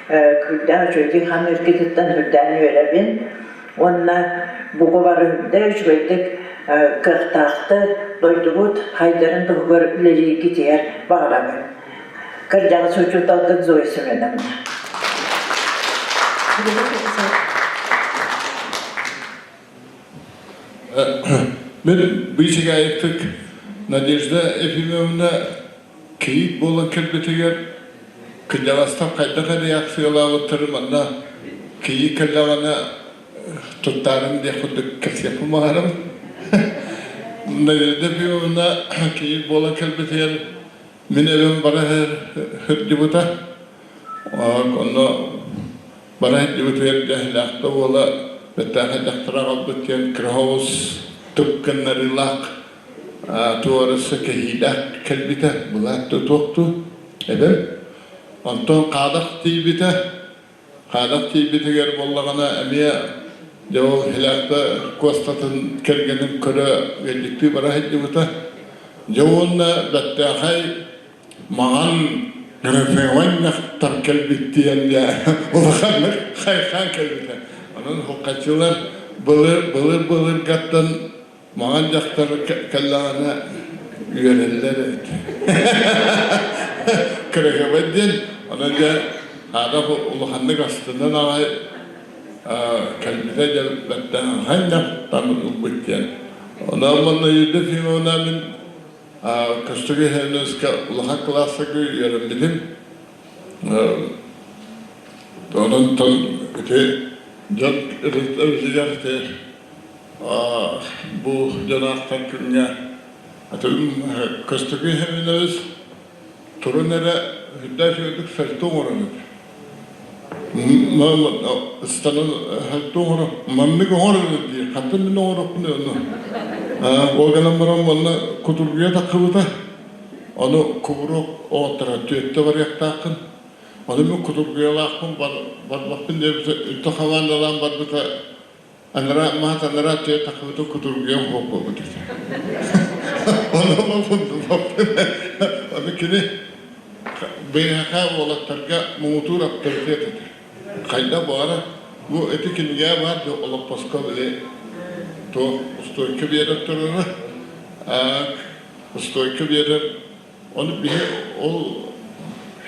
күүрдээх үчүгэйдик ханыыргытыттан үрдээн үөрэбин уонна бука бары үрдэ үчүгэйдик кыахтаахтык дойдубут хайдарын туһугар үлэлииргитигэр баҕарабын. Кырдьаҕас учууталгыт Зоя Семеновна. Мин быычыгаайыктык Надежда Ефимовна кийиит буолан кэлбитигэр кырдьаҕастар хайдах реакциялаабыттарын манна кийиит кэллэҕинэ туттаарым диэх курдук кэпсиэхпин баҕарабын. Надежда Ефимовна кийиит буолан кэлбитигэр Мин эбэм бара сылдьыбыта. Онно бара сылдьыбытыгар дьаһалаахта уола бэртээхэй дьахтар аҕалбыт диэн кыра оҕус тук гыннарыылаах туораса кэһиилээх кэлбитэ былаат да туохтуу эбэм. Онтон хаадах тиийбитэ. Хаадах тиийбитигэр буоллаҕына эмиэ дьэ ол Хилээхтэ Куостатын кэргэнин көрө ыалдьыттыы бара сылдьыбыта. Дьэ уонна бэртээхэй маҥан графеон дьахтар кэлбит диэн дьэ улаханнык хайхаан кэлбитэ. Онон хаччылар былыр былыр былыргаттан маҥан дьахтар кэллэҕинэ үөрэллэр эбит. Кыраһыабай диэн, онон дьэ Аадах улаханнык астынан аҕай кэлбитэ дьэ бэртээхэй дьахтар ылбыт диэн. Онон манна Юлия Ефимовна мин Көстүгү ХНС-ка улахан кылаастарга үөрэммитим. Онон ити дьон ырытар бу дьон аахтар күҥҥэ атын Көстүгү ХНС турун эрэ үрдээх үчүгэйдик сальто оҥорон этэ. Ыстанан сальто оҥоро маннык оҥор эрэ диир. Хантан мин оҥоруохпун ону. Ол гынан баран уонна кутургуйа таххыбыта. Ону кубуруок оҕоттора түөттэ барыахтааххын. Ону мин кутургуйалаахпын барбаппын диэбитэ үнтү хамаандалаан барбыта Анараа маат анараа тыа тахыбыта кутургуйан буолбут этэ. Ону Ону кини БХХ уолаттарга муҥутуур авторитет этэ. Хайда баара бу ити кинигэ баар дьэ олоппоско били туох устуойка биэрэр турара устуойка биэрэр Ону биһи ол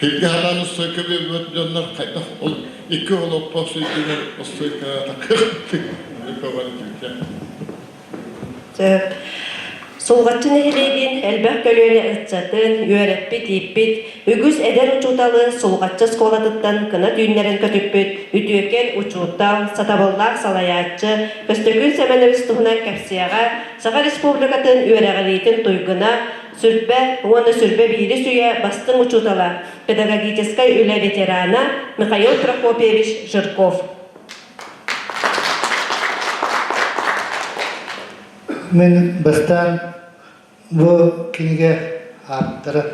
сиргэ хараан устуойка биэрбэт дьоннор хайдах ол икки олоппос үрдүгэр устуойкаҕа такыахтыы Сөп. Сулҕаччы нэһилиэгин элбэх көлүөнэ ыччатын, үөрэппит-ииппит, үгүс эдэр учууталы Сулҕаччы оскуолатыттан кынат үүннэрэн көтүппүт үтүөкэн учуутал, сатабыллаах салайааччы Көстөкүүн Сэмэнович туһунан кэпсиэҕэ Саха Республикатын үөрэҕириитин туйгуна, Сүрбэ уонна сүрбэ биирис үйэ бастыҥ учуутала, педагогическай үлэ ветерана Михаил Прокопьевич Жирков. Мин бастаан бу кинигэ ааптара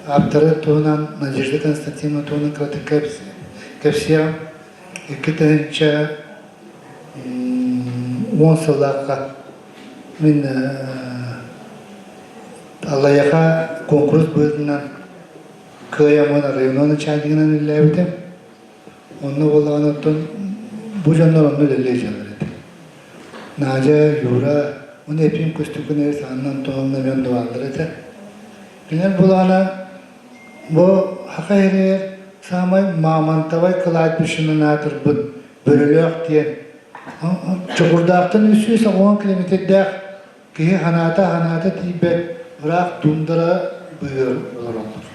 ааптары туһунан Надежда Константиновна туһунан кыратык кэпсиэҕим. 2010 сыллаахха Мин Аллайыаха куонкурус быһыытынан кыайаммын районо начальнигынан үлэлээбитим. Онно буоллаҕына оттон бу дьоннор онно үлэлии сылдьаллар этэ. Надя, Юра, уонна Ефим Костюкин Анна Антоновна эмиэ онно бааллар этэ. Кинилэр буоллаҕына бу Саха сиригэр саамай мамонтовай кладбищенан аатырбыт Бөрөлөөх диэн Чокурдаахтан 310 километрдээх киһи ханаата-ханаата тиийбэт ыраах туундара быыһыгар олороллор.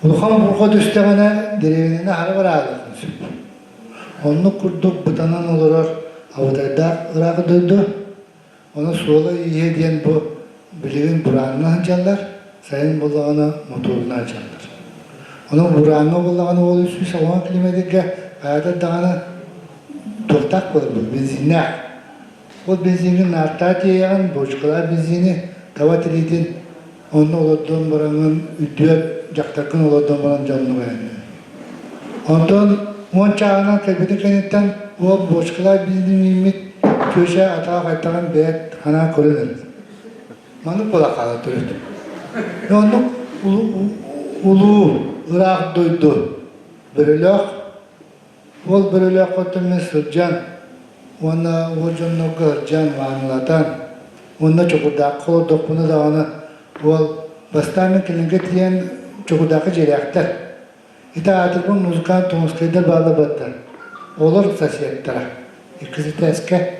Улахан бурҕа түстэҕинэ дэриэбинэни аһара бараалыаххын сөп. Оннук курдук бытанан олорор абытайдаах ыраах дойду. Ону суола-ииһэ диэн бу билигин бурааҥҥа сылдьаллар, сайын буоллаҕына мотуорунан сылдьаллар. Ону бурааҥҥа буоллаҕына ол 310 километрга хайата даҕаны туохтаах буолар бу бензиннээх. Ол бензиҥҥин наартаа тиэйэҕин, бочкалаах бензини таба тириитин онно олордон бараҥҥын үрдүгэр дьахтаргын олордон баран дьоннук айанныыр. Онтон уон чааһынан кэлбитин кэнниттэн уол буочукалаах биирин мииммит чүөчэ атаҕа хайтаҕын бэйэт ханаан көрөн эрэр. Маннык буола хаалар төрүт. Оннук улуу ыраах дойду бөрөлөөх Ол бөрөлөөх хотон сылдьан уонна ол дьоннорго сылдьан маанылатан уонна Чокурдаахха олордохпуна даҕаны уол бастаан мин кинилэргэ тиийэн Чокурдаахха дьиэлээхтэр. Ити аатырбын музыкант Томскайдар бааллар Олор соседтара. Иккис этээскэ.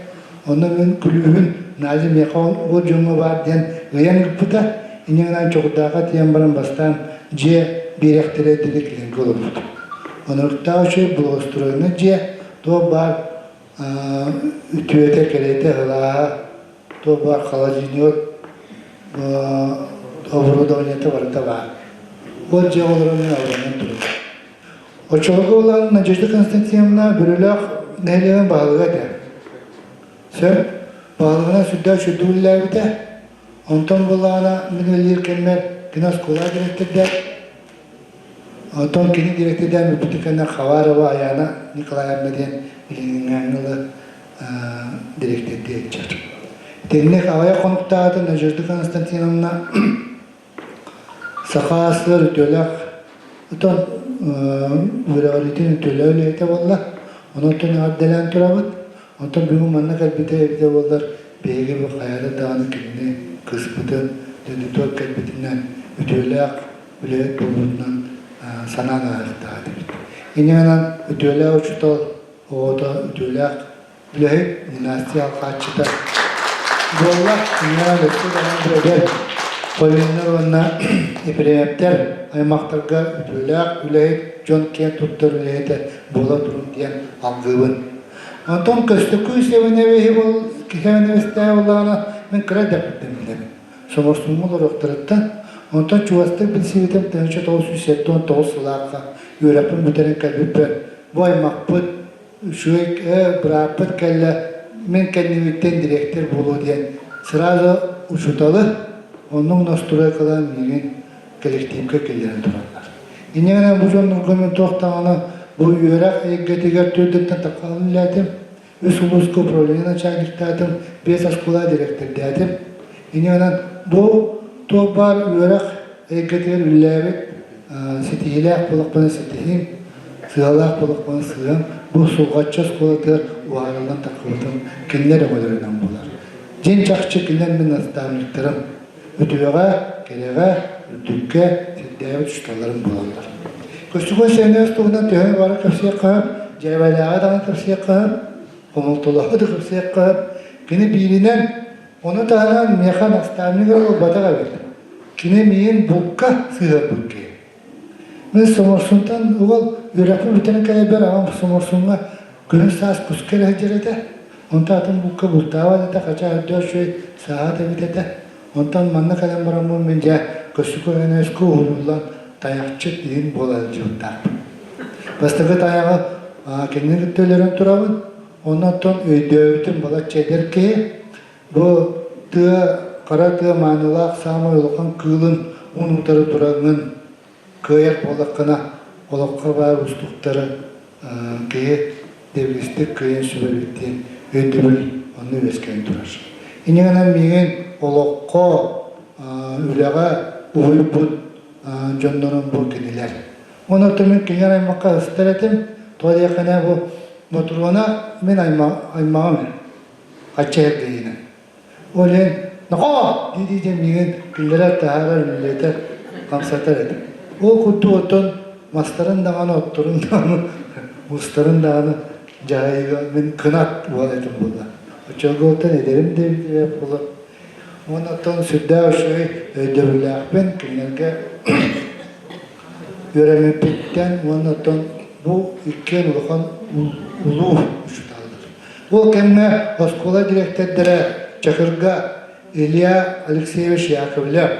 Онно мин күлүүһүн Надя миэхэ ол дьоҥҥо баар диэн ыйан ыыппыта. Инньэ гынан Чокурдаахха тиийэн баран бастаан дьиэ биэриэхтэрэ диэри кинилэргэ олорбут. Онуруктаах үчүгэй благоустроеннай дьиэ, туох баар үтүөтэ, кэрэтэ, сылааһа, туох баар холодильник, оборудованиета барыта баар. Ол дьиэҕэ олорон мин абыранан турабын. Оччолорго улахан Надежда Константиновна Бөрөлөөх нэһилиэгин баһылыга этэ. Сөп, баһылыгынан сүрдээх үчүгэйдик үлэлээбитэ. Онтон буоллаҕына мин үлэлиир кэммэр кини оскуола дириэктэрдээх. Онтон кини дириэктэрдээн бүппүтүн кэннэ Хабарова Аяна Николаевна диэн билиҥҥээҥҥи ыла дириэктэрдии сылдьар. Итинник аҕыйах хонуктааҕыта Надежда Константиновна Саха АССР үтүөлээх отон үөрэҕириитин үтүөлээх үлэһитэ буолла. Онон эҕэрдэлээн турабыт. Онтон бүгүн манна кэлбитэ эбитэ буоллар, биһиги бу хайата даҕаны кинини кыыспытын дойдутугар кэлбитинэн үтүөлээх үлэһит буолбутунан санаан ааһыахтаах этибит. Инньэ гынан үтүөлээх учуутал оҕото үтүөлээх үлэһит династия алҕааччыта буолла. Инньэ өссө даҕаны эдэр Полиннар уонна Епремовтар аймахтарга үтүөлээх үлэһит дьон киэн туттар үлэһитэ буола турун диэн алгыыбын. Онтон Көстөкүү Сэмэнэбиһи Сэмэнэбистээх буоллаҕына мин кыра эрдэхпиттэн билэбин. Соморсуҥҥа олоруохтарыттан. Онтон чугастык билсибитим 1979 сыллаахха үөрэхпин бүтэрэн кэлбиппэр бу аймахпыт үчүгэй бырааппыт кэллэ, мин кэннибиттэн дириэктэр буолуо диэн сразу учууталы оннук настройкалаан миигин кэлэктиипкэ киллэрэн тураллар. Инньэ гынан бу дьоннорго мин туох даҕаны бу үөрэх эйгэтигэр төрдүттэн таххан үлэлээтим. Үс улууска управление начальниктаатым, биэс оскуола дириэктэрдээтим. Инньэ гынан бу туох баар үөрэх эйгэтигэр үлэлээбит ситиһиилээх буолахпына ситиһиим, сыалаах буолахпына сыам, бу Сулҕаччы оскуолатыгар уһаарыллан тахсыбытым кинилэр өҥөлөрүнэн буолар. Дьиҥ чахчы кинилэр мин наставниктарым. Үтүөҕэ, кэрэҕэ, үрдүккэ сирдээбит учууталларым буолаллар. Көстүкүн сэнээс туһунан төһө бары кэпсиэххэ сөп, дьээбэлээҕи даҕаны кэпсиэххэ сөп, хомолтолооҕу да кэпсиэххэ сөп. Кини бииринэн, ону таһынан миэхэ наставник эрэ буолбатах эбит. Кини миигин булка сыһыарбыт киһи. Мин Соморсунтан уол үөрэхпин бүтэрэн кэлэрбэр аҕам Соморсуҥҥа күһүн саас куска эрэ сылдьар этэ. Онтон атын булка бултаабат этэ, хача өрдөөх үчүгэй сааһыт эбит этэ. Онтон манна кэлэн бараммын мин дьэ Көстүкү НСК уһуйуллан тайахчыт иһин буола сылдьыбыттаахпын. Бастакы тайаҕы кинини кытта өлөрөн турабын. Оннуттан өйдөөбүтүм балачча эдэр киһи Бу тыа, хара тыа маанылаах саамай улахан кыылын уун утары тураҥҥын кыайар буоллаххына, олоххо баар уустуктары киһи дэбигистик кыайан сүбэбит диэн өйдөбүл онно үөскээн турар. Инньэ гынан миигин олоххо, үлэҕэ уһуйбут дьоннорум бу кинилэр. Онон мин кинилэр аймахха ыстар этим, тоҕо диэххинэ бу Мотуруона мин аймаҕым Хачча эргийинэн. Ол иһин нохоо дии-дии дьэ миигин киллэрэр, таһаарар, үлэлэтэр, хамсатар этэ. Ол курдук оттон мастарын даҕаны, отторун даҕаны, мустарын даҕаны дьаһайыыга мин кынат буол этим буолла. Оччолорго оттон эдэрим да эбит буолар. Уонна оттон сүрдээх үчүгэй өйдөбүллээхпин кинилэргэ үөрэммиппиттэн уонна оттон бу иккиэн улахан улуу учууталлар. Ол кэмҥэ оскуола дириэктэрдэрэ Чакырга Илья Алексеевич Яковлев,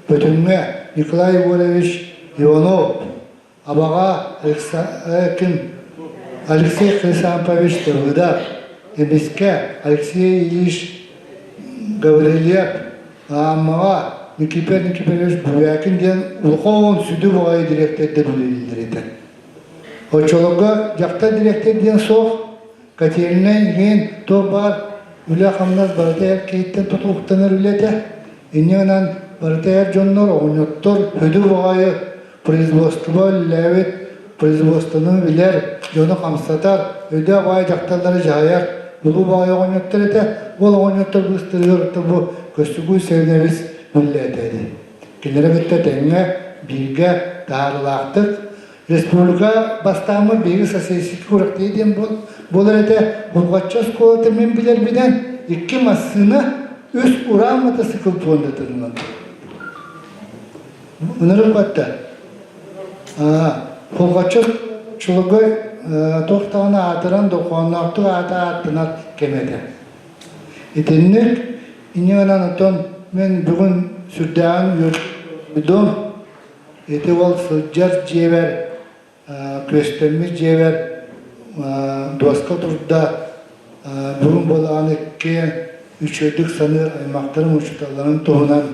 Бөтүҥҥэ Николай Егорович Иванов, Абаҕа Алексей Хрисампович Давыдов, Эмискэ Алексей Ильич Гаврильев, Аммаҕа Никифор Никифорович Бубякин диэн улахан сүдү баҕайы дириэктэрдэр үлэлииллэр этэ. Оччолорго дьахтар дириэктэр диэн суох, котельнай иһин туох баар үлэ-хамнас барыта эр киһиттэн тутулуктанар үлэтэ. Инньэ гынан барыта эр дьоннор, оҕонньоттор хөдү баҕайы производство үлэлээбит, производствоны билэр, дьону хамсатар, өйдөөх баҕайы дьахталлары дьаһайар улуу баҕайы оҕонньоттор этэ. Ол оҕонньоттор быыстарыгар бу Көстүгүй Сэмэнэбис үлэлээтэ дии. Кинилэри кытта тэҥҥэ, бииргэ таһаарыылаахтык республика бастааммыт биһиги социалистическай күрэхтэһии диэн буолар этэ. Булҕаччы оскуолата мин билэрбинэн икки массыына, үс уран мотоцикл пуондатынан. Ынырык батта. Булҕаччы чулугай туох даҕаны аатыран докоонноохтук аата ааттанар кэмэ этэ. Итинник инньэ гынан оттон мин бүгүн сүрдээҕин үөрдүм. Ити ол сылдьар дьиэбэр, күөстэммит дьиэбэр дуоска турда. Бүгүн буолаҕын иккиэн үчүгэйдик саныыр аймахтарым учууталларын туһунан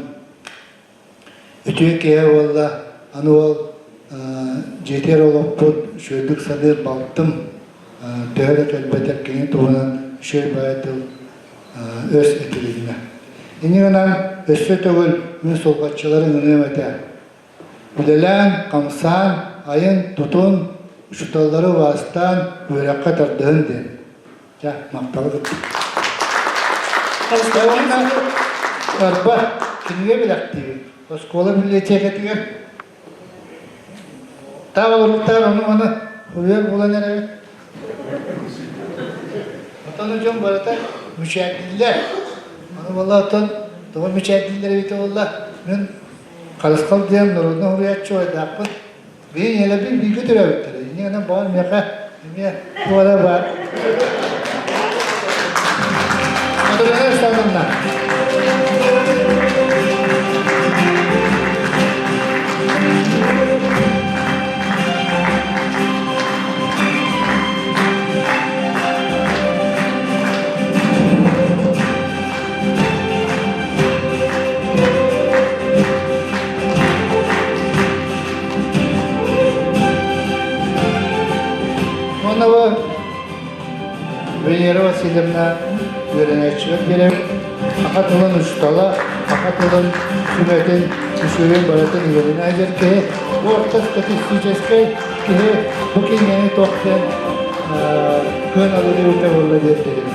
үтүө киһи буолла. Аны ол дьиэтигэр олохпут үчүгэйдик саныыр балтым төһө да кэлбэтэр кини туһунан үчүгэй баҕайы тыл өс этилиннэ. Инньэ гынан өссө төгүл мин сулҕаччылары ыҥырыам этэ. Үлэлээн, хамсаан, айын, тутун, учууталлары убаастаан, үөрэххэ тардыһын диэн. Дьэ, махталы кытта. Арба, кинигэ билэхтиибин. Оскуола библиотекатыгар таах олоруктаар ону-маны хуруйар буолан эрэбит. Отон дьон барыта мүчээдиллэр. Аны буолла оттон тоҕо мүчээдиллэр эбитэ буолла мин Харысхал диэн народнай суруйааччы убайдаахпын. Биһи ийэлэрбин бииргэ төрөөбүттэрэ. Инньэ гынан баҕар миэхэ эмиэ туора баар. Матрена Александровна. Монова Венера Васильевна үөрэнээччилэр биэрэбит. Саха тылын учуутала, саха тылын сүмэтин, үчүгэйин барытын үөрэнэ сылдьар киһи. Бу орто статистическай киһи бу кинигэни туох диэн кыан алырыыта буолла диэн биэрэбит.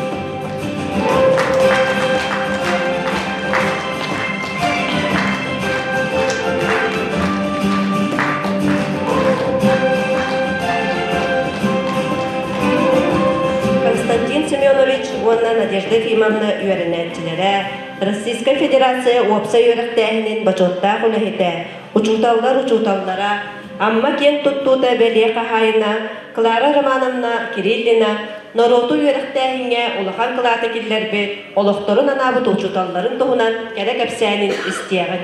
Константин Семенович уонна Надежда Ефимовна үөрэнээччилэрэ, Российскай Федерация уопсай үөрэхтээһинин бочуоттаах үлэһитэ, учууталлар учууталлара, Амма киэн туттуута бэлиэ хаһаайына Клара Романовна Кириллина норуоту үөрэхтээһиҥҥэ улахан кылааты киллэрбит, олохторун анаабыт учууталларын туһунан кэрэ кэпсээнин истиэҕиҥ.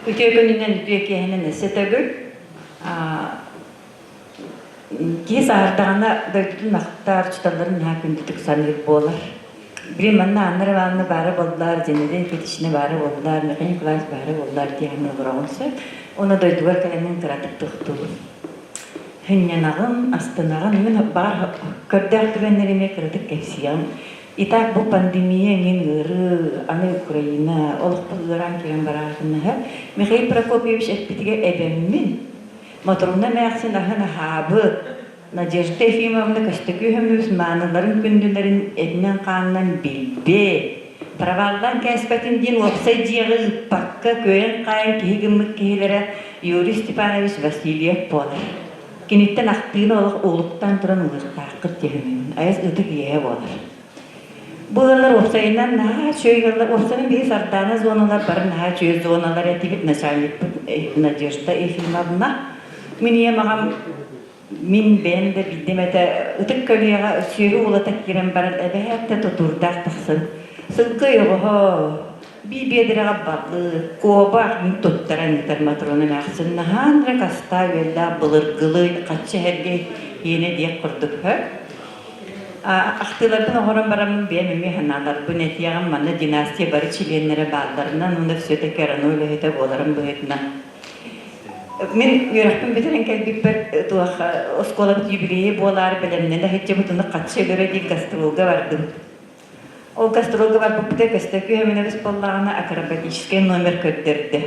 Үтүө күнүнэн, үтүө киэһэнэн өссө төгүл. Киһи сааһырдаҕына дойдутун ахтар, учууталларын наһаа күндүтүк саныыр буолар. Билин манна Анна Ивановна баара буоллар, Зинаида Никитична баара буоллар, Михаил Николаевич баара буоллар диэхин олороҕун сөп. Уонна дойдугар кэлэнин кыратык тохтуубун. Сынньанаҕын, астынаҕын, мин баар көрдөөх түгэннэри эмиэ кыратык кэпсиэҕим. Итак, бу пандемия эҥин ыарыы, аны Украина олохпут ыараан кэлэн бараатынаһа. Михаил Прокопьевич эппитигэр эбэммин, Мотурумна эмээхсин аһын аһаабыт, Надежда Ефимовна Көстөкүүһөмүс мааныларын күндүлэрин этинэн-хаанынан билбит. Проваллаан кээспэтин диэн уопсай дьиэҕэ ыыппакка күөйэн-хаайан киһи гыммыт киһилэрэ Юрий Степанович Васильев буолар. Киниттэн ахтыыны олох улуктаан туран ылыахтааххыт диэһинин айас ытык иэһэ буолар. Бу ыаллар уопсайынан наһаа үчүгэй ыаллар. Уопсайынан биһи Сардаана зоналар бары наһаа үчүгэй зоналар этибит. Начальникпыт Надежда Ефимовна. Мин ийэм аҕам Мин бэйэм да билдим этэ, ытык көлүйэҕэ сүөһү уулата киирэн баран эбэһээт да тутуурдаах тахсан, сылгы ойоҕоһо, бии биэдэрэҕэ балык, куобах мин туттаран ыытар Матрона эмээхсин наһаан эрэ кастаа үөллээх былыргылыы хаччы эһэргэ иэнэ диэх курдук һө. Ахтыыларбын оҥорон бараммын бэйэм эмиэ санааларбын этиэҕим, манна династия бары чилиэннэрэ баалларынан уонна все-таки РАНО үлэһитэ буоларым быһыытынан Мин үөрэхпин бүтэрэн кэлбиппэр туох оскуолабыт юбилейа буолаары бэлэмнэнэ сылдьыбыт уну хаччы өлөрө диэн гастролга бардым. Ол гастролга барбыппытыгар Көстөкүү Өмөнөбүс буоллаҕына акробатическай номер көрдөрдө.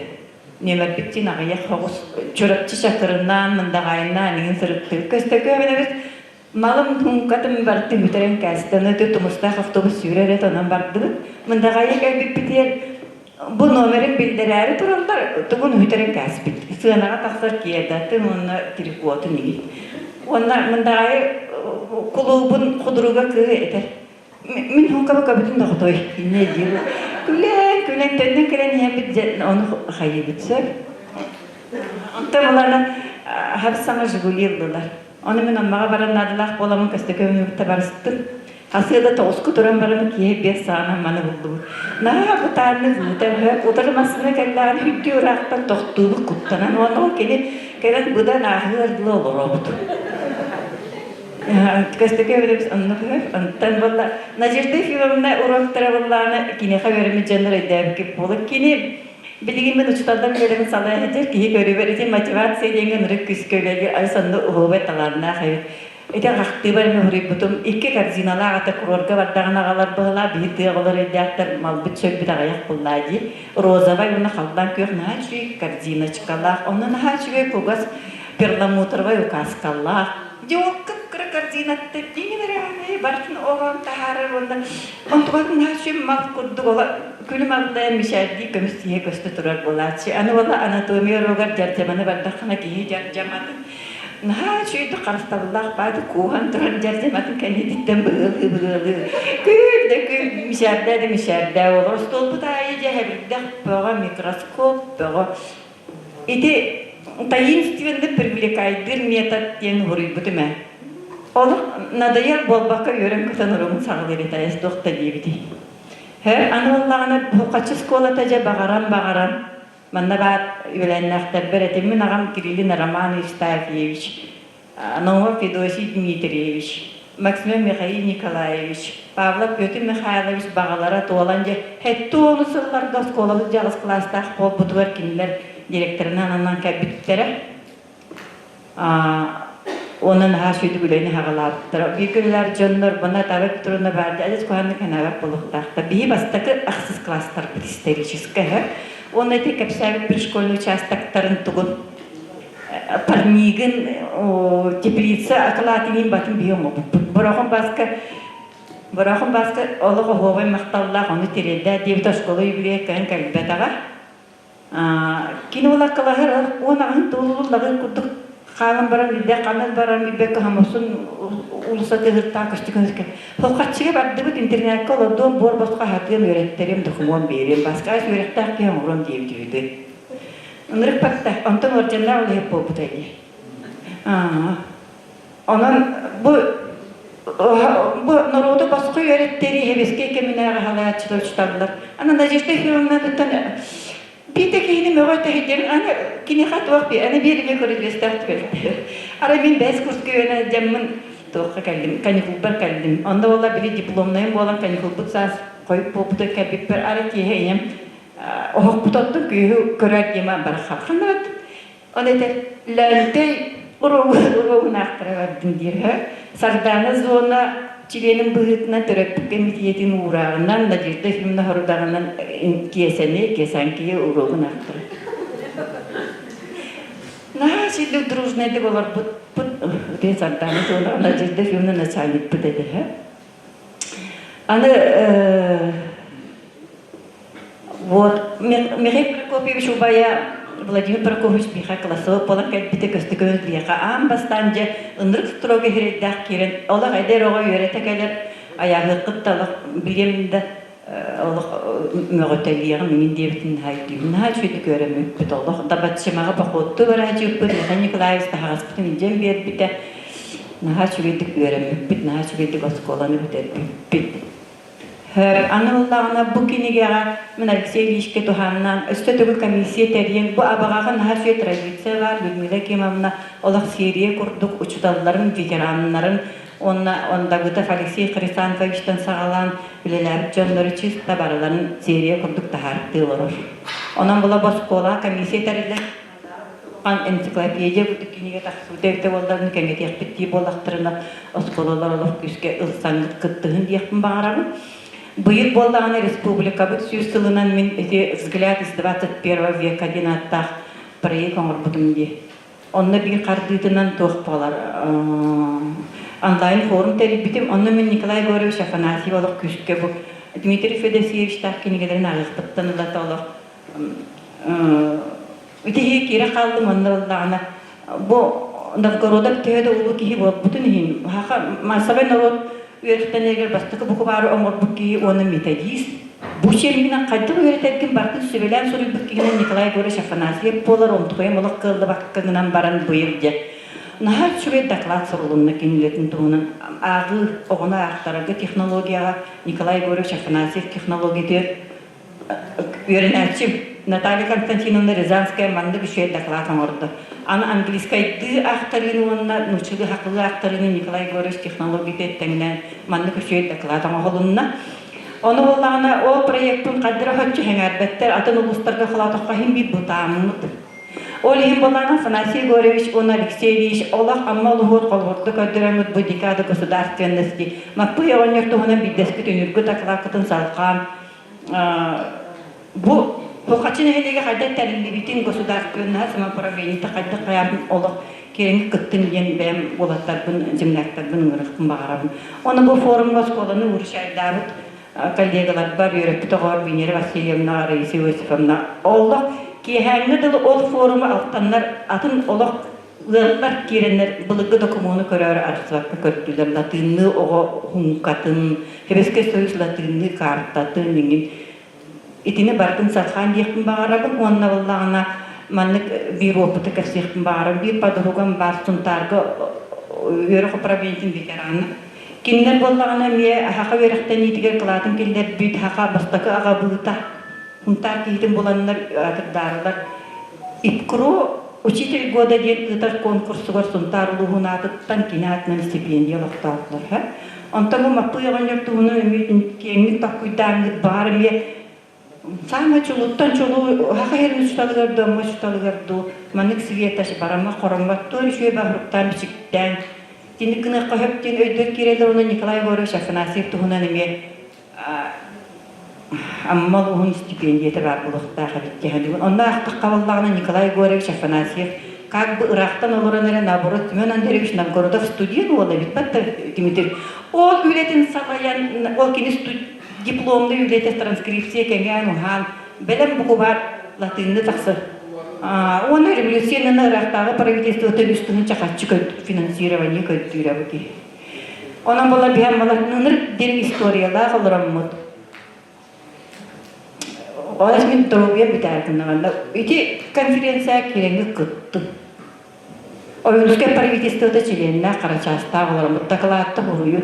Нүөмэрбиттин аҕыйах оҕус Чурапчы Чакырынаан, Мындаҕаайынаан иҥин сырыттыбыт. Көстөкүү Өмөнөбүс малым муҥкатын барытын бүтэрэн кээстэ. Аны тумустаах автобус сүүрэр этэ, онон бардыбыт. Мындаҕаайы кэлбиппитигэр Бу номерин биллэрээри тураллар, тугун үтэрэн кээспит. Сыанаҕа тахсар кедатын уонна трикотун игит. Уонна Мындаҕайы кулуубун худруга кыыһы этэр. Мин хункаба көбүтүн доҕотой. Инне диир. Күлэн, күлэн төннөн кэлэн иһэммит дьэ ону хайыыбыт сөп. Онтон булана хап саҥа Жигули ыллылар. Ону мин Аммаҕа баран наадалаах буоламмын Көстөкөөмүбүттэ барыстым. Хасыада тоҕуска туран баран киһи биэс саҕана маны буллубут. Наһаа бытааннык ыытар үһү. Утары массыына кэллэҕинэ үрдүү ыраахтан тохтуубут куттанан уонна ол кини кэлэн быдан ааһыар дылы олоробут. Көстөкө эбитэ оннук үһү. Онтон буолла Надежда Ефимовна уроктара буоллаҕына киниэхэ үөрэммит дьоннор өйдөөбүккүт буолур. Кини билигин мин учууталлар үлэлэрин салайа сылдьар киһи көрүүбэр ити мотивация диэҥҥэ ынырык күүскэ үлэлиир айыс онно уһуобай талааннаах эбит. Ити ахтыыбар эмэ суруйбутум, икки корзиналаах ата курорга бардаҕына аҕалар быһылаа, биһи тыа оҕолор өйдөөхтөр малбыт сөлбүт аҕыйах буллаа дии. Розовай уонна халлаан күөх наһаа үчүгэй корзиночкалаах, онно наһаа үчүгэй кугас перламутровай указкалаах. Дьэ ол кып-кыра корзинаттан тиҥин эрэ барытын ороон таһаарар уонна онтугатын наһаа үчүгэй мал курдук ола күлүм аллайан мичээрдии көмүс тииһэ көстө турар буолааччы. Аны уола анатомия уруогар дьардьаманы бардаххына киһи дьардьаматын Наһаа үчүгэйдик харыстабыллаах баады кууһан туран дьэрдьэмэтин кэннититтэн быһыалыы-быһыалыы күл да күл, мичээрдээ да мичээрдээ олор остуолбут аайы дьэ эбирдэх бөҕө, микроскоп бөҕө. Ити таинственно привлекайдыыр метод диэн уһуруйбутум ээ. Олох надоел буолбакка үөрэн-көтөн уругун саҕалыыр этэ, туох да диэбитий. Һэ, аны буоллаҕына Бухаччы школата дьэ баҕаран-баҕаран Манна баар үөлээннээхтэрбэр этим мин аҕам Кириллин Роман Евстафьевич, Наумов Федосий Дмитриевич, Максимов Михаил Николаевич, Павлов Петр Михайлович баҕалара туолан дьэ сэттэ уону сылларга оскуолабыт дьаҕыс кылаастаах буолбутугар кинилэр директорынан ананан кэлбиттэрэ. Онон наһаа сүдү үлэни хаҕалаабыттара. Бииргэ үлэлээр дьоннор бана Таба Петровна баар адьас куһааннык санаабат буолуохтаахтар. Биһи бастакы ахсыс класстарбыт историческай. Уонна ити кэпсээбит пришкольный участоктарын тугун парнигын теплица акылаатыгын батын биһи оҥорбуппут. Борохон Бааска Борохон Бааска олох оһуобай махталлаах ону тириэрдээ диэбит оскуола юбилейа кыһын кэлбэтэҕэ. Кини улаккалаһар уон аҕыһын туолуллаҕын курдук хаалан баран билбэт ханна баран билбэккэ хаммысын уулусса тыһыртаан көстө көстө Холхаччыга бардыбыт интернетка олордуом буор босхо аһатыам үөрэттэриэм докумуон биэриэм баскаас үөрэхтээх киһи оҥоруом диэбит үһү ынырык батта онтон орденнаах үлэһит буолбута дии Онон бу бу норуоту босхо үөрэттэри сэбиэскэй кэминээҕи халааччылар учуталлар. Аны Надежда Ефимовнаттан биирдэ киһини мөҕө тэһидиэн аны киниэхэ туох би аны биир эмэ көрүдүөстээх түбэлтэ. Арай мин бэс курска үөрэнэ дьаммын туохха кэллим, каникулбар кэллим. Онно буолла били дипломнайым буолан каникулбут саас хойут буолбута кэлбиппэр арай киэһэ ийэм оһохпут оттон күүһү көрөр диэмэ барахханнабат Ол этэр Лөөнтэй уруогунаахтара бардым диир Сардаана зона чилиэнин быһыытынан төрөппүт кэмитиэтин уурааҕынан Надежда Ефимовна хорудаҕынан Киэсэни, Киэсээҥкийи уруогун аахтара. Наһаа сирдик дружнайдык олорбуппут. Ити Сардаана зона Надежда Ефимовна начальникпыт этэ. Аны Вот Михаил Прокопьевич убайа Владимир Прокопьевич биһиэхэ классовый буолан кэлбитэ көстөкөөн биһиэхэ аан бастаан дьэ ынырык строго иһирэйдээх киирэн олох эдэр оҕо үөрэтэ кэлэр айааһыаххыт да олох билиэм да олох мөҕөтөлиэҕим иҥин диэбитин наһаа өйдүүбүн наһаа үчүгэйдик үөрэммиппит олох дабаччымаҕа походтуу барааччыппыт Михаил Николаевич таһаҕаспытын илдьэн биэрбитэ наһаа үчүгэйдик үөрэммиппит наһаа үчүгэйдик оскуоланы бүтэрбиппит Аны ыллаҕына бу кинигэҕэ мин Алексей Ильичкэ туһааннаан өссө төгүл комиссия тэрийэн бу Абаҕаҕа наһаа үчүгэй традиция баар Людмила Кимовна олох серия курдук учууталларын, ветераннарын уонна Давыдов Алексей Хрисанфовичтан саҕалаан үлэлээбит дьоннору чисто барыларын серия курдук таһаартыы олорор. Онон була бу оскуолаҕа комиссия тэриллэн энциклопедия курдук кинигэ тахсыбыта эбитэ буоллар кэҥэтиэхпит дии буоллахтарына оскуолалар олох күүскэ ылсаҥҥыт кыттыһын диэхпин баҕарабын. Быйыл буоллаҕына республикабыт сүүс сылынан мин ити «Взгляд из 21 века» диэн ааттаах проект оҥорбутум дии. Онно биир хардыытынан туох буолар онлайн форум тэрийбитим. Онно мин Николай Егорович Афанасьев олох күүскэ бу Дмитрий Федосеевичтаах кинигэлэрин ааҕыахпыттан ылата олох Ити киирэ хааллым онно ыллаҕына бу Новгородов төһө да улуу киһи буолбутун иһин хаха массовай норуот үөрэхтэнэригэр бастакы букубаары оҥорбут киһи уонна методист бу учебнигынан хайдах үөрэтэргин барытын сүбэлээн суруйбут киһинэн Николай Егорович Афанасьев буолар онтукайым олох кыаллыбакка гынан баран быйыл дьэ наһаа үчүгэй доклад сурулунна кинилэрин туһунан. ааҕыы оҕону аахтарарга технологияҕа Николай Егорович Афанасьев технологиятыгар үөрэнээччим Наталья Константиновна Рязанская маннык үчүгэй доклад оҥордо. Аны английскайдыы аахтарыыны уонна нууччалыы сахалыы аахтарыыны Николай Егорович технологията тэҥнээн маннык үчүгэй доклад оҥоһулунна. Ону буоллаҕына ол проектын хаддара хоччу сэҥээрбэттэр, атын улуустарга холоотоххо иһин биир бутааммыт. Ол иһин буоллаҕына Афанасий Егорович уонна Алексей Ильич олох Амма улууһун холобурда көрдөрөммүт бу декада государственности Маппый оҕонньор туһунан биирдэспит үнүргү дакылааккытын салҕаан бу Хохачы нэһилиэгэ хайдах тэриллибитин государственноһа самоуправлениета хайдах хайаатын олох киэҥ кыттын диэн бэйэм уолаттарбын, земляктарбын ыҥырыахпын баҕарабын. Оны бу форумҥа оскуоланы уручайдаабыт коллегаларбар үөрэппит оҕоор Венера Васильевна, Раиса Иосифовна олох киэһээҥҥи дылы ол форуму алтаннар атын олох ыаллар киирэннэр былыргы докумуону көрөөрү арахсыбакка көрдүлэр латыынныы оҕо хуҥкатын, Сэбиэскэй Союз латыынныы каартатын иҥин итини барытын салҕаан диэхпин баҕарабын уонна буоллаҕына маннык биир уопуту кэпсиэхпин баҕарабын. Биир подругам баар Сунтаарга үөрэх управлениетын ветерана. Кинилэр буоллаҕына эмиэ аһаха үөрэхтэниитигэр кылаатын киллэрбит аһаха бастакы аҕабыыта Сунтаар киһитин буланнар атырдаарылар ИПКРО Учитель года диэн ыытар конкурсугар Сунтаар улууһун аатыттан кини аатынан стипендия олохтоохтор. Онтон бу Маппый оҕонньор туһунан эмиэ киэҥник толкуйдааҥҥыт баар эмиэ саамай чулууттан чулуу саха сирин учууталыгар дуу, Амма учууталыгар дуу маннык Света бараммат хороммот туор үчүгэй баһырыктаан бичиктээн итинник гыныахха сөп диэн өйдөр киирэллэр уонна Николай Егорович Афанасьев туһунан эмиэ Амма улууһун стипендията баар буолуохтаах эбит дии Онно аахтахха буоллаҕына Николай Егорович Афанасьев как бы ыраахтан олорон эрэ наоборот Семен Андреевич Новгородов студент уола эбит батта Дмитрий ол үлэтин салайан ол кини дипломный үлэтэ транскрипция кэҥээн уһаан бэлэм букубаар латыынны тахсар уонна революциянан ыраахтааҕы правительствота үс тыһыынча харчы финансирование көрдүүрэ бу киһи Онон була биһэн була ынырык дириҥ историялаах олороммут. Ол мин доруобуйа бүтаатыннаҕына ити конференция кирэҥҥэ кыттым. Ойуунускай правительствота чилиэннээх Харачаастаах олороммут дакылаатта хуруйу.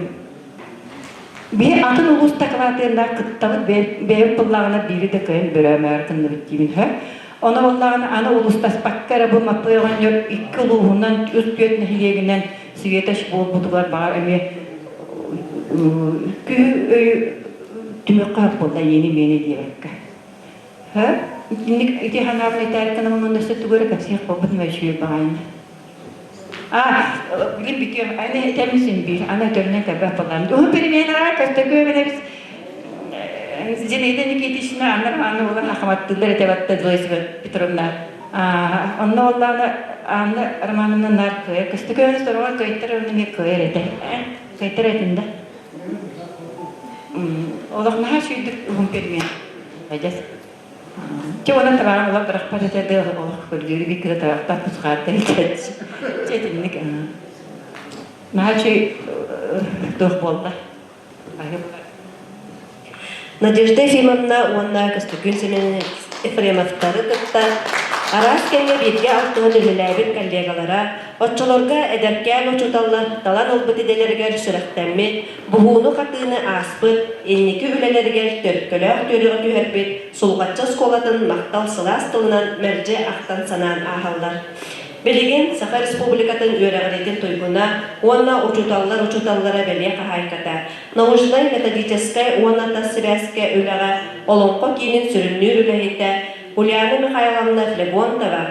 Биһи атын улуус дакылаатыаннаах кыттабыт бэйэбит буллаҕына биири да кыайан бөрөөмөөр гынныбыт диибин хэ. Ону буоллаҕына аны улуустаспакка эрэ бу Маппый оҕонньор икки улууһунан үс түөрт нэһилиэгинэн Светоч буолбутугар баҕар эмиэ күүһү өйү түмүөххэ сөп буолла иэни-миэни диэбэккэ. Һэ? Итинник ити санаабын этээри гынаммын уонна өссө тугу эрэ кэпсиэх буолбут мөчүө баҕайыны. А, билин бүтүөм, аны этэммин син биир, аны өтөрүнэн кэлбэт буоллаҕым. Уһун переменаҕа көстөкүү эбэнэбис Зинаида Никитична, Анна Романовна буолан ахаматтыыллар этэ батта Зоя Петровна. Онно буоллаҕына Анна Романовна наар кыайар. Көстөкүүнү сороҕор кыайтар уонна эмиэ кыайар этэ. Кыайтар этин да. Олох наһаа үчүгэйдик уһун перемен. Адьас. Чэ онон табаарым олох бырахпат этэ да олох көрдүүрү биир кыра табахтаах тусхаарда этээччи. Чэ итинник наһаа үчүгэй туох буолла. Надежда Ефимовна уонна Көстөкүүн Семенович Ефремовтары кытта араас кэмҥэ бииргэ алтыһан үлэлээбит коллегалара, оччолорго эдэркээн учууталлар талан ылбыт идэлэригэр сүрэхтэммит, буһууну-хатыыны ааспыт, инники үлэлэригэр төлкөлөөх түөрүҕэ түһэрбит Сулҕаччы оскуолатын махтал сылаас тылынан мэлдьи ахтан-санаан ааһаллар. Билигин Саха Республикатын үөрэҕириитин туйгуна уонна учууталлар учууталлара бэлиэ хаһаайката, научнай-методическай уонна тас сибээскэ үлэҕэ Олоҥхо киинин сүрүннүүр үлэһитэ Ульяна Михайловна Флегонтова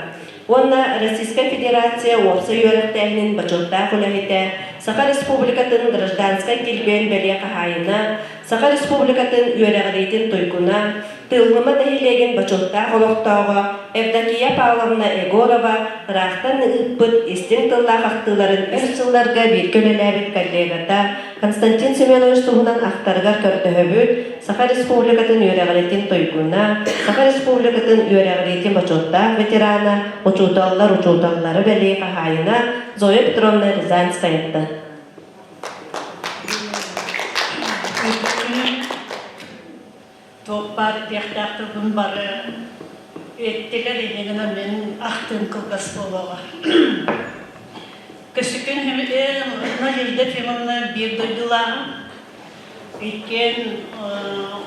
уонна Российскай Федерация уопсай үөрэхтээһинин бочуоттаах үлэһитэ, Саха Республикатын гражданскай килбиэн бэлиэ хаһаайына, Саха Республикатын үөрэҕириитин туйгуна, Тыыллыма нэһилиэгин бочуоттаах олохтооҕо Евдокия Павловна Егорова ыраахтан ыыппыт истиҥ тыллаах ахтыыларын өр сылларга бииргэ үлэлээбит коллегата Константин Семенович туһунан ахтарыгар көрдөһөбүт Саха Республикатын үөрэҕириитин туйгуна, Саха Республикатын үөрэҕириитин бочуоттаах ветерана, учууталлар учууталлары бэлиэ хаһаайына Зоя Петровна Рязанскаяттан. Туох баар этиэхтээх тылбын бары эттилэр, инньэ гынан мин ахтыым кылгас буолуоҕа. Көсүкүн. Көстөкүүн Надежда Ефимовна биир дойдулааҕым. Иккиэн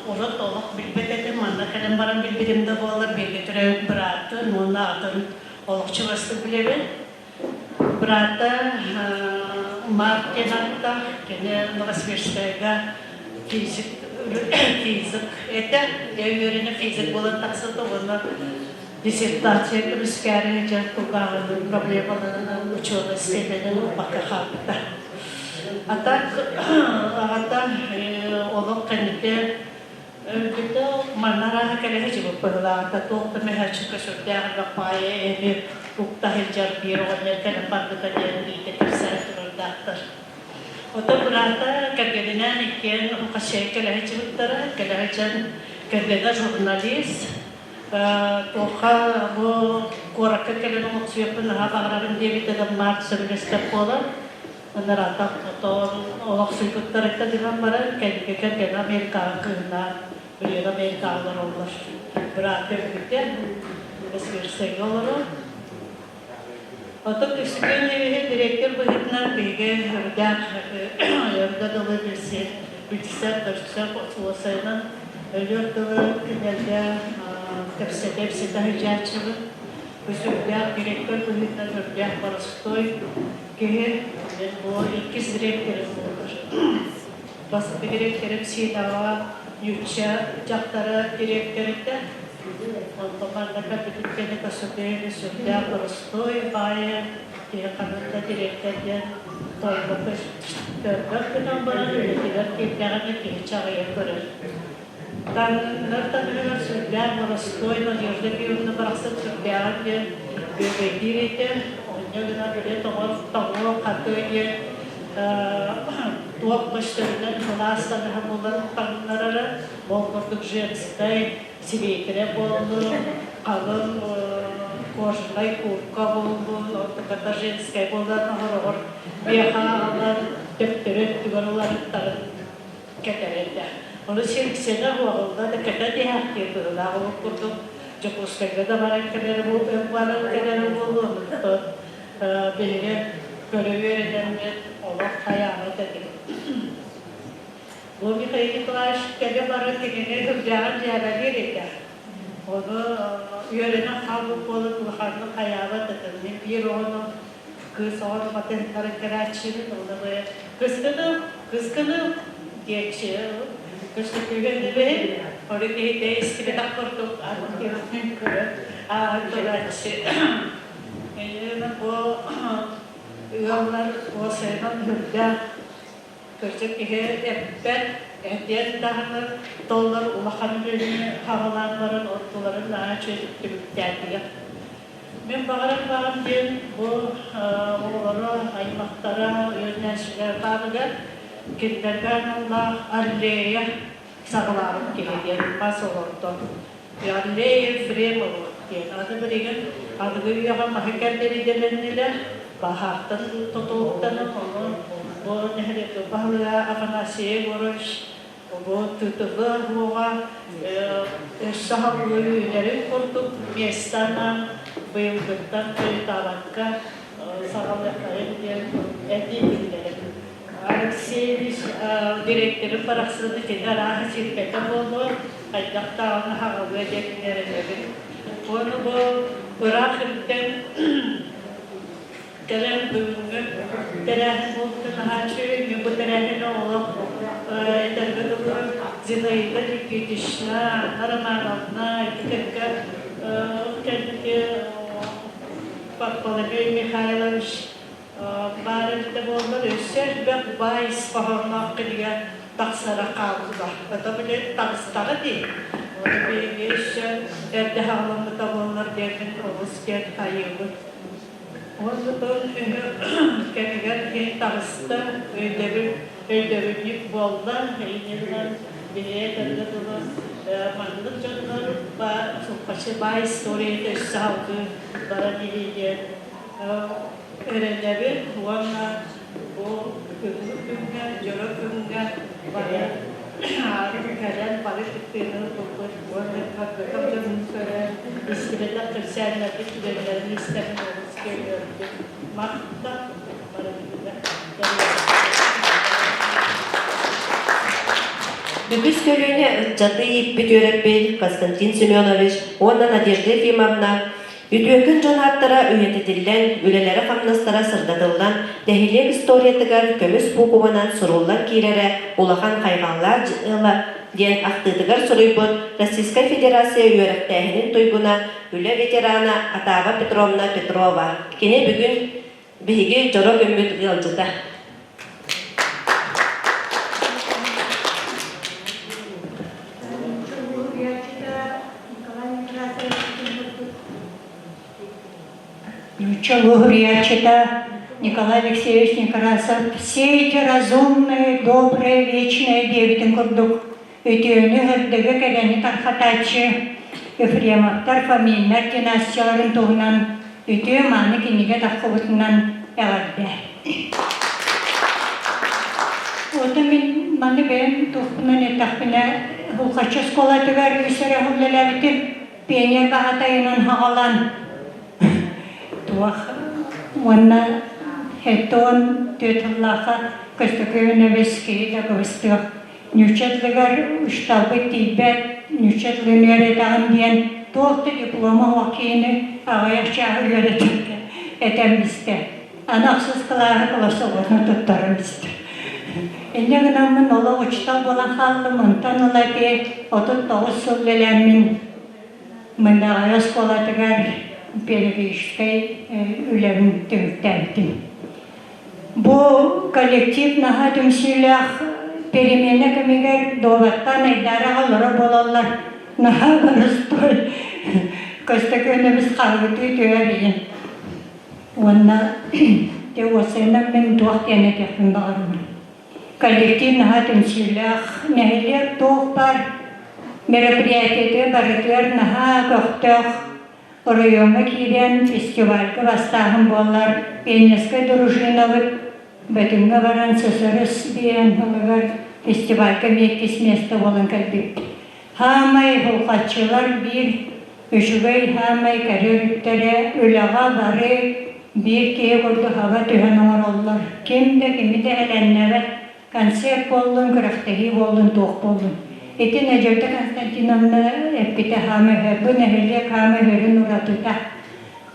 урут олох билбэт этим, манна кэлэн баран билбитим да буоллар, бииргэ төрөөбүт быраатын уонна аҕатын олох чугастык билэбин. Быраата Марк диэн ааттаах, кини Новосибирскайга физик, физик этэ. Үөрэнэ физик буолан тахсыбыта уонна диссертация көмүскээри дьэ кулгааҕын проблемаларынан учуонай степенин ылбакка хаалбыта. А так аҕата олох кэнники өлбүтэ манна арааһа кэлэһэ дьыбыт быһыылааҕыта туох да мөһөөччүккэ сүрдээх элбэх баайы эми укта сылдьар биир оҕонньор кэлэн барбыта диэн биирдэ кэпсээн турардаахтар. Оттон быраата кэргэнинээн иккиэн хаччайа кэлэһэ дьыбыттара, кэлэһэ дьон кэргэнэ журналист, туохха бу куоракка кэлэн олохсуйуохпун наһаа баҕарабын диэбитэ да Марк сөбүлэспэт буолан ынаратах отон олохсуйбуттарыттан гынан баран кэнники кэргэнэ Америкаҕа кыыһынаан билигин Америкаҕа олороллор. Быраата өлбүтэ, Новосибирскайга олорор. Оттон Көстөкүүн Ильич дириэктэр быһыытынан биһиги үрдээх өргө дылы билсэр, көрсөр, уопсайынан өлүөр дылы кинилэргэ кэпсэтэ-ипсэтэ сылдьааччыбыт. Бу сүрдээх дириэктэр быһыытынан үрдээх боростуой киһи. Мин бу иккис дириэктэрим буолар. Бастакы дириэктэрим Синаҕа нуучча дьахтара дириэктэритэ. Онтон манна кэлбитин кэннэ көсөкөйүнү сүрдээх боростуой баайы киһи ханнык да дириэктэр диэн толло көрбөт гынан баран үлэтигэр киирдэҕинэ киһи чаҕыйа көрөр. Таҥнар таныгар сүрдээх боростуой Надежда Кировна барахсан сүрдээҕин диэн бүөбэйдиир этэ. Онньо гынан үлэ тоҕор тоҥуо хатыа диэн туох көстөрүнэн кылаас таҥаһа буолан таҥнарара. Ол курдук женскай сибиэтирэ буоллун, халыҥ кожаный куртка буоллун, онтуката женскай буолан оһороҕор миэхэ аҕалан төптөрү өттүгэр уларыттарын кэтэрэ этэ. Ону сирсэнэ уоҕулла да кэтэ диэхтиир быһыылаах ол курдук Дьокуускайга да баран кэлэрэ баран кэлэрэ буолуо онтон биһиги көрө үөрэнэммит олох хайаабат этибит. Бу Михаил Николаевич кэлэ баран кинини үрдээҕин дьээбэлиир этэ. Ону үөрэнэн хаалбыт буолан улаханнык хайаабат этэ. Мин биир оҕону кыыс оҕону батыһыннаран кэлээччибин, онно бу кыскыны, кыскыны диэччи көстөкүүгэн Ону киһитэ истибэтэх курдук атын көрөн ааһан турааччы. Иннинэ бу ыаллар уосайынан үрдээх кырдьык киһи эппэт, этиэн даҕаны толлор улахан үлэни хаҕалаан баран онтуларын наһаа үчүгэйдик түмүктээтилэр. Мин баҕарар баҕам диэн бу оҕолоро, аймахтара, үөрэнээччилэр баарыгар кинилэргэ аналлаах аллея саҕалаабыт киһи диэн мас олордон. Аллея Ефремова диэн. Аны билигин аныгы үйэҕэ маһы кэрдэридэлэннилэр, баһаартан тутулуктанан ону бу нэһилиэк баһылыга Афанасий Егорович Бу тытылы уоҕа өссө аһыллыы үүнэрин курдук миэстэ быйылгыттан хойутаабакка саҕалыахтарын диэн этии киллэрэр. Алексеевич дириэктэрин барахсаны кини арааһа сирбэтэ буолуо, хайдах даҕаны хаҕалыа диэн эрэнэбин. Уонна бу ыраах ирдэн Кэлэн бүгүҥҥү тэрээһин буолбута наһаа үчүгэй. Мин бу тэрээһини олох этэргэ дылы Зинаида Никитична, Анна Романовна ити кэккэ кэнники Владимир Михайлович баар эбитэ буоллар өссө элбэх баай ис хоһоонноох кинигэ тахсара хаалла. Это били таҕыстаҕа дии. Оны биһиги өссө эрдэ хаҕаламмыта буоллар диэммин олус диэн хайыыбыт. Онтон кэмигэр киһи таҕыста, өйдөбүл өйдөбүнньүк буолла. Инньэ гынан биһиги этэргэ дылы маннык дьоннор суппаччы баай историята өссө салгыы баран иһии диэн эрэнэбин уонна бу бүгүҥҥү күҥҥэ, дьоро күҥҥэ бары кэлэн бары кыттыыны ылбыт уонна Каргатов дьонун көрөн, истибэтэх кэпсээннэрбит түгэннэрин истэн олус киэҥ үөрдүм. Махтал барыгытыгар. Үгүс көлүөнэ ыччаты ииппит үөрэппит Константин Семенович уонна Надежда Ефимовна үтүөкэн дьон ааттара үйэтитиллэн, үлэлэрэ-хамнастара сырдатыллан, нэһилиэк историятыгар көмүс буукубанан суруллан киирэрэ улахан хайҕаллаах дьыала диэн ахтыытыгар суруйбут Российскай Федерация үөрэхтээһинин туйгуна, үлэ ветерана Атава Петровна Петрова. Кини бүгүн биһиги дьоро күммүт ыалдьыта. Нуучча лауреатчыта Николай Алексеевич Некрасов «Все эти разумные, добрые, вечные» диэбитин курдук үтүөнү, сырдыгы, кэрэни тархатааччы Ефремовтар фамильнар династияларын туһунан үтүө-мааны кинигэ тахсыбытынан эҕэрдэ. Ота мин маны бэйэм туохпунан эттэхпинэ, Булхаччы оскуолатыгар үс эрэ үлэлээбитим, пионер баһатайынан хаҕалан туох уонна 74 сыллаахха Көстөкүүнэбис киһи да кыбыстыах нуучча тылыгар учууталбыт тиийбэт, нуучча тылын үөрэтэҕин диэн туох да диплома суох киһини аҕыйах чааһы үөрэтэргэ этэн бистэ. Аны ахсыс кылааһы классоводун туттаран бистэ. Инньэ гынаммын олох учуутал буолан хааллым, онтон ыла ити 39 сыл үлэлээммин Мындаҕай оскуолатыгар педагогическай үлэбин түмүктээбитим. Бу коллектив наһаа түмсүүлээх перемена кэмигэр дуобаттаан айдаара аҕаллара буолаллар. Наһаа боростуой Көстөкүүнэбис хаһыытыы түһэр иһин. Уонна дьэ уопсайынан мин туох диэн этиэхпин баҕарабын. Коллектив наһаа түмсүүлээх, нэһилиэк туох баар мероприятиетыгар барытыгар наһаа көхтөөх Оройуоҥҥа киирэн фестивальга бастааһын буоллар, пионерскай дружинабыт Бөтүҥҥэ баран ССРС биэрэн ылыгар фестивальга эмиэ иккис миэстэ буолан кэлбиппит. Хаамай булхаччылар биир үчүгэй хаамай кэрэ өрүттэрэ үлэҕэ бары биир киһи курдук хаба түһэн оҥороллор. Ким да кими да элэннэбэт концерт буоллун, күрэхтэһии буоллун, туох буоллун. Ити Надежда Константиновна эппитэ хаама үһү, бу нэһилиэк хаама үһүрүн уратыта.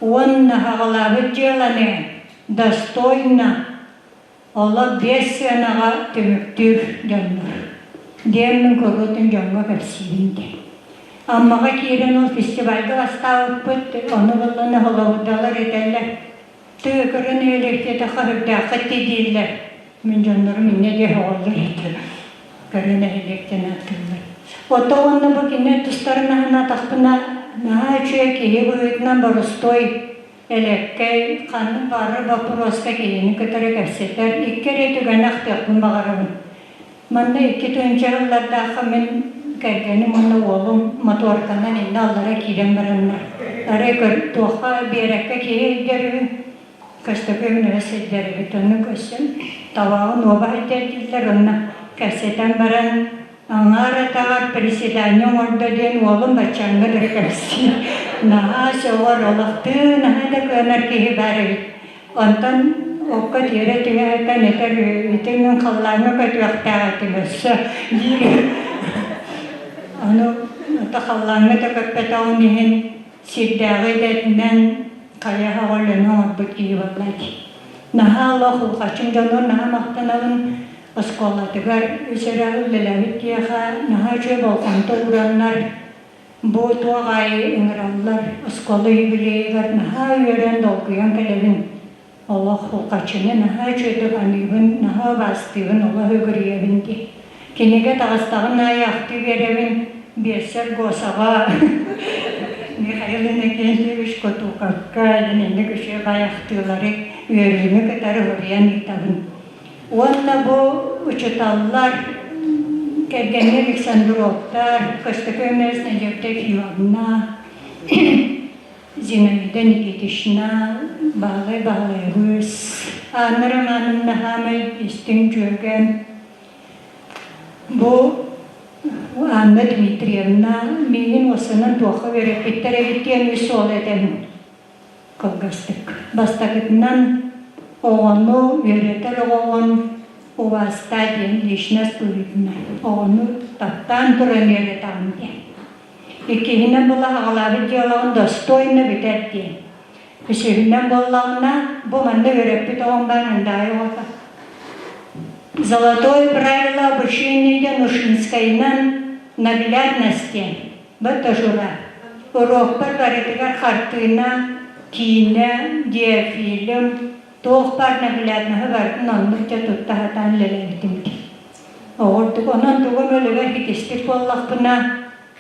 Уонна хаҕалаабыт дьыаланы достойно олох биэс сыанаҕа түмүктүүр дьоннор. Диэн мин куруутун дьоҥҥо кэпсиибин диэн. Аммаҕа киирэн ол фестивальга бастаабыппыт, ону буллана холобурдалар этэллэр. Тыа көрөн нэһилиэктиэтэххэ үрдээххит дии дииллэр. Мин дьоннорум инньэ диэ оҕолор этэ. Көрө нэһилиэктэн ааттыыллар. Ото уонна бу кини тустарын аһынатахпына наһаа үчүгэй киһи быһыытынан боростуой, элэккэй, ханнык баҕарар боппуруоска киһини кытары кэпсэтэр икки эрэ түгэни ахтыахпын баҕарабын. Манна 2 тыһыынча сыллардаахха мин кэргэним уонна уолум моторканан иннэ аллара киирэн бараннар, арай көр туохха биэрэккэ киһи илдьэр үһү, Көстөкүүн өрө сылдьар эбит, ону көрсөн табаҕын уоба сылдьар дииллэр уонна кэпсэтэн баран аҥаар атаҕар приседание оҥордо диэн уолум баччааҥҥа да кэпсиир. Наһаа сөҕөр, олохтуу наһаа да кыанар киһи баар эбит. Онтон окко тиэрэ түһээтэн этэр ити мин халлааҥҥа көтүөхтээх этим өссө диир. Ону ото халлааҥҥа да көппөтөҕүн иһин сирдээҕи идэтинэн хайа аҕа үлэни оҥорбут киһи буолла дии. Наһаа олох улхаччым дьонугар наһаа махтанабын. Оскуолатыгар үс эрэ үлэлээбит киһиэхэ наһаа үчүгэй болҕомто уураннар Бу туох аайы ыҥыраллар, оскуола юбилейыгар наһаа үөрэн, долгуйан кэлэбин. Олох улхаччыны наһаа үчүгэйдик аныыбын, наһаа убаастыыбын, олох үгүрүйэбин дии. Кинигэ таҕыстаҕын аайы ахтыы биэрэбин, биэссэр Госаҕа, Михаил Иннокентьевич Кутуковка инник үчүгэй баай ахтыылары үөрүүнү кытары суруйан ыытабын. Уонна бу учууталлар кэргэҥҥэ Александровтар, Көстөкүүн Надежда Ефимовна, Зинаида Никитична, Баһылай Баһылайабыс, Анна Романовна хаамай истиҥ дьүөгэм. Бу Анна Дмитриевна миигин уосанан туохха үөрэппиттэр эбит диэн үс суол этэбин кылгастык. Бастакытынан. Оҕону үөрэтэр оҕоҕун убаастаа диэн личность быһыытынан оҕону таптаан туран үөрэтэҕин диэн. Иккиһинэн була аҕалаабыт дьыалаҕын достойно бүтэр диэн. Үсүһүнэн буоллаҕына, бу манна үөрэппит оҕом баар Мындаайы оҕото. Золотое правило обучения диэн Ушинскайынан наглядность диэн. Бу Уруокпар барытыгар хартыына, киинэ, диафильм, туох баар наглядноһы барытын оннук дьэ тутта сатаан үлэлээбитим дии. Оҕурдук онон тугу өлүгэр ситиспит буоллахпына,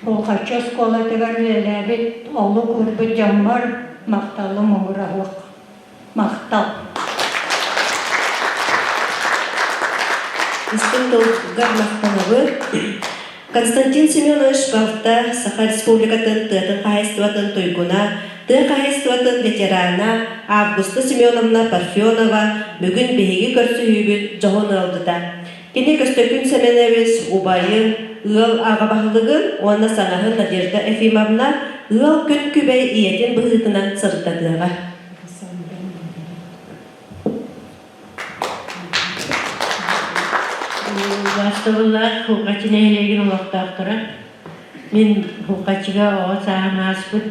Булҕаччы оскуолатыгар үлэлээбит олук уурбут дьоммор махталым уһураһыах. Махтал. Истиҥ тылгар махтанабыт. Константин Семенович Балта Саха Республикатын тыатын хаһаайыстыбатын туйгуна, тыа хаһаайыстыбатын ветерана Августа Семеновна Парфенова бүгүн биһиги көрсүһүүбүт дьоһун ыалдьыта. Кини Көстөкүүн Сэмэнэбис убайын, ыал аҕа баһылыгын уонна саҥаһын Надежда Ефимовна ыал күн күбэй ийэтин быһыытынан сырдатыаҕа. Убаастабыллаах Кулгачы нэһилиэгин олохтоохторо, мин Кулгачыга оҕо сааһым ааспыт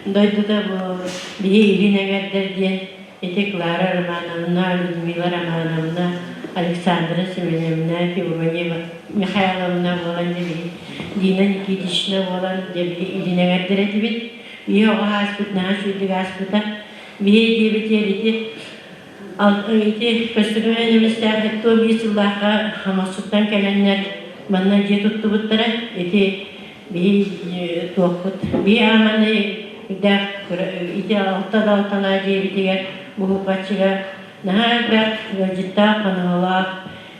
дойдута бу биһи илин эҥэрдэр диэн ити Клара Романовна, Людмила Романовна, Александра Семеновна, Февроньева Михайловна буолан дьэ биһи Дина Никитична буолан дьэ биһи илин эҥэрдэр этибит. Биһи оҕо ааспыт наһаа үчүгэйдик ааспыта. Биһи диэбитигэр ити ити көстөкүүн эмистээх икки биир сыллаахха Хамасыттан кэлэннэр манна дьиэ туттубуттара. Ити биһи туохпут биһи ааманы үрдээх ити алта да алталаа дьиэбитигэр буһукаччыга наһаа элбэх ыалдьыттаах хоноһолоох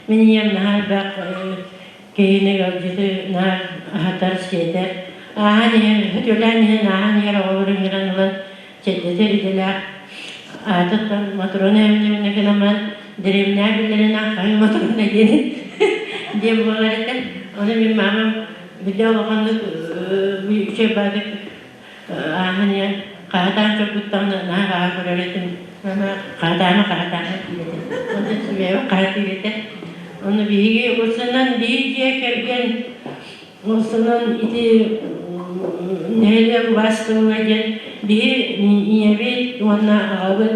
мин ийэм наһаа элбэх киһини ыалдьыты наһаа аһатар сиэтэр ааһан иһэн хөтүөлээн иһэн ааһан иһэр оҕолору ыҥыран ылан чэйдэтэр идэлээх аатыттан Матрона Эминевна гынан дэриэбинэҕэ биллэринэн хаһыы Матрона диэн диэн буолар этэ. Ону мин маамам биллэ улаханнык үчүгэй баадык ааһан иһэн хаһытаан чоргуттаҕына наһаа хаһа көрөр этим. Мама хаһытаама хаһытаама диир этим. Онтон симиэбэ хаһытыыр этэ. Ону биһиги урсунан биир дьиэ кэргэн Онсунан ити нэһилиэк убаастабыла диэн биһи ийэбит уонна аҕабыт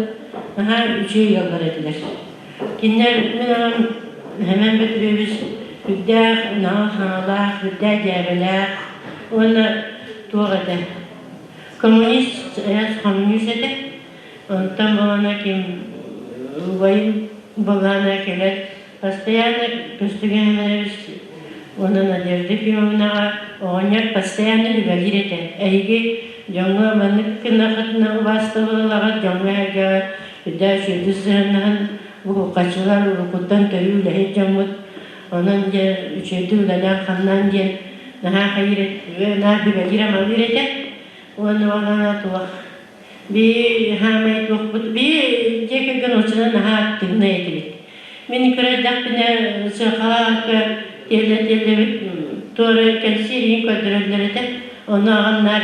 наһаа үчүгэй ыаллар этилэр. Кинилэр мин аҕам Сэмэн Бөтүрүөбүс үрдээх наҕыл саҥалаах, үрдээх дьээбэлээх уонна туох этэ коммунист, коммунист этэ. Онтон буолана ким убайым былаана кэлэр Постоянно Көстүгэн уонна Надежда Ефимовнаҕа оҕонньор постоянно үлэлиир этэ. Эһиги дьоҥҥо маннык гыннаххытына убаастабыллаҕыт, дьоҥҥо-сэргэҕэ үрдээх үчүгэйдик сыһыаннаһан уруккаччылар уруккуттан төрүү үлэһит дьоммут. Онон дьэ үчүгэйдик үлэлээн-хамнаан диэн наһаа хайыыр наһаа сүбэлиир-амалыыр этэ. Уонна ол туох Би хаамай туохпут би дьиэ кэргэн оччонон наһаа активнай этибит. Мин кыра эрдэхпинэ сыахалаахка тиэллэ-тиэллэбит туора кэнсиэр иһин көрдөрөллөр этэ. Онно аҕам наар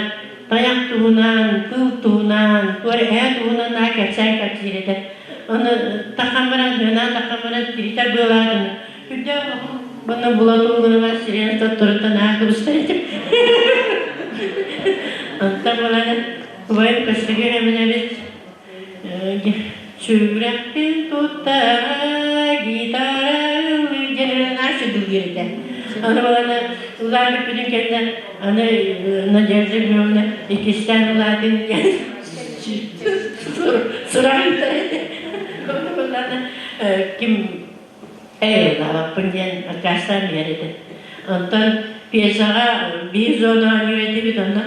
тайах туһунан, кыыл туһунан, туора эһэ туһунан наар кэпсээн кэпсиир этэ. Ону таххан баран, ынаан таххан баран тиритэр быалаатын үрдээх Манна булатын гынан сириэн сотторуттан аа кыбыстар этим. Онтон булан убайым көстүгэр эминэбит сүрэхпин туттара гитара ыллыыр диэн наша дылгыр этэ. Аны булан ыллаан бүппүтүн кэннэ аны Надежда Ивановна иккистээн ылаатын диэн сураҕын этэ. Ким Ыллаабаппын диэн аккаастаан биэр этэ. Онтон пьесаҕа биир зона оонньуур этибит, онно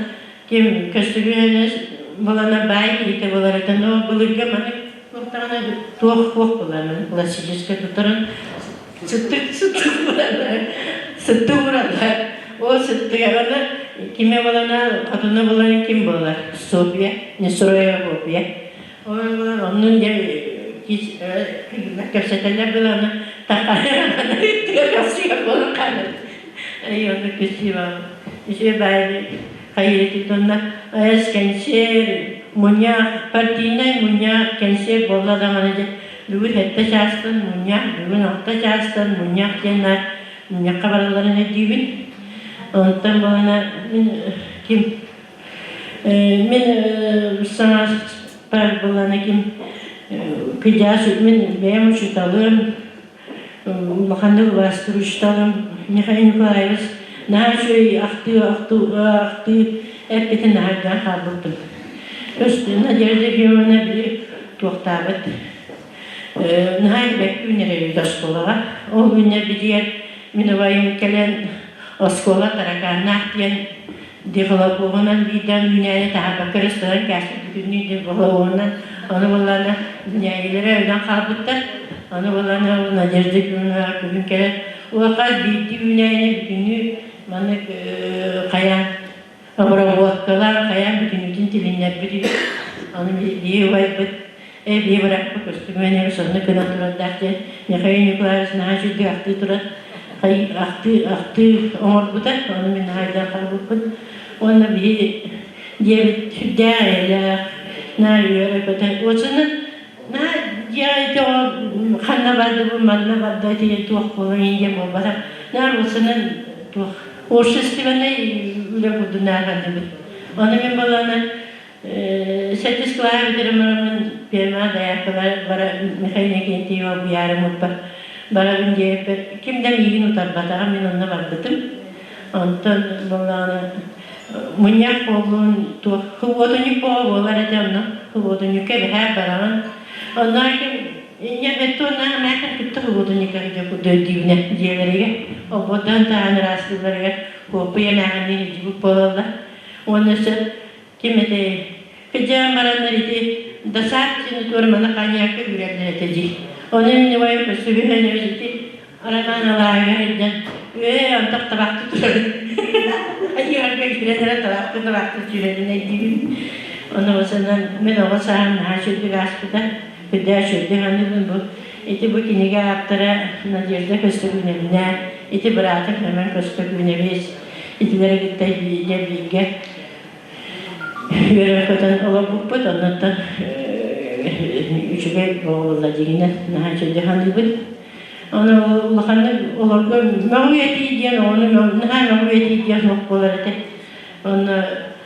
ким көстүгүнэ булана баай киһитэ буолар этэ. Но былыргы маннык туохтаҕына туох туох буолар классическай туттаран сыттык сыттык буланар сыттык ураллар. Ол сыттыгаҕына киме булана хотуна булан ким буолар? Софья, Несроева Софья. Оннун дьэ кэпсэтэллэр былааны буолан хаалар. Онно красиво. Үчүгэй баайы хайыытын онно АЭС кэнсиэр, мунньах, партийнай мунньах, кэнсиэр буолла даҕаны дьэ. Бүгүн сэттэ чаастан мунньах, бүгүн алта чаастан мунньах диэн наар мунньахха баралларын өйдүүбүн. Онтон буолана мин ким мин саҥаспар буолана ким кыдьаас мин бэйэм учууталым улаханнык убаастыыр учууталым Михаил Николаевич наһаа үчүгэй ахтыы ахтыы ахтыы эппитин наһаа өйдөөн хаалбыппын. Надежда Ефимовна били туохтаабыт наһаа элбэккэ үүнэр эбит оскуолаҕа. Ол үүнэрбитигэр мин убайым кэлэн оскуола таракааннаах диэн дефолопуоҕунан биирдээн үүнээри таһаарбакка эрэ сытан кээспит бүтүннүү дефолопуоҕунан ону буоллаҕына үүнээйилэрэ өлөн хаалбыттар. Ону буоллаҕына Надежда Ефимовна күһүн кэлэн улахан биирдии үүнээйини бүтүннүү маннык хайаан обработкалаан хайаан бүтүннүүтүн тилиннэрбит үһү. Ону биһиги убайбыт ээ биһи быраппыт көстүмүөн эбит сонно гынан турардаах диэн Михаил Николаевич наһаа үчүгэй ахтыы турар ахтыы ахтыы оҥорбута ону мин наһаа өйдөөн хаалбыппын уонна биһи диэбит сүрдээх эйэлээх наар үөрэ-көтө уочуна наһаа дьиэҕэ ити оҕо ханна барды бу манна барда ити туох буолан диэн буолбатах наар уочунан туох общественнай үлэ курдук наар хандыбыт ону мин баланы Сэттис кылааһы бүтэрэн бараммын пиэрмэҕэ дояркалар бара Михаил Иннокентьева буйаарыммыппар барабын диэбиппэр ким да миигин утарбатаҕа мин онно барбытым. Онтон буоллаҕына мунньах буоллун туох хубуотунньук буола буолар этэ онно хубуотунньукка эбэһээт бараҕын. Онно ким инньэ бетонна мээхэн кытта хубуотунньукка курдук өйдүүбүнэ дьиэлэригэр обуоттан таһан ыраастыылларыгар куоппуйа эмээхинниин илдьибит буолаллар. Уонна өссө Ким этэй? Кыдьаан бараннар ити досад диэн туор маны ханьяакка үүрэллэр этэ дии. Ону мин убайым көстүбүһэн ити Роман алааһыгар илдьэн ээ антах табахты турарын айыарга киирэн эрэ табахты табахты сүүрэрин өйдүүбүн. Ону осанан мин оҕо сааһым наһаа үчүгдүк ааспыта. Үрдээ үчүгдүк аныыбын бу. Ити бу кинигэ ааптара Надежда Көстөкүүнэбинэ, ити быраатым Сэмэн Көстөкүүнэбис итилэри кытта бииргэ Үөрэн-көтөн олорбуппут, оннуттан үчүгэй буолла дьиҥинэн наһаа үчүгэй саныыбын. Ону улаханнык олорго мөҕүү этии диэн оҕону наһаа мөҕүү этии диэн суох буолар этэ. Онно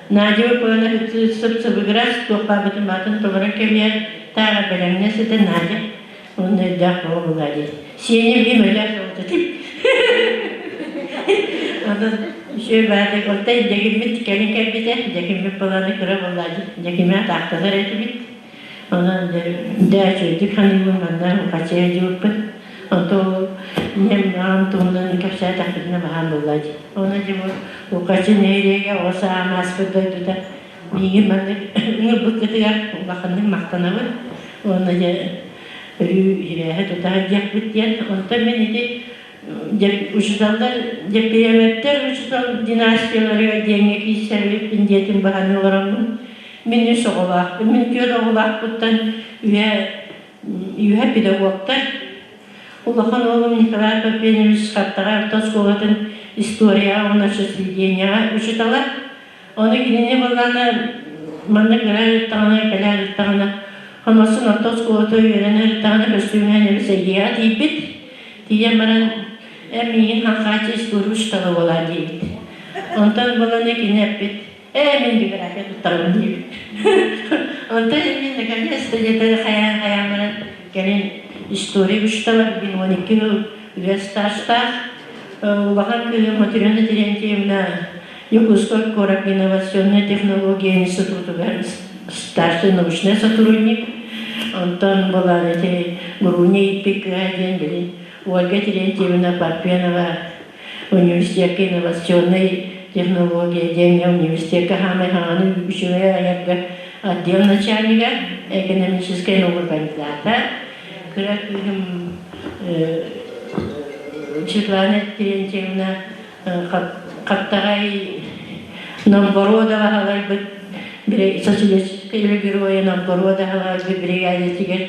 Надя Выпалана сып-сыбыгырас туох баабытын баатын толорон кэбиһэр, тааҕа бэлэмҥэ сытар Надя. Онно өйдөөх буолла дии. Сиэним им өлөр суолта Онон үчүгэй баатык оттон дьэгиммит кэлин кэлбитэ, дьэгиммит баланы кыра буолла дии. Дьэгимэ атаахтанар этибит. Онон дэ үчүгэйдик ханыыбын манна хачыа дьыбыппын. Онто нем аҕам туһунан кэпсээтэхпитинэ баһаам буолла дии. Онон дьэ бу Укачы нэһилиэгэ оҕо саам ааспыт дойдута миигин маннык ыҥырбыккытыгар улаханнык махтанабын. Уонна дьэ өрүү иһирээһи тута сылдьыахпыт диэн. Онтон мин ити учууталлар Дьэппириэмэптэр учуутал династияларыгар диэҥҥэ киирсэрбиппин диэтим баһан олороммун. Мин үс оҕолоохпун. Мин түөрт оҕолоохпуттан үһэ үһэ педагогтар. Улахан уолум Николай Парфеньевич Хаптаҕай орто оскуолатын историяҕа уонна обществоведениеҕа учуутала. Ону кинини былаана манна кыра ырыттаҕына, кэлэ ырыттаҕына, хомосун орто оскуолата үөрэнэ ырыттаҕына көстүүмээн эбит сэйгиэҕэ тиийбит. Тиийэн баран, эн миигин хаҥхааччы история учуутала буолаа диэбит. Онтон быланы кини эппит, ээ мин география туттарабын диэбит. Онтон мин наконец-то где-то хайаан-хайаан баран кэлин история учуутала бүгүн 12 жыл үлэ стажтаах улахан кыыһым Матрена Терентьевна Якутскай куорат инновационнай технология институтугар старший научный сотрудник. Онтон буолан ити Груня ииппит кыыһа диэн билин Ольга Терентьевна Парфенова университекка инновационнай технология диэҥҥэ университекка хаамай хаҥаны үчүгэй айарга отдел начальнига, экономическай наука кандидата. Кыра кыыһым Светлана Терентьевна Хаптаҕай Новгородова аҕаларбыт социалистическай үлэ геройа Новгородова аҕаларбыт биригээдэтигэр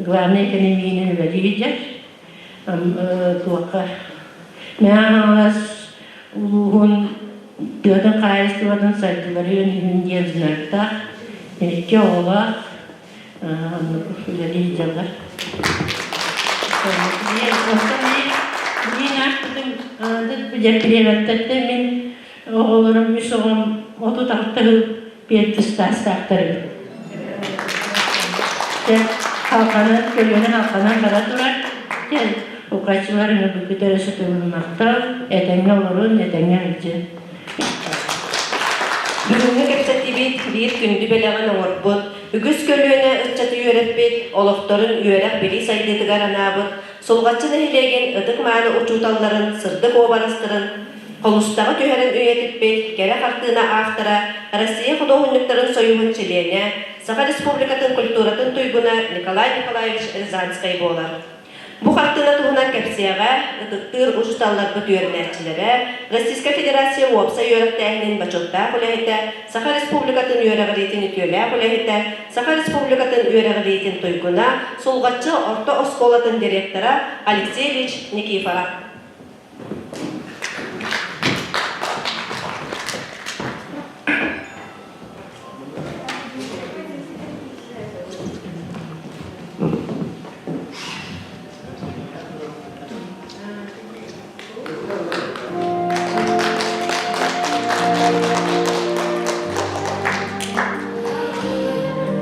главный экономиһинэн үлэлиир туохха Мэҥэ Хаҥалас улууһун тыатын хаһаайыстыбатын сайдыларын иһин диэн знактаах икки оҕолоох. Оннук үлэлии сылдьаллар. Мин аахпытым Дьэппириэбэттэртэн мин оҕолорум үс оҕом 36 сыл пиэртис саастаахтар эбит. Дьэ, халҕанан, көлүөнэ халҕанан бара турар. Дьэ, укаччылар ыҥырбыккыт эрэ сытылыннахтар, этэҥҥэ олорун, этэҥҥэ сылдьын. Бүгүҥҥү кэпсэтиибит биир күндү бэлэҕин оҥорбут, үгүс көлүөнэ ыччаты үөрэппит, олохторун үөрэх-билии сайдыытыгар анаабыт Сулҕаччы нэһилиэгин ытык-мааны учууталларын сырдык уобарастарын холустаҕа түһэрэн үйэтиппит кэрэ хартыына автора, Россия худуоһунньуктарын союһун чилиэнэ, Саха Республикатын культуратын туйгуна Николай Николаевич Рязанскай буолар. Бу хартыына туһунан кэпсиэҕэ ытыктыыр учууталларбыт үөрэнээччилэрэ, Российскай Федерация уопсай үөрэхтээһинин бочуоттаах үлэһитэ, Саха Республикатын үөрэҕириитин үтүөлээх үлэһитэ, Саха Республикатын үөрэҕириитин туйгуна, Сулҕаччы орто оскуолатын директора Алексей Ильич Никифоров.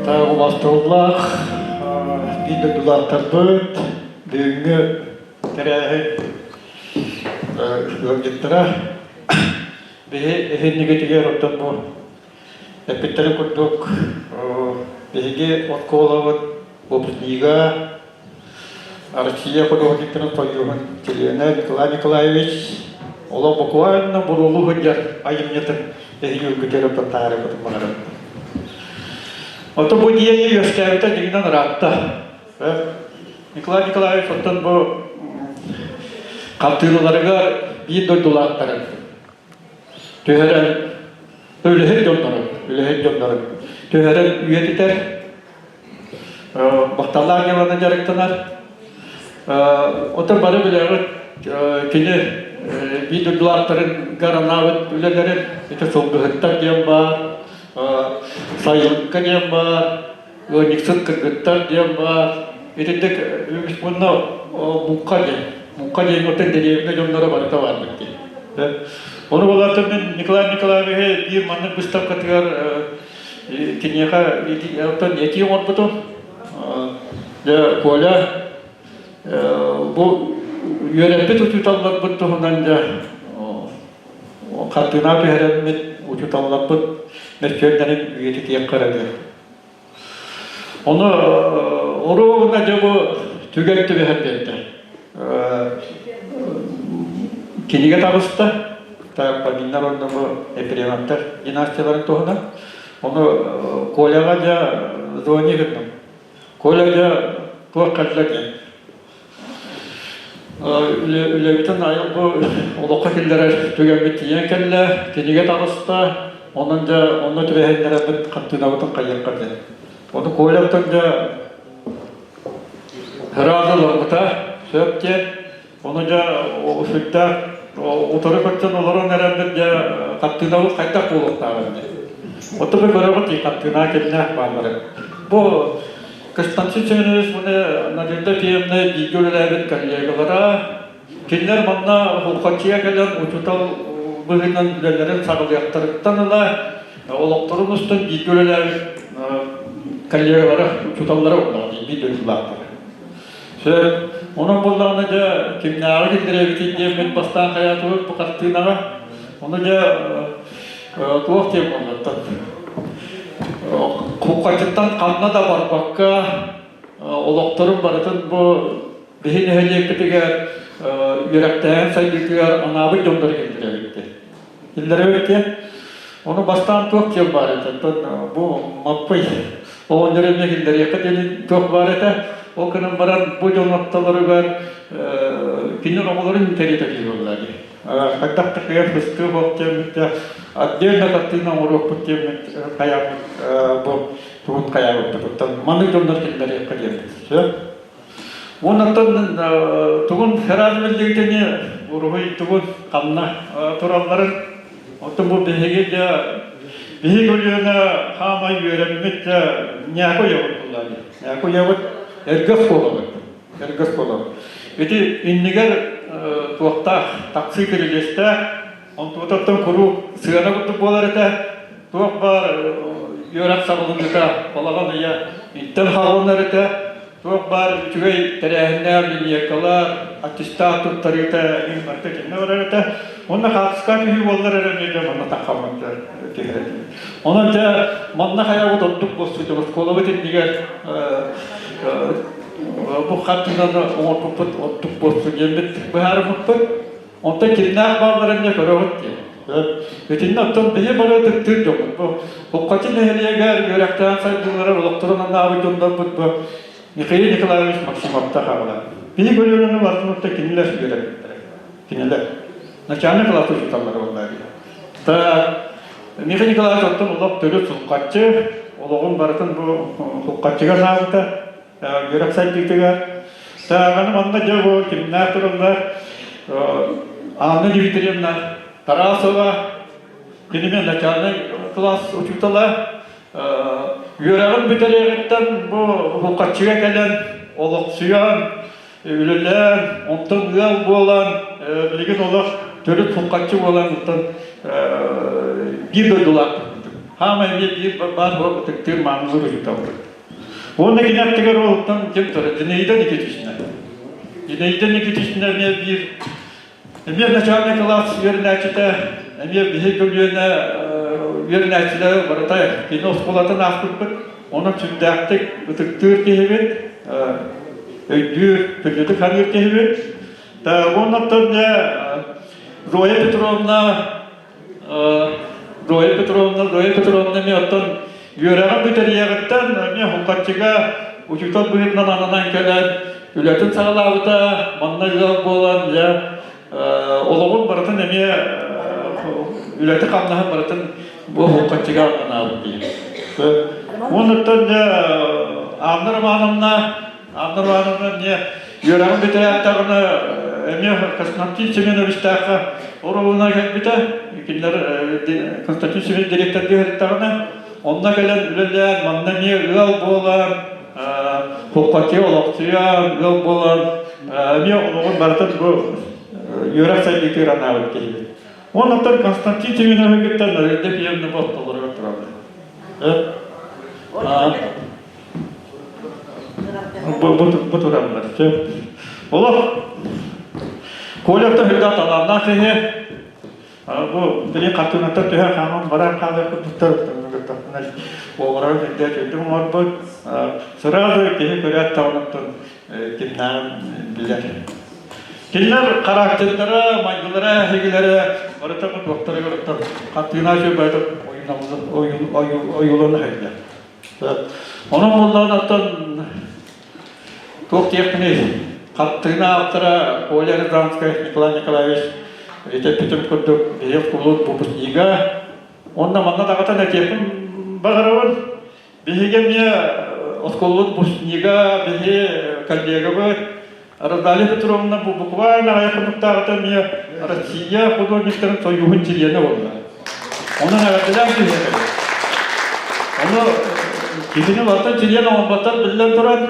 Убастабыллаах биир дойдулаахтарбыт бүгүҥҥү тэрээһин ыалдьыттара Биһи эһиннигитигэр оттон бу эппиттэрин курдук биһиги оскуолабыт выпускнига Россия художниктарын союһун чилиэнэ Николай Николаевич олох буквально бурулу сылдьар айымньытын эһиги үргүтэр оттон таарыпытын баҕарабын. Оттон бу идея үөскээбитэ дьиҥинэн ыраатта. Николай Николаевич оттон бу хартыыналарыгар биир дойдулаахтарын түһэрэн үлэһит дьоннорун, үлэһит дьоннорун түһэрэн үйэтитэр, махталлаах дьыаланан дьарыктанар. Оттон бары билэҕит кини биир дойдулаахтарыгар анаабыт үлэлэрин ити сылгыһыттар диэн баар, сайылыкка диэн баар, ыанньыксыт кыргыттар диэн баар. Итинник үгүс уонна муҥха диэн. Муҥха диэн оттон дэриэбинэ дьонноро барыта баарбыт диэн. Ону болаатын мин Николай Николаевиһы биир маннык быыстапкатыгар киниэхэ оттон этии оҥорбутум. Дьэ, Коля бу үөрэппит учууталларбыт туһунан дьэ хартыына түһэрэммит учууталларбыт мөссүөннэрин үйэтитиэххэ эрэ диэн. Ону оруобуна дьэ бу түгэн түбэһэн биэрдэ. Кинигэ таҕыста, Паниннар уонна бу Ефремовтар династияларын туһунан. Ону Коляҕа дьэ звони гынным. Коля дьэ туох кэллэ диэн. Үлэбитин айыл бу олоххо киллэрэр түгэммит тиийэн кэллэ, кинигэ таҕыста, онон дьэ онно түбэһиннэрэммит хартыынабытын хайыахха диэн. Ону Коляттан дьэ сразу ыларбыта сөп диэн, ону дьэ сүрдээх утары көрсөн олорон эрэммит дьэ хартыынабыт хайдах буолуохтааҕын диэн. Оттон бу көрөҕүт хартыына кимнээх баалларын. Бу Константин Семенович уонна Надежда Ефимовна бииргэ үлэлээбит коллегалара, кинилэр манна Хулхаччыга кэлэн учуутал быһыытынан үлэлэрин саҕалыахтарыттан ыла олохторун устун бииргэ үлэлээбит коллегалара, учууталлара буоллаҕа биир дойдулаахтара. Сөп. Онон буоллаҕына дьэ кимнээҕи киллэрэбитий диэммит бастаан хайаатыбыт бу хартыынаҕа. Ону дьэ туох диэн буоллаттан Куккачыттан ханна да барбакка олохторун барытын бу биһи нэһилиэкпитигэр үөрэхтээһин сайдыытыгар анаабыт дьоннору киллэрэбит киллэрэбит диэн ону бастаан туох диэн баар этэ оттон бу Маппый оҕонньор эмиэ киллэриэххэ диэн туох баар этэ ол гынан баран бу дьон ортолоругар кинилэр оҕолорун интэриэтэ киһи буолла дии Хайдах да кыайан быстыа суох диэммит отдельно картина оҥоруохпут диэммит хайаабыт бу тугун хайаабыппытыттан маннык дьоннор киллэриэххэ диэммит сөп. Уоннаттан тугун сразу биллигитини уруһуй тугун ханна туралларын оттон бу биһиги дьэ биһиги көлүөнэ хаамай үөрэммит дьэ ньээкэ ойоҕун буллаа дии. Куйабыт эргэ оскуолабыт. Эргэ оскуолабыт. Ити иннигэр туохтаах таксыы кирилиэстээх, онтуотаттан куруук сыана курдук буолар этэ. Туох баар үөрэх сабылыныыта балаҕан ыйа иттэн хааланар этэ. Туох баар үчүгэй тэрээһиннээх линейкалар, аттестат туттарыыта эҥин барыта итиннэ барар этэ. Уонна хаартыска түһүү буоллар эрэ эмиэ дьэ манна таххаммыт түһэр этим. Онон дьэ манна хайабыт ордук буолсу оскуолабыт иннигэр бу хартыынаны оҥорбуппут ордук буолсу диэммит быһаарыммыппыт. Онтон кимнээх баалларын эмиэ көрөҕүт диэн. Итиннэ оттон биһи бары ытыктыыр дьоммут. Бу Хуххачы нэһилиэгэр үөрэхтээх сайдыылара олохторун анаабыт дьоннорбут бу Михаил Николаевич Максимовтар хаалар. Биһи көлүөнэни барытын кинилэр үөрэппиттэрэ. Кинилэр. Начальник класс учууталлара буоллар. Та Михаил Николаевич оттон олох төрүт сулхаччы, олоҕун барытын бу сулхаччыга саабыта, үөрэх сайдыытыгар. Тааҕаны манна дьэ бу кимнээх тураллар Анна Дмитриевна Тарасова, кинини начальнай класс учуутала, үөрэҕин бүтэриэҕиттэн бу Хукаччыга кэлэн олохсуйан, үлэлээн, онтон ыал буолан, билигин олох төрүт Хукаччы буолан, оттон биир дойдулаах. Хаамай эмиэ биир баар буолан ытыктыыр маанылыыр учууталбыт. Уонна кини аттыгар уолуттан ким турар? Зинаида Никитична. Зинаида Никитична эмиэ биир эмиэ начальный класс үөрэнээччитэ, эмиэ биһи көлүөнэ үөрэнээччилэрэ барыта кини оскуолатын аахпыппыт. Онон сүрдээхтик ытыктыыр киһибит, өйдүүр, күндүтүк саныыр киһибит. Уонна дьэ Зоя Петровна Зоя Петровна, Зоя Петровна эмиэ оттон үөрэҕин бүтэриэҕиттэн эмиэ Хукаччыга учуутал быһыытынан ананан кэлэн үлэтин саҕалаабыта, манна ыал буолан дьэ олоҕун барытын эмиэ үлэти-хамнаһын барытын бу Хукаччыга анаабыт дии. Уонуттан дьэ Анна Романовна Анна Ивановна эмиэ үөрэҕин бүтэрээтэҕинэ эмиэ Константин Семеновичтаахха оруолуна кэлбитэ. Кинилэр Константин Семенович директордыы сырыттаҕына онно кэлэн үлэлээн, манна эмиэ ыал буолан, Хуххатыйа олохсуйан, ыал буолан, эмиэ олоҕун барытын бу үөрэх сайдыытыгар анаабыт киһибит. Оннуттан Константин Семеновиһы кытта Надежда Пиевна ортолоругар тураллар. Бу тураммар. Олох Коля төһүлдэ талааннаах киһи. Бу били хартыынаттан түһэ хааман баран хаалар курдуктар уолларын үрдэ төйдүм оҥорбут. Сразу киһи көрөөт таҕыныттан кимнээҕин билэр. Кинилэр характердара, майгылара, эһигилэрэ барыта бу туохтарыгар хартыына үчүгэй ойуулана сылдьар. Онон буоллаҕына оттон туох диэхпиний, хартыына автора Коля Рязанскай Николай Николаевич этэ курдук биһиги кулууп выпускнига. Онно манна даҕатан этиэхпин баҕарабын. Биһиги эмиэ оскуолабыт выпускнига, биһи коллегабыт Розалия Петровна бу буквально аҕыйах хонуктааҕыта эмиэ Россия художниктарын союһун чилиэнэ буолла. Онон эҕэрдэлээн түһүөххэ. Ону киһини улартан чилиэн оҥорботтор биллэн туран,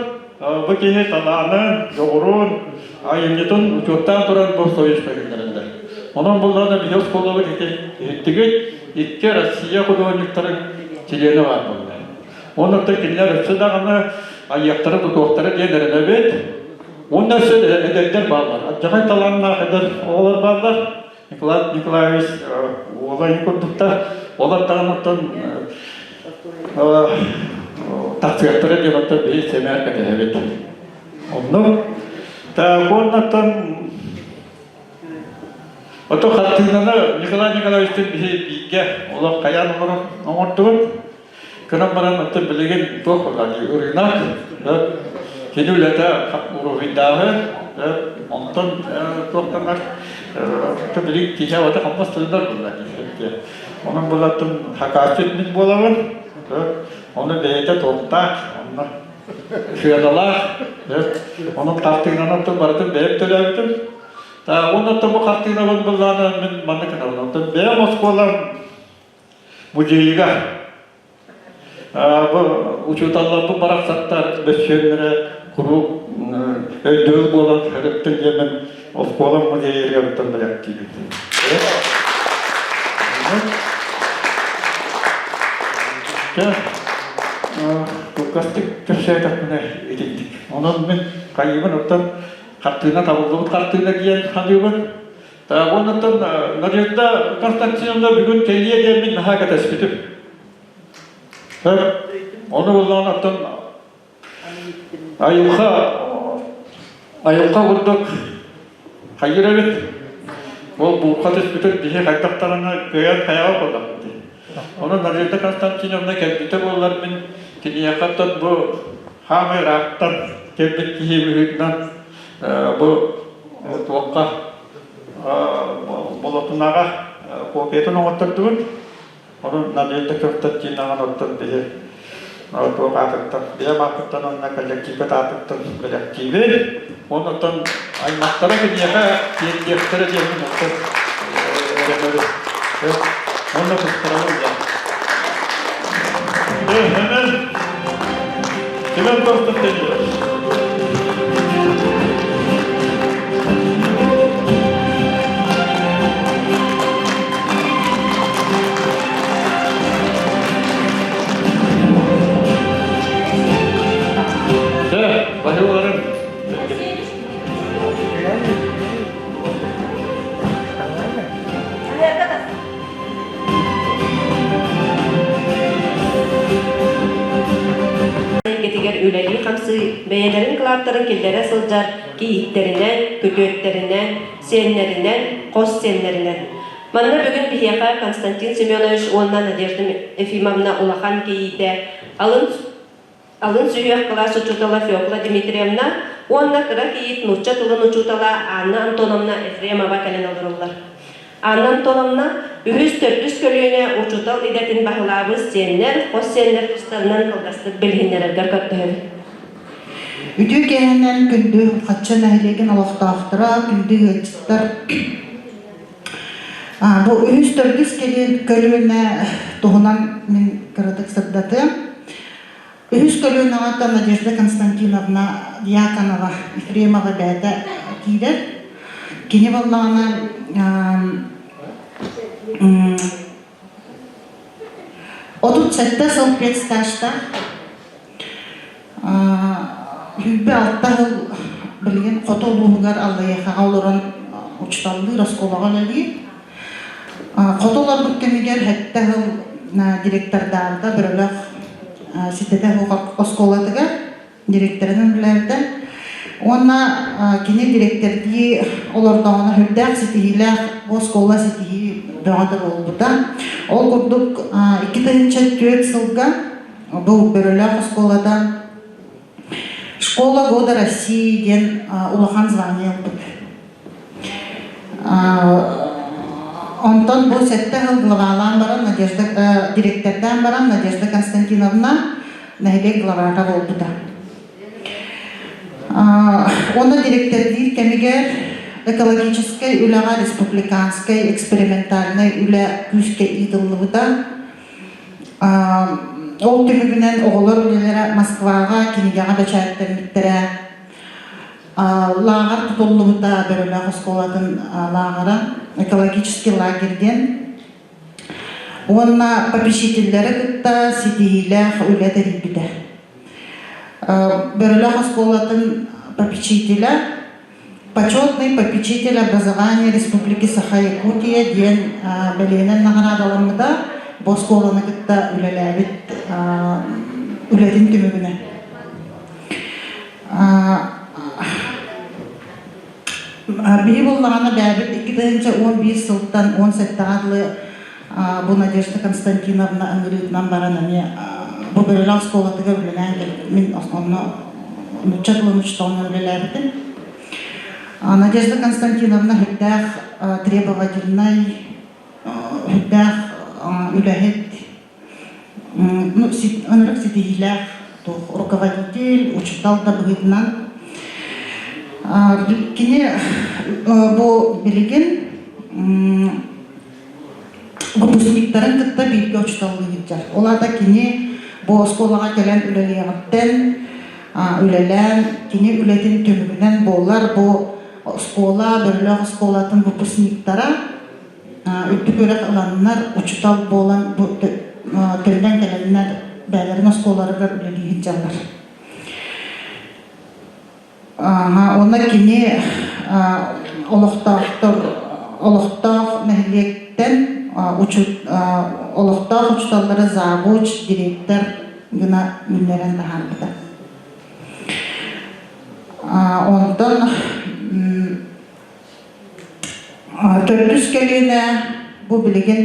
бу киһи талаанын, дьоҕурун, айымньытын учуоттаан туран бу союзка киллэрэллэр. Онон буллаҕына биһи оскуолабыт иһиттигит икки Россия художниктарын чилиэнэ баар буолла. Оннуктан кинилэр өссө даҕаны айыахтара-тутуохтара диэн эрэнэбит. Уонна өссө эдэрдэр бааллар. Алдьархай талааннаах эдэр оҕолор бааллар. Николай Николаевич уола ый курдуктар. Олор даҕаны оттон тахсыахтара диэн оттон биһи сэмээр кэтэһэбит. Оннук. Так, уоннаттан Ото хартыынаны Николай Николаевичтыын биһи бииргэ олох хайаан оҥорон оҥордубут. Кынан баран оттон билигин туох буолла ырыынак, кини үлэтэ уруһуйдааһын, онтон туохтанар билигин киһи абата хамнас тылынар буолла Онон булаттым хакааччыт мин буолабын, ону бэйэтэ туохтаах, онно сыаналаах, онон хартыынаны оттон барытын бэйэм төлөөбүтүм. Уонна оттон бу хартыынабын былаана мин маннык гынабын. Оттон бэйэм оскуолам музейыгар. Бу учууталларбыт барахсаттар мөссүөннэрэ куруук өйдөбүл буолан сырыттын диэммин оскуолам музейыгар бэлэхтиибин. Дьэ, кылгастык кэпсээтэхпинэ итинник. Онон мин хайыыбын оттон хартыына табыллыбыт хартыына диэн саныыбын. Оннуттан Надежда Константиновна бүгүн кэлиэ диэммин наһаа кэтэспитим. Ону буллаҕына оттон айылҕа айылҕа курдук хайыыр эбит. Ол булка түспүтүн киһи хайдах даҕаны кыайан хайаҕа буоллахпыт. Ону Надежда Константиновна кэлбитэ буоллар мин киниэхэ оттон бу хаамай ыраахтан кэлбит киһи быһыытынан бу туохха болотунаҕа копиятын оҥоттордубут. Ону Надежда Константиновна оттон биһи туох аатыттан, бэйэм ааппыттан уонна коллективпыт аатыттан бэлэхтиибин. Оннуттан аймахтара киниэхэ тиэрдиэхтэрэ диэммин оттон эрэнэбин. Уонна туттарабын диэн. Hemen Семен Константинович. Баһыларым. Эйгэтигэр үлэлии-хамсыы, бэйэлэрин кылааттарын киллэрэ сылдьар кийииттэринэн, күтүөттэринэн, сиэннэринэн, хос сиэннэринэн. Манна бүгүн биһиэхэ Константин Семенович уонна Надежда Ефимовна улахан кийиитэ алын алын сүһүөх кылаас учуутала Фекла Дмитриевна уонна кыра кийиит нуучча тылын учуутала Анна Антоновна Ефремова кэлэн олороллор. Анна Антоновна үһүс, төрдүс көлүөнэ учуутал идэтин баһылаабыт сиэннэр, хос сиэннэр тустарынан кылгастык билиһиннэрэргэр көрдөһөбүн. Үтүө киэһэнэн күндү Хачча нэһилиэгин олохтоохторо, күндү ыалдьыттар. Бу үһүс төрдүс көлүөнэ туһунан мин кыратык сырдатыам. Үһүс көлүөнэҕэ Надежда Константиновна Дьяконова, Ефремова бэйэтэ киирэр. Кини буоллаҕына 37 сыл педстажтаах, 26 сыл билигин хоту улууһугар Аллайыахаҕа олорон учууталлыыр, оскуолаҕа үлэлиир. Хоту олорбут кэмигэр сэттэ сыл директордаабыта Бөрөлөөх ситэтэ оскуолатыгар директорынан үлэлээбитэ. Уонна кини дириэктэрдии олордоҕуна сүрдээх ситиһиилээх оскуола ситиһии бөҕөтө буолбута. Ол курдук 2004 сылга бу Бөрөлөөх оскуолата «Школа года России» диэн улахан звание ылбыт. Онтон бу сэттэ сыл главалаан баран Надежда директордаан баран Надежда Константиновна нэһилиэк главата буолбута. Уонна директордиир кэмигэр экологическай үлэҕэ республиканскай экспериментальнай үлэ күүскэ ыытыллыбыта. Ол түмүгүнэн оҕолор үлэлэрэ Москваҕа кинигэҕэ бэчээттэммиттэрэ. Лааҕыр тутуллубута Бөрөлөөх оскуолатын лааҕыра экологический лагерь диэн. Уонна попечителлэри кытта ситиһиилээх үлэ тэрийбитэ. Бөрөлөөх оскуолатын попечителэ почетный попечитель образования Республики Саха-Якутия диэн бэлиэнэн наҕараадаламмыта бу оскуоланы кытта үлэлээбит үлэтин түмүгүнэн. Биһи буллаҕына бэйэбит 2011 сылтан 17-ҕэ дылы бу Надежда Константиновна ыҥырыытынан баран эмиэ бу Бөрөлөөх оскуолатыгар үлэлээн кэлбит. Мин онно нуучча тылын учууталынан үлэлээбитим. Надежда Константиновна сүрдээх требовательнай, сүрдээх үлэһит, ну, ынырык ситиһиилээх руководитель, учуутал да быһыытынан. Кини бу билигин выпускниктарын кытта бииргэ учууталлыы сылдьар. Ол аата кини Бу оскуолаҕа кэлэн үлэлиэҕиттэн үлэлээн кини үлэтин түмүгүнэн буолар бу оскуола Бөрөлөөх оскуолатын выпускниктара үрдүк үөрэх ыланнар учуутал буолан бу төннөн кэлэннэр бэйэлэрин оскуолаларыгар үлэлии сылдьаллар. Уонна кини олохтоохтор олохтоох нэһилиэктэн олохтоох учууталлары завуч, директор гына үүннэрэн таһаарбыта. Онтон төрдүс көлүөнэ бу билигин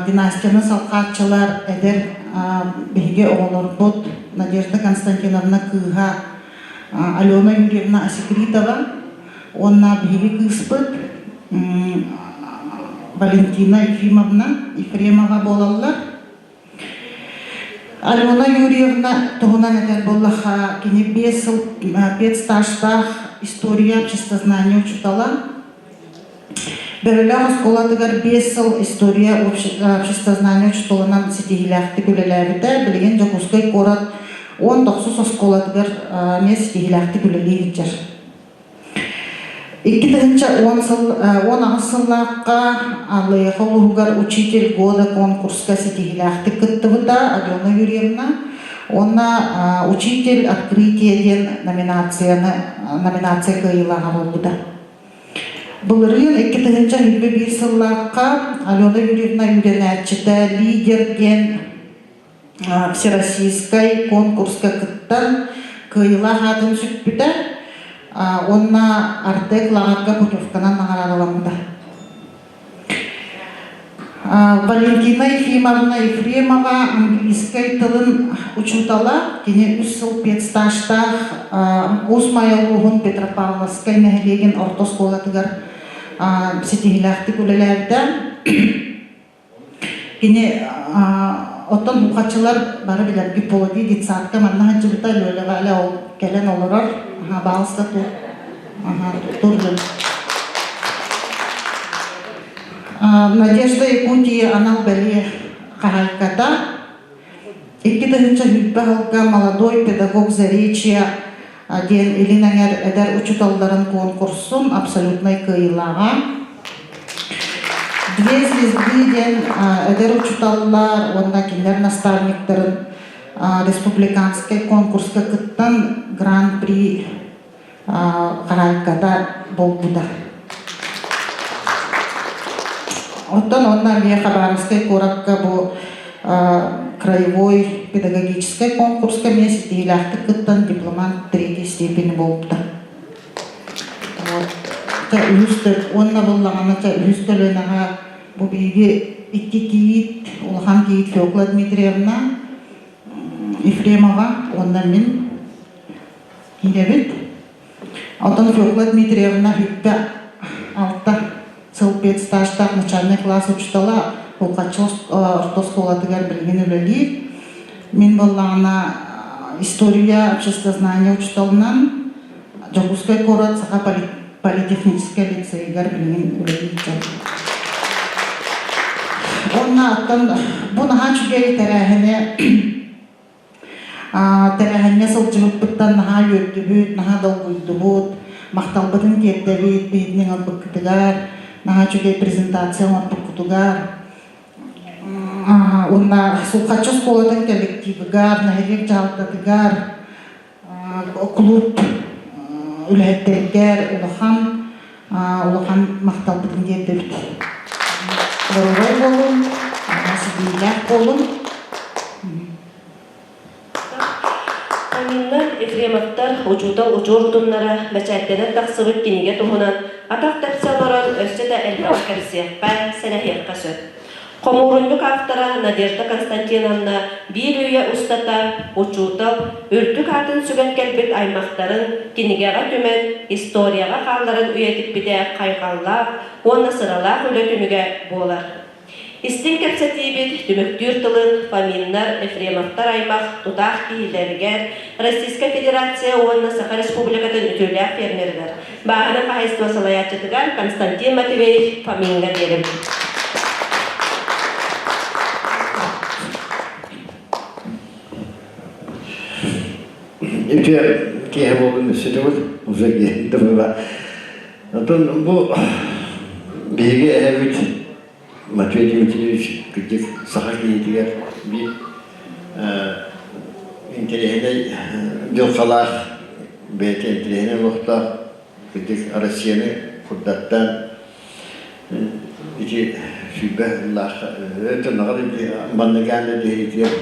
Династияны салҕааччылар эдэр биһиги оҕолорбут Надежда Константиновна кыыһа Алена Юрьевна Асекритова уонна биһиги кыыспыт Валентина Ефимовна Ефремова буолаллар. Алена Юрьевна туһунан этэр буоллахха, кини 5 сыл педстажтаах история обществознания учуутала. Бөрөлөөх оскуолатыгар 5 сыл история обществознания учууталынан ситиһиилээхтик үлэлээбитэ. Билигин Дьокуускай куорат 19 оскуолатыгар эмиэ ситиһиилээхтик үлэлии сылдьар. 2010 сыл, 18 сыллаахха Аллайыаха улууһугар «Учитель года» конкурска ситиһиилээхтик кыттыбыта Алена Юрьевна уонна «Учитель открытие» диэн номинацияны номинация кыайыылааҕа буолбута. Былырыын 2021 сыллаахха Алена Юрьевна үөрэнээччитэ «Лидер» диэн Всероссийскай конкурска кыттан кыайыылаах аатын сүкпүтэ уонна Артек лааҕырга путевканан наҕараадаламмыта. Валентина Ефимовна Ефремова английскай тылын учуутала, кини үс сыл педстажтаах Уус Майа улууһун Петропавловскай нэһилиэгин орто оскуолатыгар ситиһиилээхтик үлэлээбитэ. Кини оттон мухаччылар бары билэргит буолуо дии детсадка манна сылдьыбыта Лёля Валя ол кэлэн олорор баалыста тур тур Надежда Якутии анал бэлиэ хаһаайката 2020 сылга молодой педагог Заречья диэн Илин Эҥэр эдэр учууталларын куонкурсун абсолютнай кыайыылааҕа. Две звезды диэн эдэр учууталлар уонна кинилэр наставниктарын республиканскай конкурска кыттан гран-при хаһаайката буолбута. Оттон онно эмиэ Хабаровскай куоракка бу краевой педагогическай конкурска эмиэ ситиһиилээхтик кыттан дипломант третьей степени буолбута. Вот. Үһүс уонна буллаҕына үһүс көлүөнэҕэ бу биһиги икки кийиит, улахан кийиит Фекла Дмитриевна Ефремова уонна мин киирэбит. Оттон Фекла Дмитриевна үппэ алта сыл педстажтаах начальнай класс учуутала Булҕаччы орто оскуолатыгар билигин үлэлиир. Мин буоллаҕына история обществознания учууталынан Дьокуускай куорат Саха политехническай лицейигэр билигин үлэлиир дьон. Уонна оттон бу наһаа үчүгэй тэрээһини Тэрээһиҥҥэ сылдьыбыппыттан наһаа үөрдүбүт, наһаа долгуйдубут, махталбытын тиэрдэбит биһигини ыҥырбыккытыгар, наһаа үчүгэй презентация оҥорбуккутугар. Уонна Сулҕаччы оскуолатын коллективыгар, нэһилиэк дьаһалтатыгар, кулууп үлэһиттэригэр улахан улахан махталбытын тиэрдэбит. Доруобай буолун, ситиһиилээх буолун. Аминнар Ефремовтар учуутал удьуор утумнара бэчээттэнэн тахсыбыт кинигэ туһунан атах тэпсэ олорон өссө да элбэҕи кэпсиэххэ, сэлэһиэххэ сөп. Хомуурунньук автора Надежда Константиновна биир үйэ устата учуутал үрдүк аатын сүгэн кэлбит аймахтарын кинигэҕэ түмэн, историяҕа хаалларан үйэтиппитэ хайҕаллаах уонна сыралаах үлэ түмүгэ буолар. Истиҥ кэпсэтиибит түмүктүүр тылын Фоминнар, Ефремовтар аймах тутаах киһилэригэр, Российскай Федерация уонна Саха Республикатын үтүөлээх фермеригэр, бааһынай хаһаайыстыба салайааччытыгар Константин Матвеевич Фомиҥҥа биэрэбит. Үтүө киэһэ буоллун өссө төгүл уже киэһэ Оттон бу биһиги эһэбит Матвей Дмитриевич кырдьык саха киһитигэр биир интэриэһинэй дьылҕалаах, бэйэтэ интэриэһинэй олохтоох, кырдьык Россияны курдаттаан ити 20 сыллаах өтө манныгаан да диэһитигэр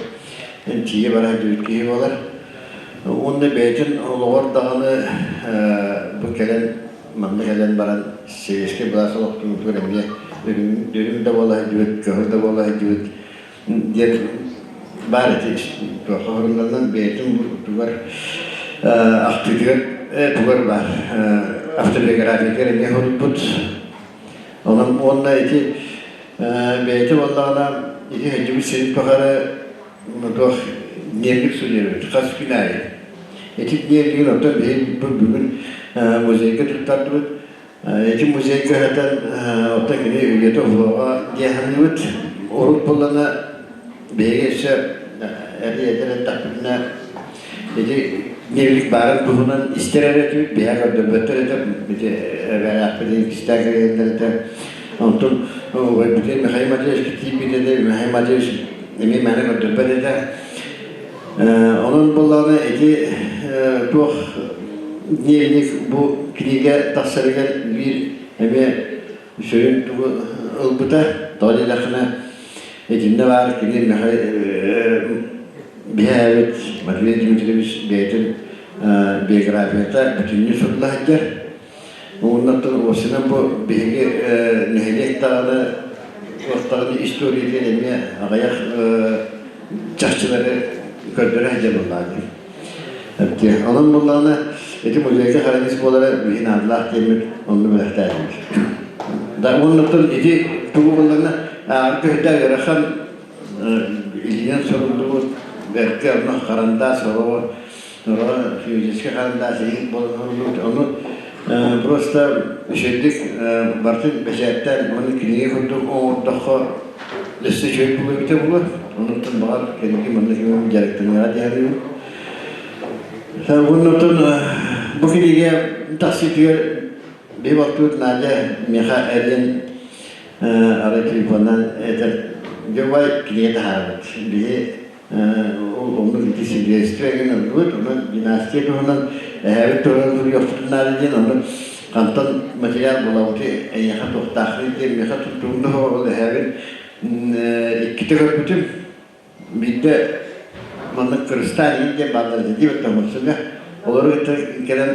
тиийэ бара сылдьыбыт киһи буолар. Уонна бэйэтин олоҕор даҕаны бу кэлэн манна кэлэн баран сэбиэскэй былаас олохтуутугар эмиэ үрүҥ да буола сылдьыбыт, көһүл да буола сылдьыбыт диэн баар ити туохха хорулланан бэйэтин тугар ахтыытыгар тугар баар автобиографиятыгар эмиэ хоруйбут. Онон уонна ити бэйэтэ буоллаҕына ити сылдьыбыт сирин тухары туох дневник суруйар хас күн аайы. Ити дневнигин оттон биһиги бүгүн музейга туттардыбыт. Ити музейга сытан оттон кини үйэтэ уһуоҕа диэн саныыбыт. Урут буоллаҕына биһиги өссө эрийэтэр эттэхпитинэ ити дневник баарын туһунан истэр эрэ этибит, биһиэхэ көрдөрбөттөр этэ, ити эбээлээхпит кистээн кэрийэллэр этэ. Онтон убайбытын Михаил Матвеевич тиийбит этэ, Михаил Матвеевич эмиэ мээнэ көрдөрбөт этэ. Онон буоллаҕына ити туох дневник бу кинигэ тахсарыгар биир эмиэ сүрүн тугу ылбыта, тоҕо диэтэххинэ итиннэ баар кини биһээбит Матвей Дмитриевич бэйэтин биографията бүтүннүү сурулла сылдьар. Уоннаттан уопсайынан бу биһиги нэһилиэк даҕаны туохтаҕына историятыгар эмиэ аҕыйах чахчылары көрдөрө сылдьар буоллаҕа дии. Онон буоллаҕына ити музейга харанис буолара биһи наадалаах диэммит онно бэлэхтээтибит. Да уоннаттан ити тугу буоллаҕына ааҕар көһүтэ ыарахан илиинэн суруллубут бэркэ онно харандаас олоҕу физическэй харандаас иһин буолан ону просто үчүгэйдик барытын бэчээттээн уонна кинигэ курдук оҥордоххо өссө үчүгэй буолуо эбитэ буолуо. Оннуттан баҕар кэнники манна кимим дьарыктаныаҕа диэхэрибин. Оннуттан бу кинигэ тахсыытыгар биһи балтыбыт Надя миэхэ эрийэн арай телефонунан этэр дьэ кинигэ таһаарабыт. Биһи Оннук ити сибиэстэ эҥин ыллыбыт, онон династия туһунан, эһээбит туһунан суруйуохпутун наада диэн, онно хантан материал булабытый, эйиэхэ туохтааххыный диэн миэхэ туттугум да ол эһээбин иккитэ көрбүтүм. Биирдэ маннык кырыстаан иин диэн бааллар этэ диэбит тоҥорсуга. Олору кытта кэлэн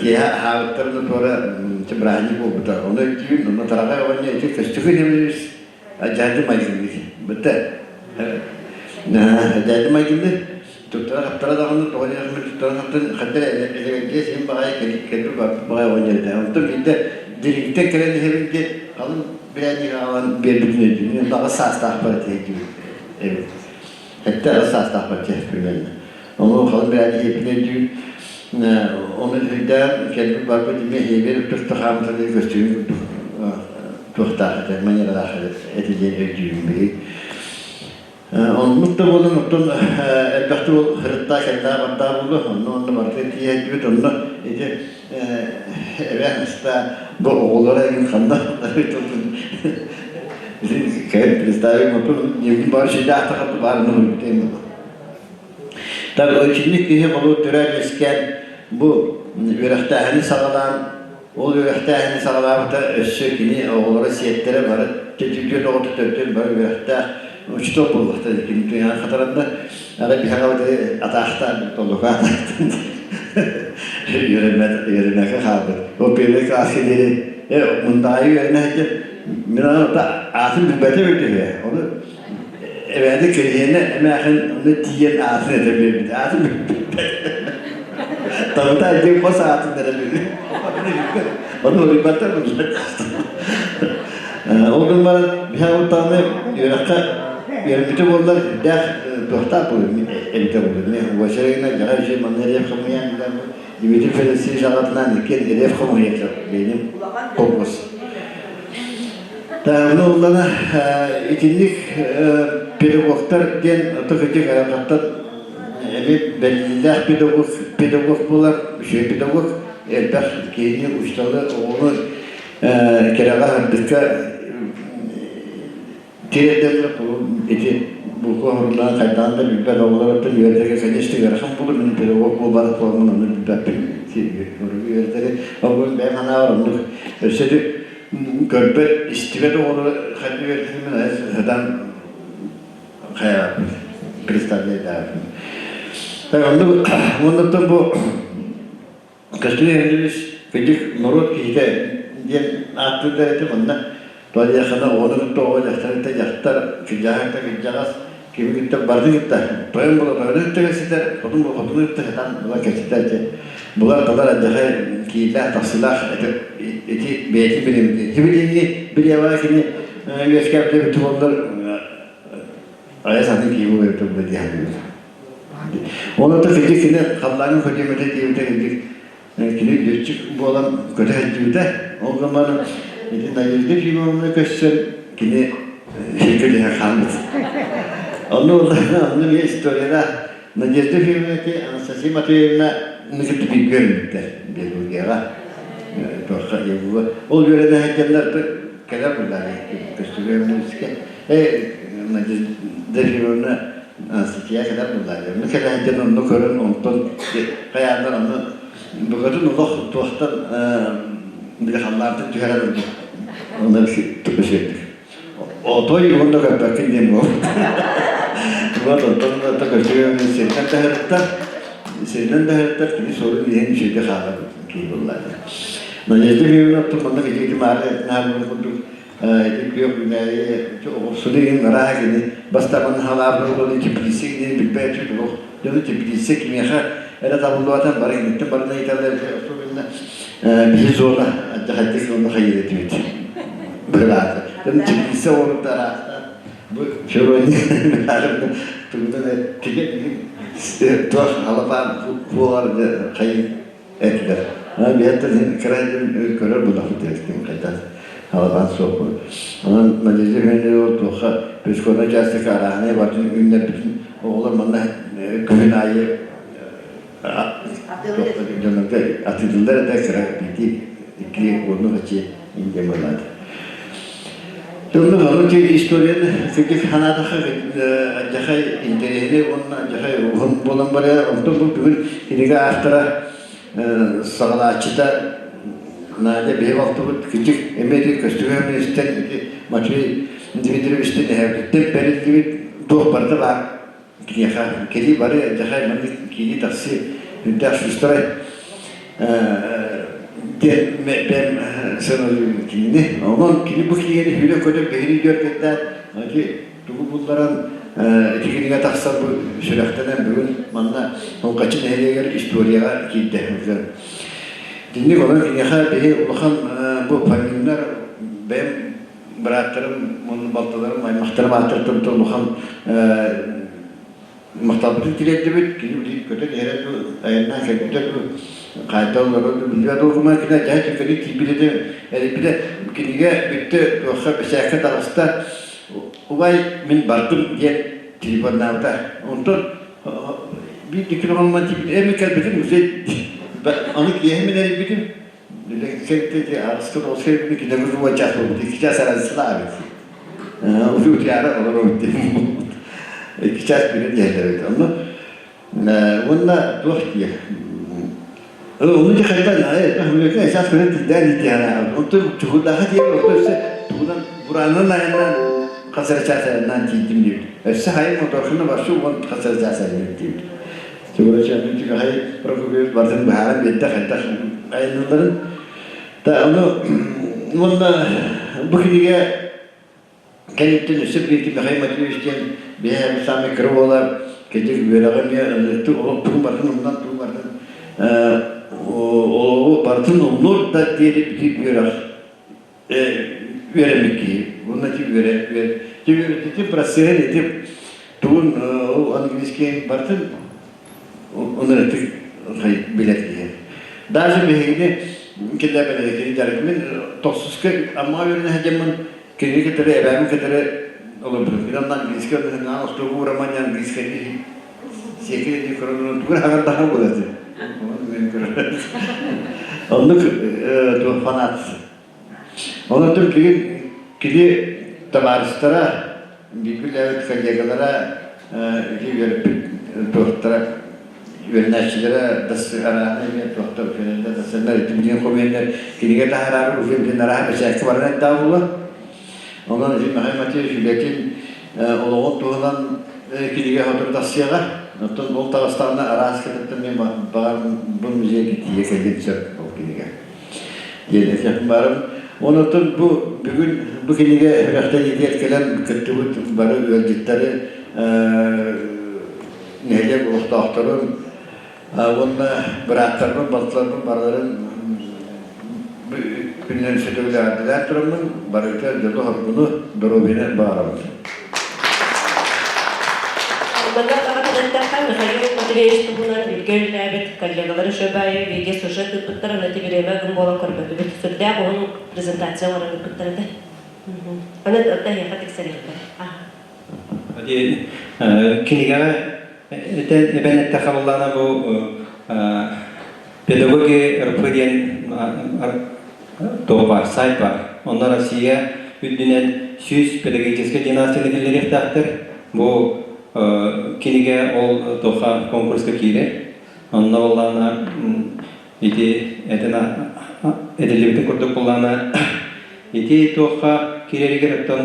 киэһэ аһаабыттарын туора бырааһынньык буолбута. Ону өйдүүбүн, онно тараҕай оҕонньор ити көстүкүн эмиз Дьээдьэ майгынныыр. Бүтэ. Дьээдьэ майгынныыр. Туттара-хаптара даҕаны тоҕо диэхпин туттара-хаптан ханна эрэ элэгэлдьийэ син баҕайы кэлбит барбыт баҕайы оҕонньор этэ. Онтон биирдэ дириҥтэн кэлэн иһэбин диэн халыҥ бирээнньик аҕалан биэрбитин өйдүүбүн. Онно аҕыс саастаахпар этэ эбит. Сэттэ аҕыс саастаахпар этэ примерно. Ону халыҥ бирээнньик иһиппин өйдүүбүн. Ону өйдөөн кэлбит барбыт эмиэ иһигэр үптүр хаамытын көстүүн курдук туохтаах этэ, манералаах этэ диэн өйдүүбүн биһи. Оннук да буолан, оттон элбэхтик ол ырыттаа кэллээ бардаа буолуо, онно онно барыта тиийэрдибит, онно ити эбээн ыстаа бу оҕолоро эҥин ханна кэлэн представим, оттон дьиҥин баар сүйдээх баар нуһуйбутайм Итинник киһи холуу төрөөн-үөскээн бу үөрэхтээһини саҕалаан, ол үөрэхтээһини саҕалаабыта өссө кини оҕолоро, сиэттэрэ бары түөрт оҕото төрдүөн бары үөрэхтээх учуутал буоллахтара кини туйаҕын хатаранна арай биһиэхэ атаахтаан толлука атаахтаан үөрэммэккэ хаалбыт. Ол первый класска диэри мындаайы үөрэнэ сылдьан мин аатын билбэтим үтүһү. Ону Эбээти Кириһиэнэ эмээхин онно тиийэн аатын этэ биэрбит. Аатын Табыта диэн хос аатын эрэ билбит. Ону уруйбаттар буллар. Ол гынан баран биһиэхэ даҕаны үөрэххэ үөрэммитэ буоллар үрдээх туохтаах буолуо эбитэ буолуо. Мин Василийна дьаҕай үчүгэй манна эриэп хомуйан Дмитрий Федосеевич аҕатынаан иккиэн эриэп хомуйа бэйэм холкуос. Таһымны ыллана итинник педагогтар диэн тыхытык айылҕаттан эмиэ Эмиэ бэриллиилээх педагог, педагог буолар, үчүгэй педагог, элбэх киһини, учууталы, оҕону кэрэҕэ сырдыкка тириэрдэллэр. Ити булку оһорлаан хайдаан да билбэт оҕолор үөрдэргэ, конечно, ыарахан буолар. Мин педагог буолбатах буоламмын ону билбэппин. Үөрдэри ол бэйэм санаабар оннук. Өссө көрбөт, истибэт оҕолору хайдах үөрдэрин сатаан хайаабыт представляйдаабыт. Оннук оннуттан бу Көстүү Ильич кырдьык норуот киһитэ диэн ааттыыллар этим онно туалетхана оҕону кытта оҕо, дьахтары кытта дьахтар, кырдьаҕаһы кытта кырдьаҕас, кими кытта барытын кытта тойон була тойону кытта кэпсэтэр, хотун була хотуну кытта сатаан була кэпсэтэр этэ. Булар талар алдьархай киилээх тахсыылаах ити ити бэйэтин билиммит. Ити билиҥҥи бириэмэҕэ кини үөскээбит эбит буоллар айа сатын киһи буолар эбитэ буолуо дии саныыбын. Ол ата кырдьык кини халлааҥҥа көтүөмэтэ диэбитэ кырдьык кини лүөччүк буолан көтө сылдьыбыта. Ол гынан ити Надежда Филипповна көрсөн кини сиргэ түһэн хаалбыт. Онно онно эмиэ историяда Надежда Филипповна Анастасия Матвеевна кытта бииргэ үөрэммиттэр биологияҕа туохха Ол үөрэнэ сылдьаннар кэлэр буллаары көстүбүөмүскэ Надежда Филипповна Анастасия кэлэр буллаары. Онно кэлэ сылдьан онно көрөн онтон хайааннар онно букатын олох туохтан били халлаантан түһэрэн ылбыт. Онно түбэсиэттик. Отой уонна көрбөккүн диэн буолбут. Вот онтон да көстүбүөмүн сиринэн таһырыттар сиринэн таһырыттар кини суолун иһин үчүгэйдик хаалар киһи буоллаары. Надежда Филипповна оттон манна кичи маары наһаа курдук ити күөх үүнээйи оҕурсуну иһин арааһа кини бастаан халаабын буолан теплица диэн билбэт олох дьону теплица кимиэхэ эрэ табыллыбатан бары киниттэн барына ыйыталлар особенно биһи зона адьахайдык онно хайыыр этибит быһылаата дьону теплица оҥорбута араастаан бу феврония тугунан тигэ туох халапаан буолар хайыы этилэр. Онон биһиэттэн кыра көрөр булахпыт диэбиттим хайдах халабаан суох буолар. Онон Надежда Федоровна туохха пришкольнай участокка арааһынай бардын үүннэрбитин оҕолор манна күһүн аайы дьоннорго атыылыыллар этэ кыра биирдии икки уонну хачы индия буолаат. Оннук ону историяны кырдьык санаатахха алдьархай интэриэһинэй уонна алдьархай уһун буолан барыа. Онтон бу бүгүн кинигэ автора саҕалааччыта Надя биһи балтыбыт кырдьык эмиэ ити көстүбүт истэн ити Матвей Дмитриевичтэн эһэбититтэн бэриллибит туох барыта баар киниэхэ кэлии бары алдьархай маннык киирии тахсыы үрдээх сүүстэрэй диэн бэйэм сыаналыыбын кинини. Онон кини бу кинигэни сүүрэ-көтө биһиги дьүөргэйдээн ити тугу булларан ити кинигэ тахсан бу сүрэхтэнэн бүгүн манна Холкаччы нэһилиэгэр историяҕа киирдэ. Итинник онон киниэхэ биһи улахан бу Фоминнар бэйэм бырааттарым уонна балтыларым, аймахтарым ааттарыттан улахан махталбытын тириэрдибит. Кини билигин көтөн иһэрэ дуу, айаннаан кэлбитэ дуу, хайда олорор дуу, билбэт буолума. Кини дьэ түргэнник тиийбит этэ, эрийбитэ. Кинигэ бүттэ, туохха бэчээккэ таҕыста. Убай, мин бардым диэн телефоннаабыта. Онтон биир диккилоҕунан тиийбит. Эми кэлбитим музей. Аны киэһэ мин эрийбитим. Икки чаас билин диһэллэр онно уонна туох диир ону дьэ хайдан чаас көрөн тилдээн иитиэхэ онтон чугурдаха диэн онто өссө тугунан бураанынан айаннаан хас эрэ чаас айаннаан тиийдим диэбит өссө хайын моторхуна барсу уон хас эрэ чаас айанныыр диэбит Чугурачаан Михаил Прокопьевич барытын быһааран биэрдэ хайдах айанныылларын. Та ону уонна бу кинигэ кэнниттэн өссө биирдии Михаил Матвеевич диэн биһиэхэ саамай кыра уола кэлдик үөрэҕи эмиэ ылыктык олох тугун барытын умнан тугун барытын олоҕу барытын умнуор да диэри бүтүн үөрэх үөрэммит киһи. Уонна ити үөрэ ити процеһын ити тугун ол английский барытын онон билэр киһи. Даже биһигини киллэрбэтэ кини дьарык. Мин тохсуска Амма үөрэнэ сылдьаммын кинини кытары эбээбин кытары олорбутум. Мин онно английский онно остуолга ураман английскайны Сиэкилэ дии көрөн тугу хагардахан буолар Оннук туох фанат. Онон билигин кини табаарыстара, бииргэ үлэлээбит коллегалара ити үөрэппит туохтара үөрэнээччилэрэ арааны эмиэ туохтар үөрэннэр дасыннар ити билигин хомуйаннар кинигэ таһараары уже билин арааһа бэчээккэ баран эрдэҕэ буолла. Онон ити Михаил Матвеевич үлэтин олоҕун туһунан кинигэ сотору тахсыаҕа. Оттон ол таҕыстаҕына араас кытыттан мен баҕар бу музейга тиийэ кэлиэн сөп ол кинигэ. Диэн этиэхпин баарым. Онон бу бүгүн бу кинигэ үрэхтэниитигэр кэлэн кыттыбыт бары ыалдьыттары нэһилиэк олохтоохторун уонна бырааттарбын, балтыларбын барыларын күнүнэн сөтөгүлэҕэрдэлээн тураммын барыта дьолу-соргуну, доруобуйаны баҕарабын. Манна даҕатан эттэххэ, Михаил Матвеевич туһунан бииргэ үлэлээбит коллегалары Шөбаев видео-сюжет ыыппыттар, аны ити бириэмэ гын буолан көрбөтүбүт. Сүрдээх уһун презентация оҥорон ыыппыттар этэ. Аны ытта эһиэхэ тиксэриэхтэрэ. Кинигэҕэ эбэн эттэххэ буоллаҕына бу педагоги РП диэн туох баар, сайт баар. Онно Россия үрдүнэн 100 педагогическай династияны киллэриэхтээхтэр. Бу кинигэ ол туохха конкурска киирэр. Онно буоллаҕына ити этэн этиллибитин курдук буоллаҕына ити туохха киирэригэр оттон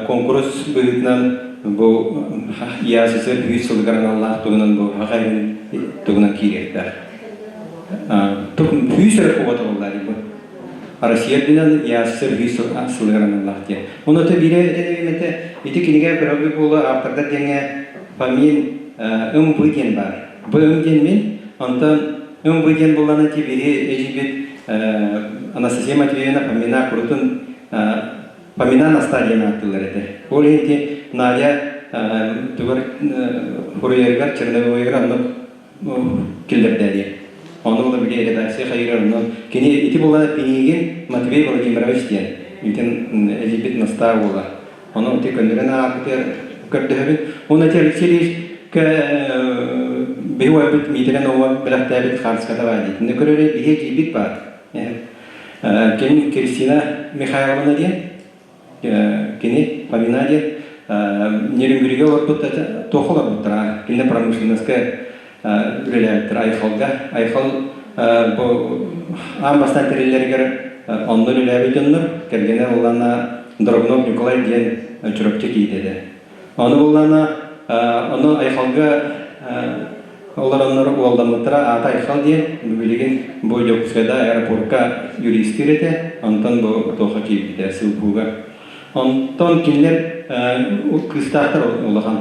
куонкурус быһыытынан бу ЯССР 100 сылыгар аналлаах тугунан бу аҕа тугунан киириэхтээх. Күүс эрэ кубата буолла бу. Россия үрдүнэн ЯССР 100 сылыгар аналлаах диэн. Онно биирэ этэн этэ ити кинигэ көрөбү буола автордар диэҥҥэ Фомин МВ диэн баар. Бу М диэн мин, онтон МВ диэн буоллаҕына ити биһи эдьиийбит Анастасия Матвеевна Фомина курутун Фомина Настаа диэн ааттыыллар этэ. Ол иһин ити Надя тугар хуруйарыгар черновойугар оннук киллэрдэ диэн. Ону була били редакция хайыырар онон кини ити була Пинигин Матвей Владимирович диэн итин эдьиийбит Настаа уола. Ону ити көннөрөн ааҕарбытыгар көрдөһөбүн. Уонна ити Алексей Ильичкэ биһи уойбут Миитэрэ Нова бэлэхтээбит хаартыската баар дии. Итиннэ көрөрө биһи эдьиийбит баар. Кини Кристина Михайловна диэн кини Фомина диэн Нерюнгригэ олорбут туох олорбуттара кинилэр промышленноска үлэлээбиттэр Айхалга. Айхал бу аан бастаан тэриллэригэр онно үлэлээбит дьоннор кэргэнэ буоллаҕына Дрогнов Николай диэн Чурапчы киһитэ этэ. Ону буоллаҕына ону Айхалга олороннор уолламмыттара аата Айхал диэн билигин бу Дьокуускайда аэропортка юристыыр этэ, онтон бу туохха киирбитэ СУПУга. Онтон кинилэр кыыстаахтар улахан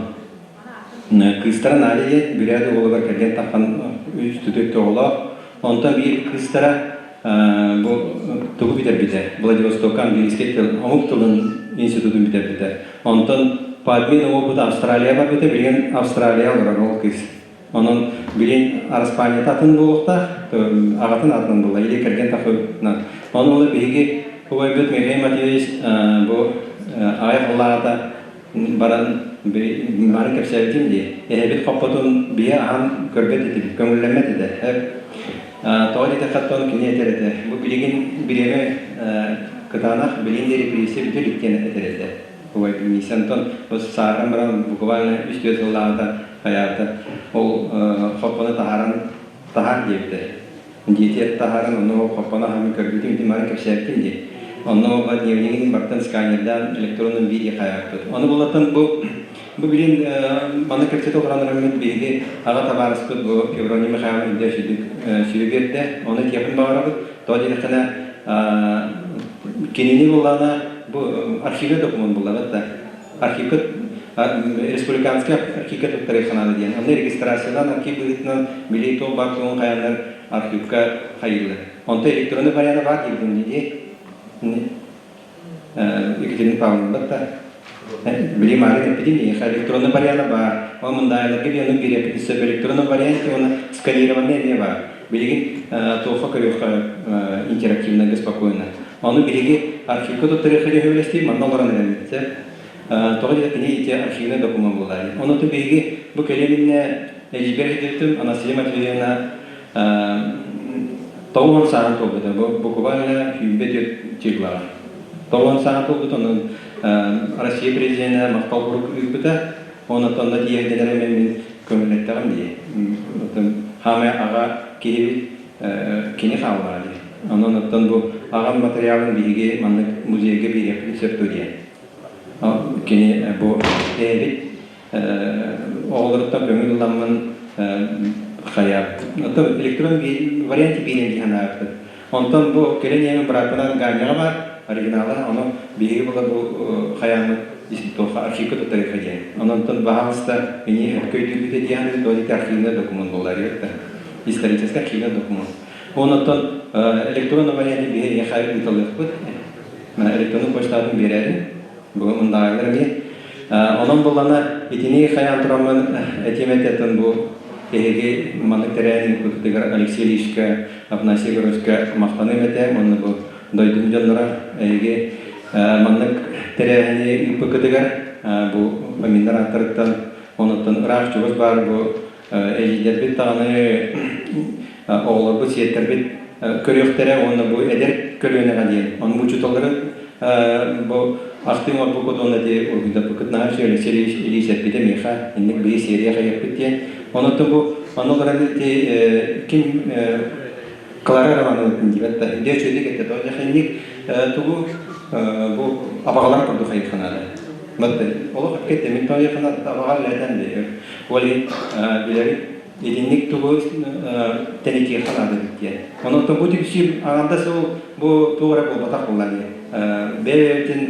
Кыыстара Надя диэн бүрээт уолугар кэргэн таххан үс түтүк оҕолоох. Онтон биир кыыстара бу тугу бүтэрбитэ? Владивостокка английский тыл, омук тылын институтун бүтэрбитэ. Онтон по обмену опыта Австралия барбыта, билигин Австралия олорор ол кыыс. Онон билин араспаанньата атын буолуохтаах, аҕатын аатынан буолла, или кэргэн тахыбытынан. Ону ол биһиги убайбыт Михаил Матвеевич бу аҕай халлаата баран бары кэпсээбитим дии. Эһэбит хоппотун биһи аһан көрбөт этибит, көҥүллэммэт этэ. Тоҕо диэтэххэ оттон кини этэр этэ. Бу билигин бириэмэ кытаанах, билигин да репрессия бүтэ илик диэн этэр этэ. Убай Миисэ Антон бу сааһыран баран буквально үс-түөрт сыллааҕыта хайаабыта. Ол хоппону таһааран таһаар диэбитэ. Дьиэтигэр таһааран онно хоппону аһаммын көрбүтүм, ити маны кэпсээбитим дии. Онно ол дневнигин бартан сканердаан электронным видео хайааппыт. Ону булаттан бу бу билин манна кэпсэтэ олорон араммыт биһиги аҕа табаарыспыт бу Феврония Михайловна Илья сүбэ биэрдэ. Ону этиэхпин баҕарабыт. Тоҕо диэтэххинэ кинини буллаҕына бу архивный документ буллабыт да архивка республиканскай архивка туттарыахха наада диэн. Онно регистрациялаан архив быһыытынан били туох баар тугун хайаннар архивка хайыыллар. Онто электронный вариана баар диэбитим дии. Екатерина Павловна да били маарын эппитим эйиэхэ электронный вариана баар. Ол мындаайыларга биһиги биэриэхпитин сөп электронный вариант уонна сканированный эмиэ баар. Билигин туохха көрүөххэ интерактивно спокойно. Ону биһиги архивка туттарыахха диэн сөбүлэстии манна олорон эрэбит. Тоҕо диэтэххэ кини ити архивнай документ буоллаҕа. Ону биһиги бу кэлиэминнэ Эдьиийбэр киирбитим Анастасия Матвеевна 90 сааһын туолбута. Бу буквально 24 чыглаах. 90 сааһын туолбут, онон Россия президенэ махтал сурук ыыппыта. Онон онно тиийэрдэнэрэ мин көҥүллэттэҕим дии. Оттон хаамай аҕа киһибит кини хааллаҕа дии. Онон оттон бу аҕам материалын биһиги маннык музейга биэриэхпитин сөп дуо диэн. Кини бу бэйэбит оҕолоруттан көҥүл ыламмын хайа оттон электрон вариант биэрэн дии санаабыппыт. Онтон бу кэлин ийэм бырааппынан Ганяҕа баар оригинала, ону биһиги була бу хайааммыт архивка туттарыахха диэн. Онон баһаалыста мини өйдүүрбүтэ дии саныыбыт, ол архивный документ буолар исторический архивный документ. Онон электронный варианты биһиги эйиэхэ ыыталыахпыт. Электронный почтатын биэрээри. Бу мындаҕайлар эмиэ. Онон буллана итини хайаан тураммын этиэм этэтин бу эһиги маннык тэрээһин кутутугар Алексей Ильичка, Афанасий Егоровичка махтаныам этэ уонна бу дойдум дьонноро эһиги маннык тэрээһини ыыппыккытыгар бу Фоминнар ааттарыттан онуттан ыраах чугас баар бу эдьиийдэрбит даҕаны оҕолорбут сиэттэрбит көрүөхтэрэ уонна бу эдэр көлүөнэҕэ диэн ону учууталлары бу ахтыы оҥорбуккут уонна ити уруһуйдаппыккыт наһаа үчүгэй Алексей Ильич эппитэ миэхэ инник биһи серия хайыахпыт диэн онон бу онно олорон ити ким Клара Романовна диэбэт да дьэ үчүгэйдик эттэ тоҕо диэхэ тугу бу абаҕалар курдук хайыахханаада Батты олох эппит мин тоҕо диэххэ абаҕа үлэтэн диир ол иһин билэбит итинник тугу тэнитиэххэ наада эбит диэн. Онон бу түмсүү аҥардас ол бу туох эрэ буолбатах буолла дии. Бэйэ-бэйэбитин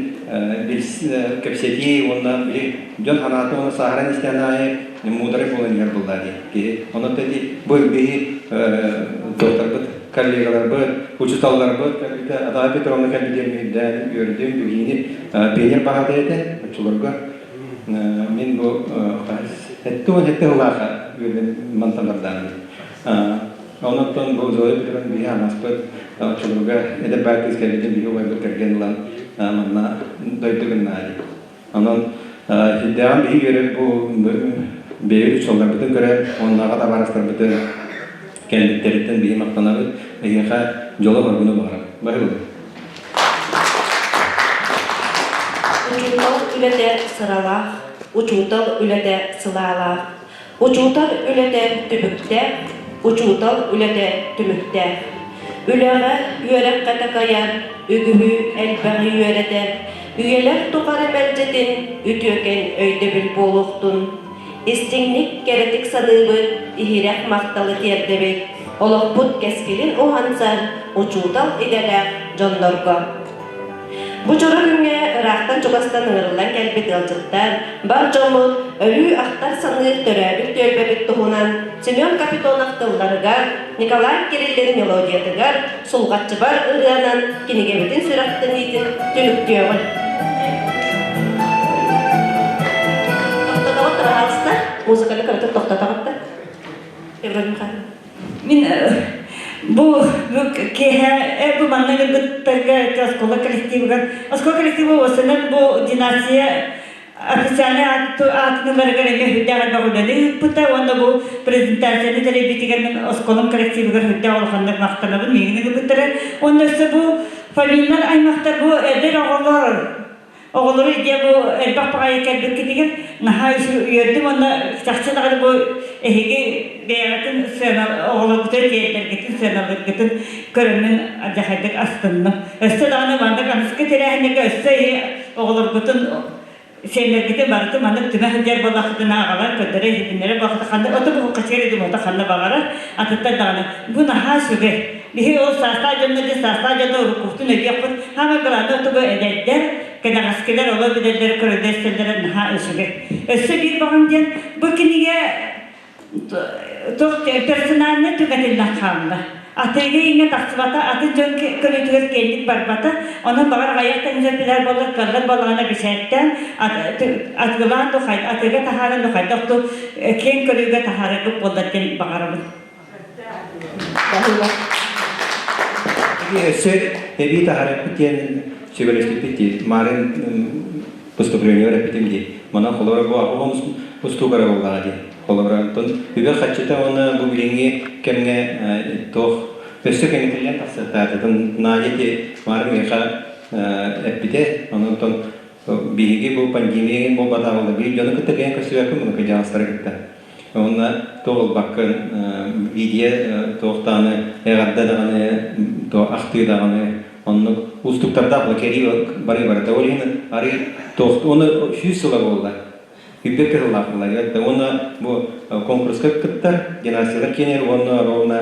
кэпсэтии уонна били дьон санаата уонна сааһыран истээн аайы муударай буолан иһэр буолла дии киһи. Онон ити бу биһи докторбыт, коллегаларбыт, учууталларбыт кэлбитэ Атаа Петровна кэлбитигэр миирдээн үөрдүм, бүгүнү пионер баһаатай этэ оччолорго. Мин бу 77 сыллаахха мантан бардаан. Онон бу Зоя Петровна биһи анаспыт оччолорго эдэр баар кыыс кэлбитин биһи убайбыт кэргэн ылан манна дойду гыннаайы. Онон сирдээҕин биһи үөрэр бу бэйэбит учууталларбытын көрөн, уоннааҕы табаарыстарбытын кэлбиттэриттэн биһи махтанабыт. Эһиэхэ дьолу-соргуну баҕарабыт. Баһылык. Учуутал үлэтэ сыралаах, учуутал үлэтэ сылаалаах, учуутал үлэтэ түбүктээх, учуутал үлэтэ түмүктээх. Үлэҕэ, үөрэххэ такайар, үгүһү элбэҕи үөрэтэр, үйэлэр тухары мэлдьитин үтүөкэн өйдөбүл буолуохтун. Истиҥник, кэрэтик саныыбыт, иһирэх махталы тиэрдэбит, олохпут кэскилин уһансар учуутал идэлээх дьоннорго. Бу дьоро күҥҥэ ыраахтан-чугастан ыҥырыллан кэлбит ыалдьыттар, бар дьоммут өрүү ахтар-саныыр төрөөбүт түөлбэбит туһунан Семен Капитонов тылларыгар, Николай Кириллин мелодиятыгар Сулҕаччыбар ырыанан кинигэбитин сүрэхтэниитин түмүктүөҕүн. Тохтотоҕут, пожалуйста. Музыканы кыратык тохтотоҕут да. Евгений Михайлович. Мин бу киэһэ бу манна ыҥырбыттарга оскуола коллективыгар оскуола коллектива уосанан бу династия официальнай аатын ыларыгар эмиэ сүрдээх элбэх үлэни ыыппыта уонна бу презентацияны тэрийбитигэр мин оскуолам коллективыгар сүрдээх улаханнык махтанабын миигин ыҥырбыттара уонна өссө бу Фоминнар аймахтар бу эдэр оҕолор оҕолору дьэ бу элбэх баҕайы кэлбиккитигэр наһаа үөрдүм уонна чахчы даҕаны бу эһиги бэйэҕитин сыана оҕолоргутун тиэрдэргитин сыаналыыргытын көрөммүн алдьархайдык астынным. Өссө даҕаны маннык аныгыскы тэрээһиннэргэ өссө оҕолоргутун сиэннэргитин барытын маннык түмэ сылдьар буоллаххытына аҕалан көрдөрө иһитиннэрэ буоллаххыта ханна ото бу хачыар иди ханна баҕарар атыттар даҕаны бу наһаа үчүгэй биһи ол саастаах дьонно дьэ саастаах дьонно уруккубутун өйдүөхпүт хаама главное отугу эдэрдэр кэнэҕэскилэр олор билэллэр көрөллөр истэллэрэ наһаа үчүгэй өссө биир баҕам диэн бу кинигэ туох персональнай түгэтиллэн хаалла. Атыыга иҥэ тахсыбата, атын дьон көрүүтүгэр киэҥник барбата. Онон баҕар аҕыйах тыһыынча билэр буоллар, кыаллар буоллаҕына бэчээттээн, атыылаан ду, атыыга таһааран ду хайдах ду киэҥ көрүүгэ таһаараргыт буоллар диэн баҕарабын. Өссө эбии таһаарыахпыт диэн сүбэлэспиппит дии. Марын поступлениелар эппитим дии. Манан холобура бу устуукара буоллаҕа дии. Холобура, онтон үбэ хаччыта уонна бу билиҥҥи кэмҥэ туох өссө кэҥэтиллэн тахсыахтаатытын Надя ити маар миэхэ эппитэ. Онон биһиги бу пандемия игин буолбатаҕа биир дьону кытта кэйэн көрсүбэккин муну кыдьаҕастары кытта. Уонна туох ылбаккын видео туохтааны эҕэрдэ даҕаны ахтыы даҕаны оннук уустуктардаах була кэрии барыы барыта. Ол иһин арый туох уонна 100 сыла буолла. Үббэт кыһыллаах буолла. Уонна бу конкурска кыттар династиялар киэнэр уонна ровно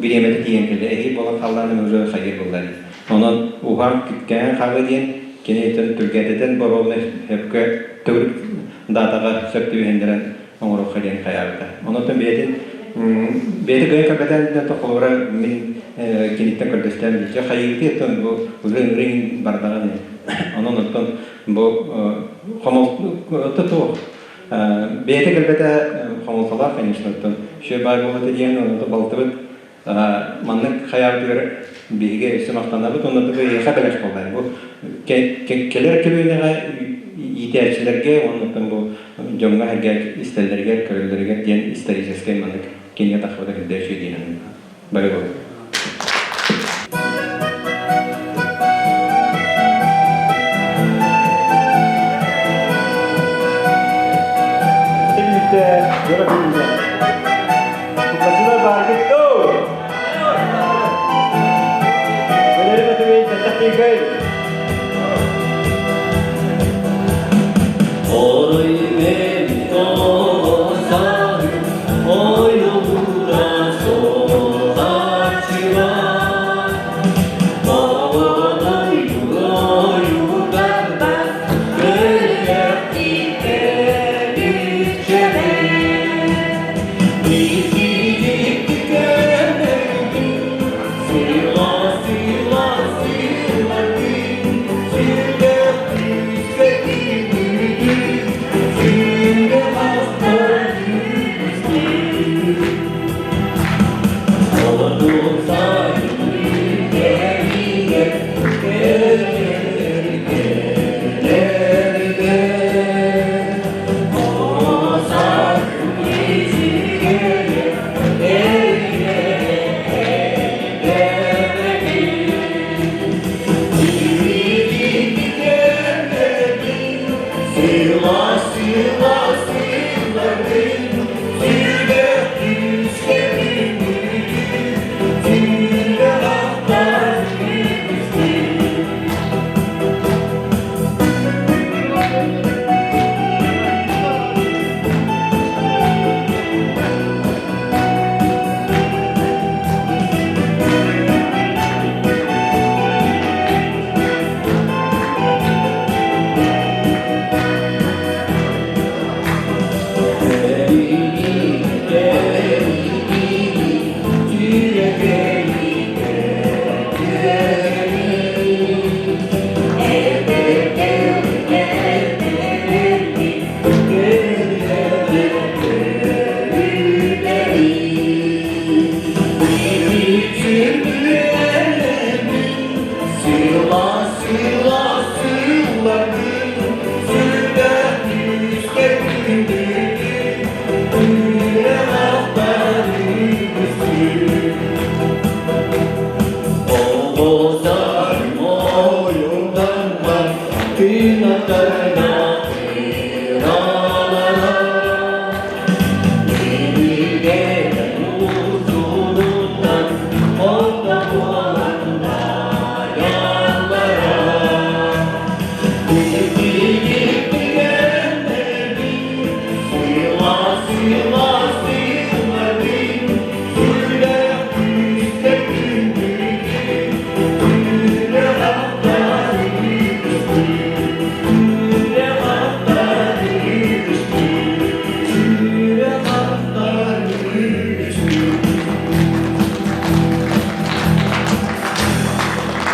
бириэмэтэ тиийэн кэллэ. Эһиил буолан халлаанын уже хайыр буолла. Онон уһаан кэҥээн хаалла диэн кини түргэтэтэн боруобунай сөпкө төгүрүк даатаҕа сөп түбэһиннэрэн оҥоруохха диэн хайаабыта. Онон бэйэтин бэйэтэ кыайан көрбөтөн холобура мин киниттэн көрдөстөөн билчэ хайыыбытый оттон бу уже ring бардаҕын онон оттон бу хомолто туох бэйэтэ кэлбэтэ хомолтолоох конечно оттон үчүгэй баар буолуо диэн онон балтыбыт маннык хайаабытыгар биһиги өссө махтанабыт уонна бу эйиэхэ бэлэх буолла бу кэлэр көлүөнэҕэ иитээччилэргэ уонна бу дьоҥҥо эргэ истэллэригэр көрөллөрүгэр диэн историческай маннык кинигэ тахсыбыта кырдьа үчүгэй диэн бары буолуо. Тукачылар бааргыт дуу? Валерий Матвеевич, таттахтыйгай. Орой мен тоосаһым, ойулура соҕаччыла. Оҕоной ойугарда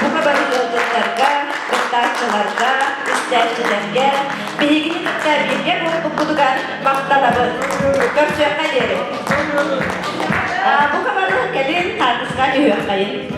Бука бары ыалдьыттарга, кыттааччыларга, истээччилэргэ биһигини кытта бииргэ буолбуккутугар махтанабыт. Көрсүөххэ диэри. Бука бары кэлин хаартыска түһүөххэйин.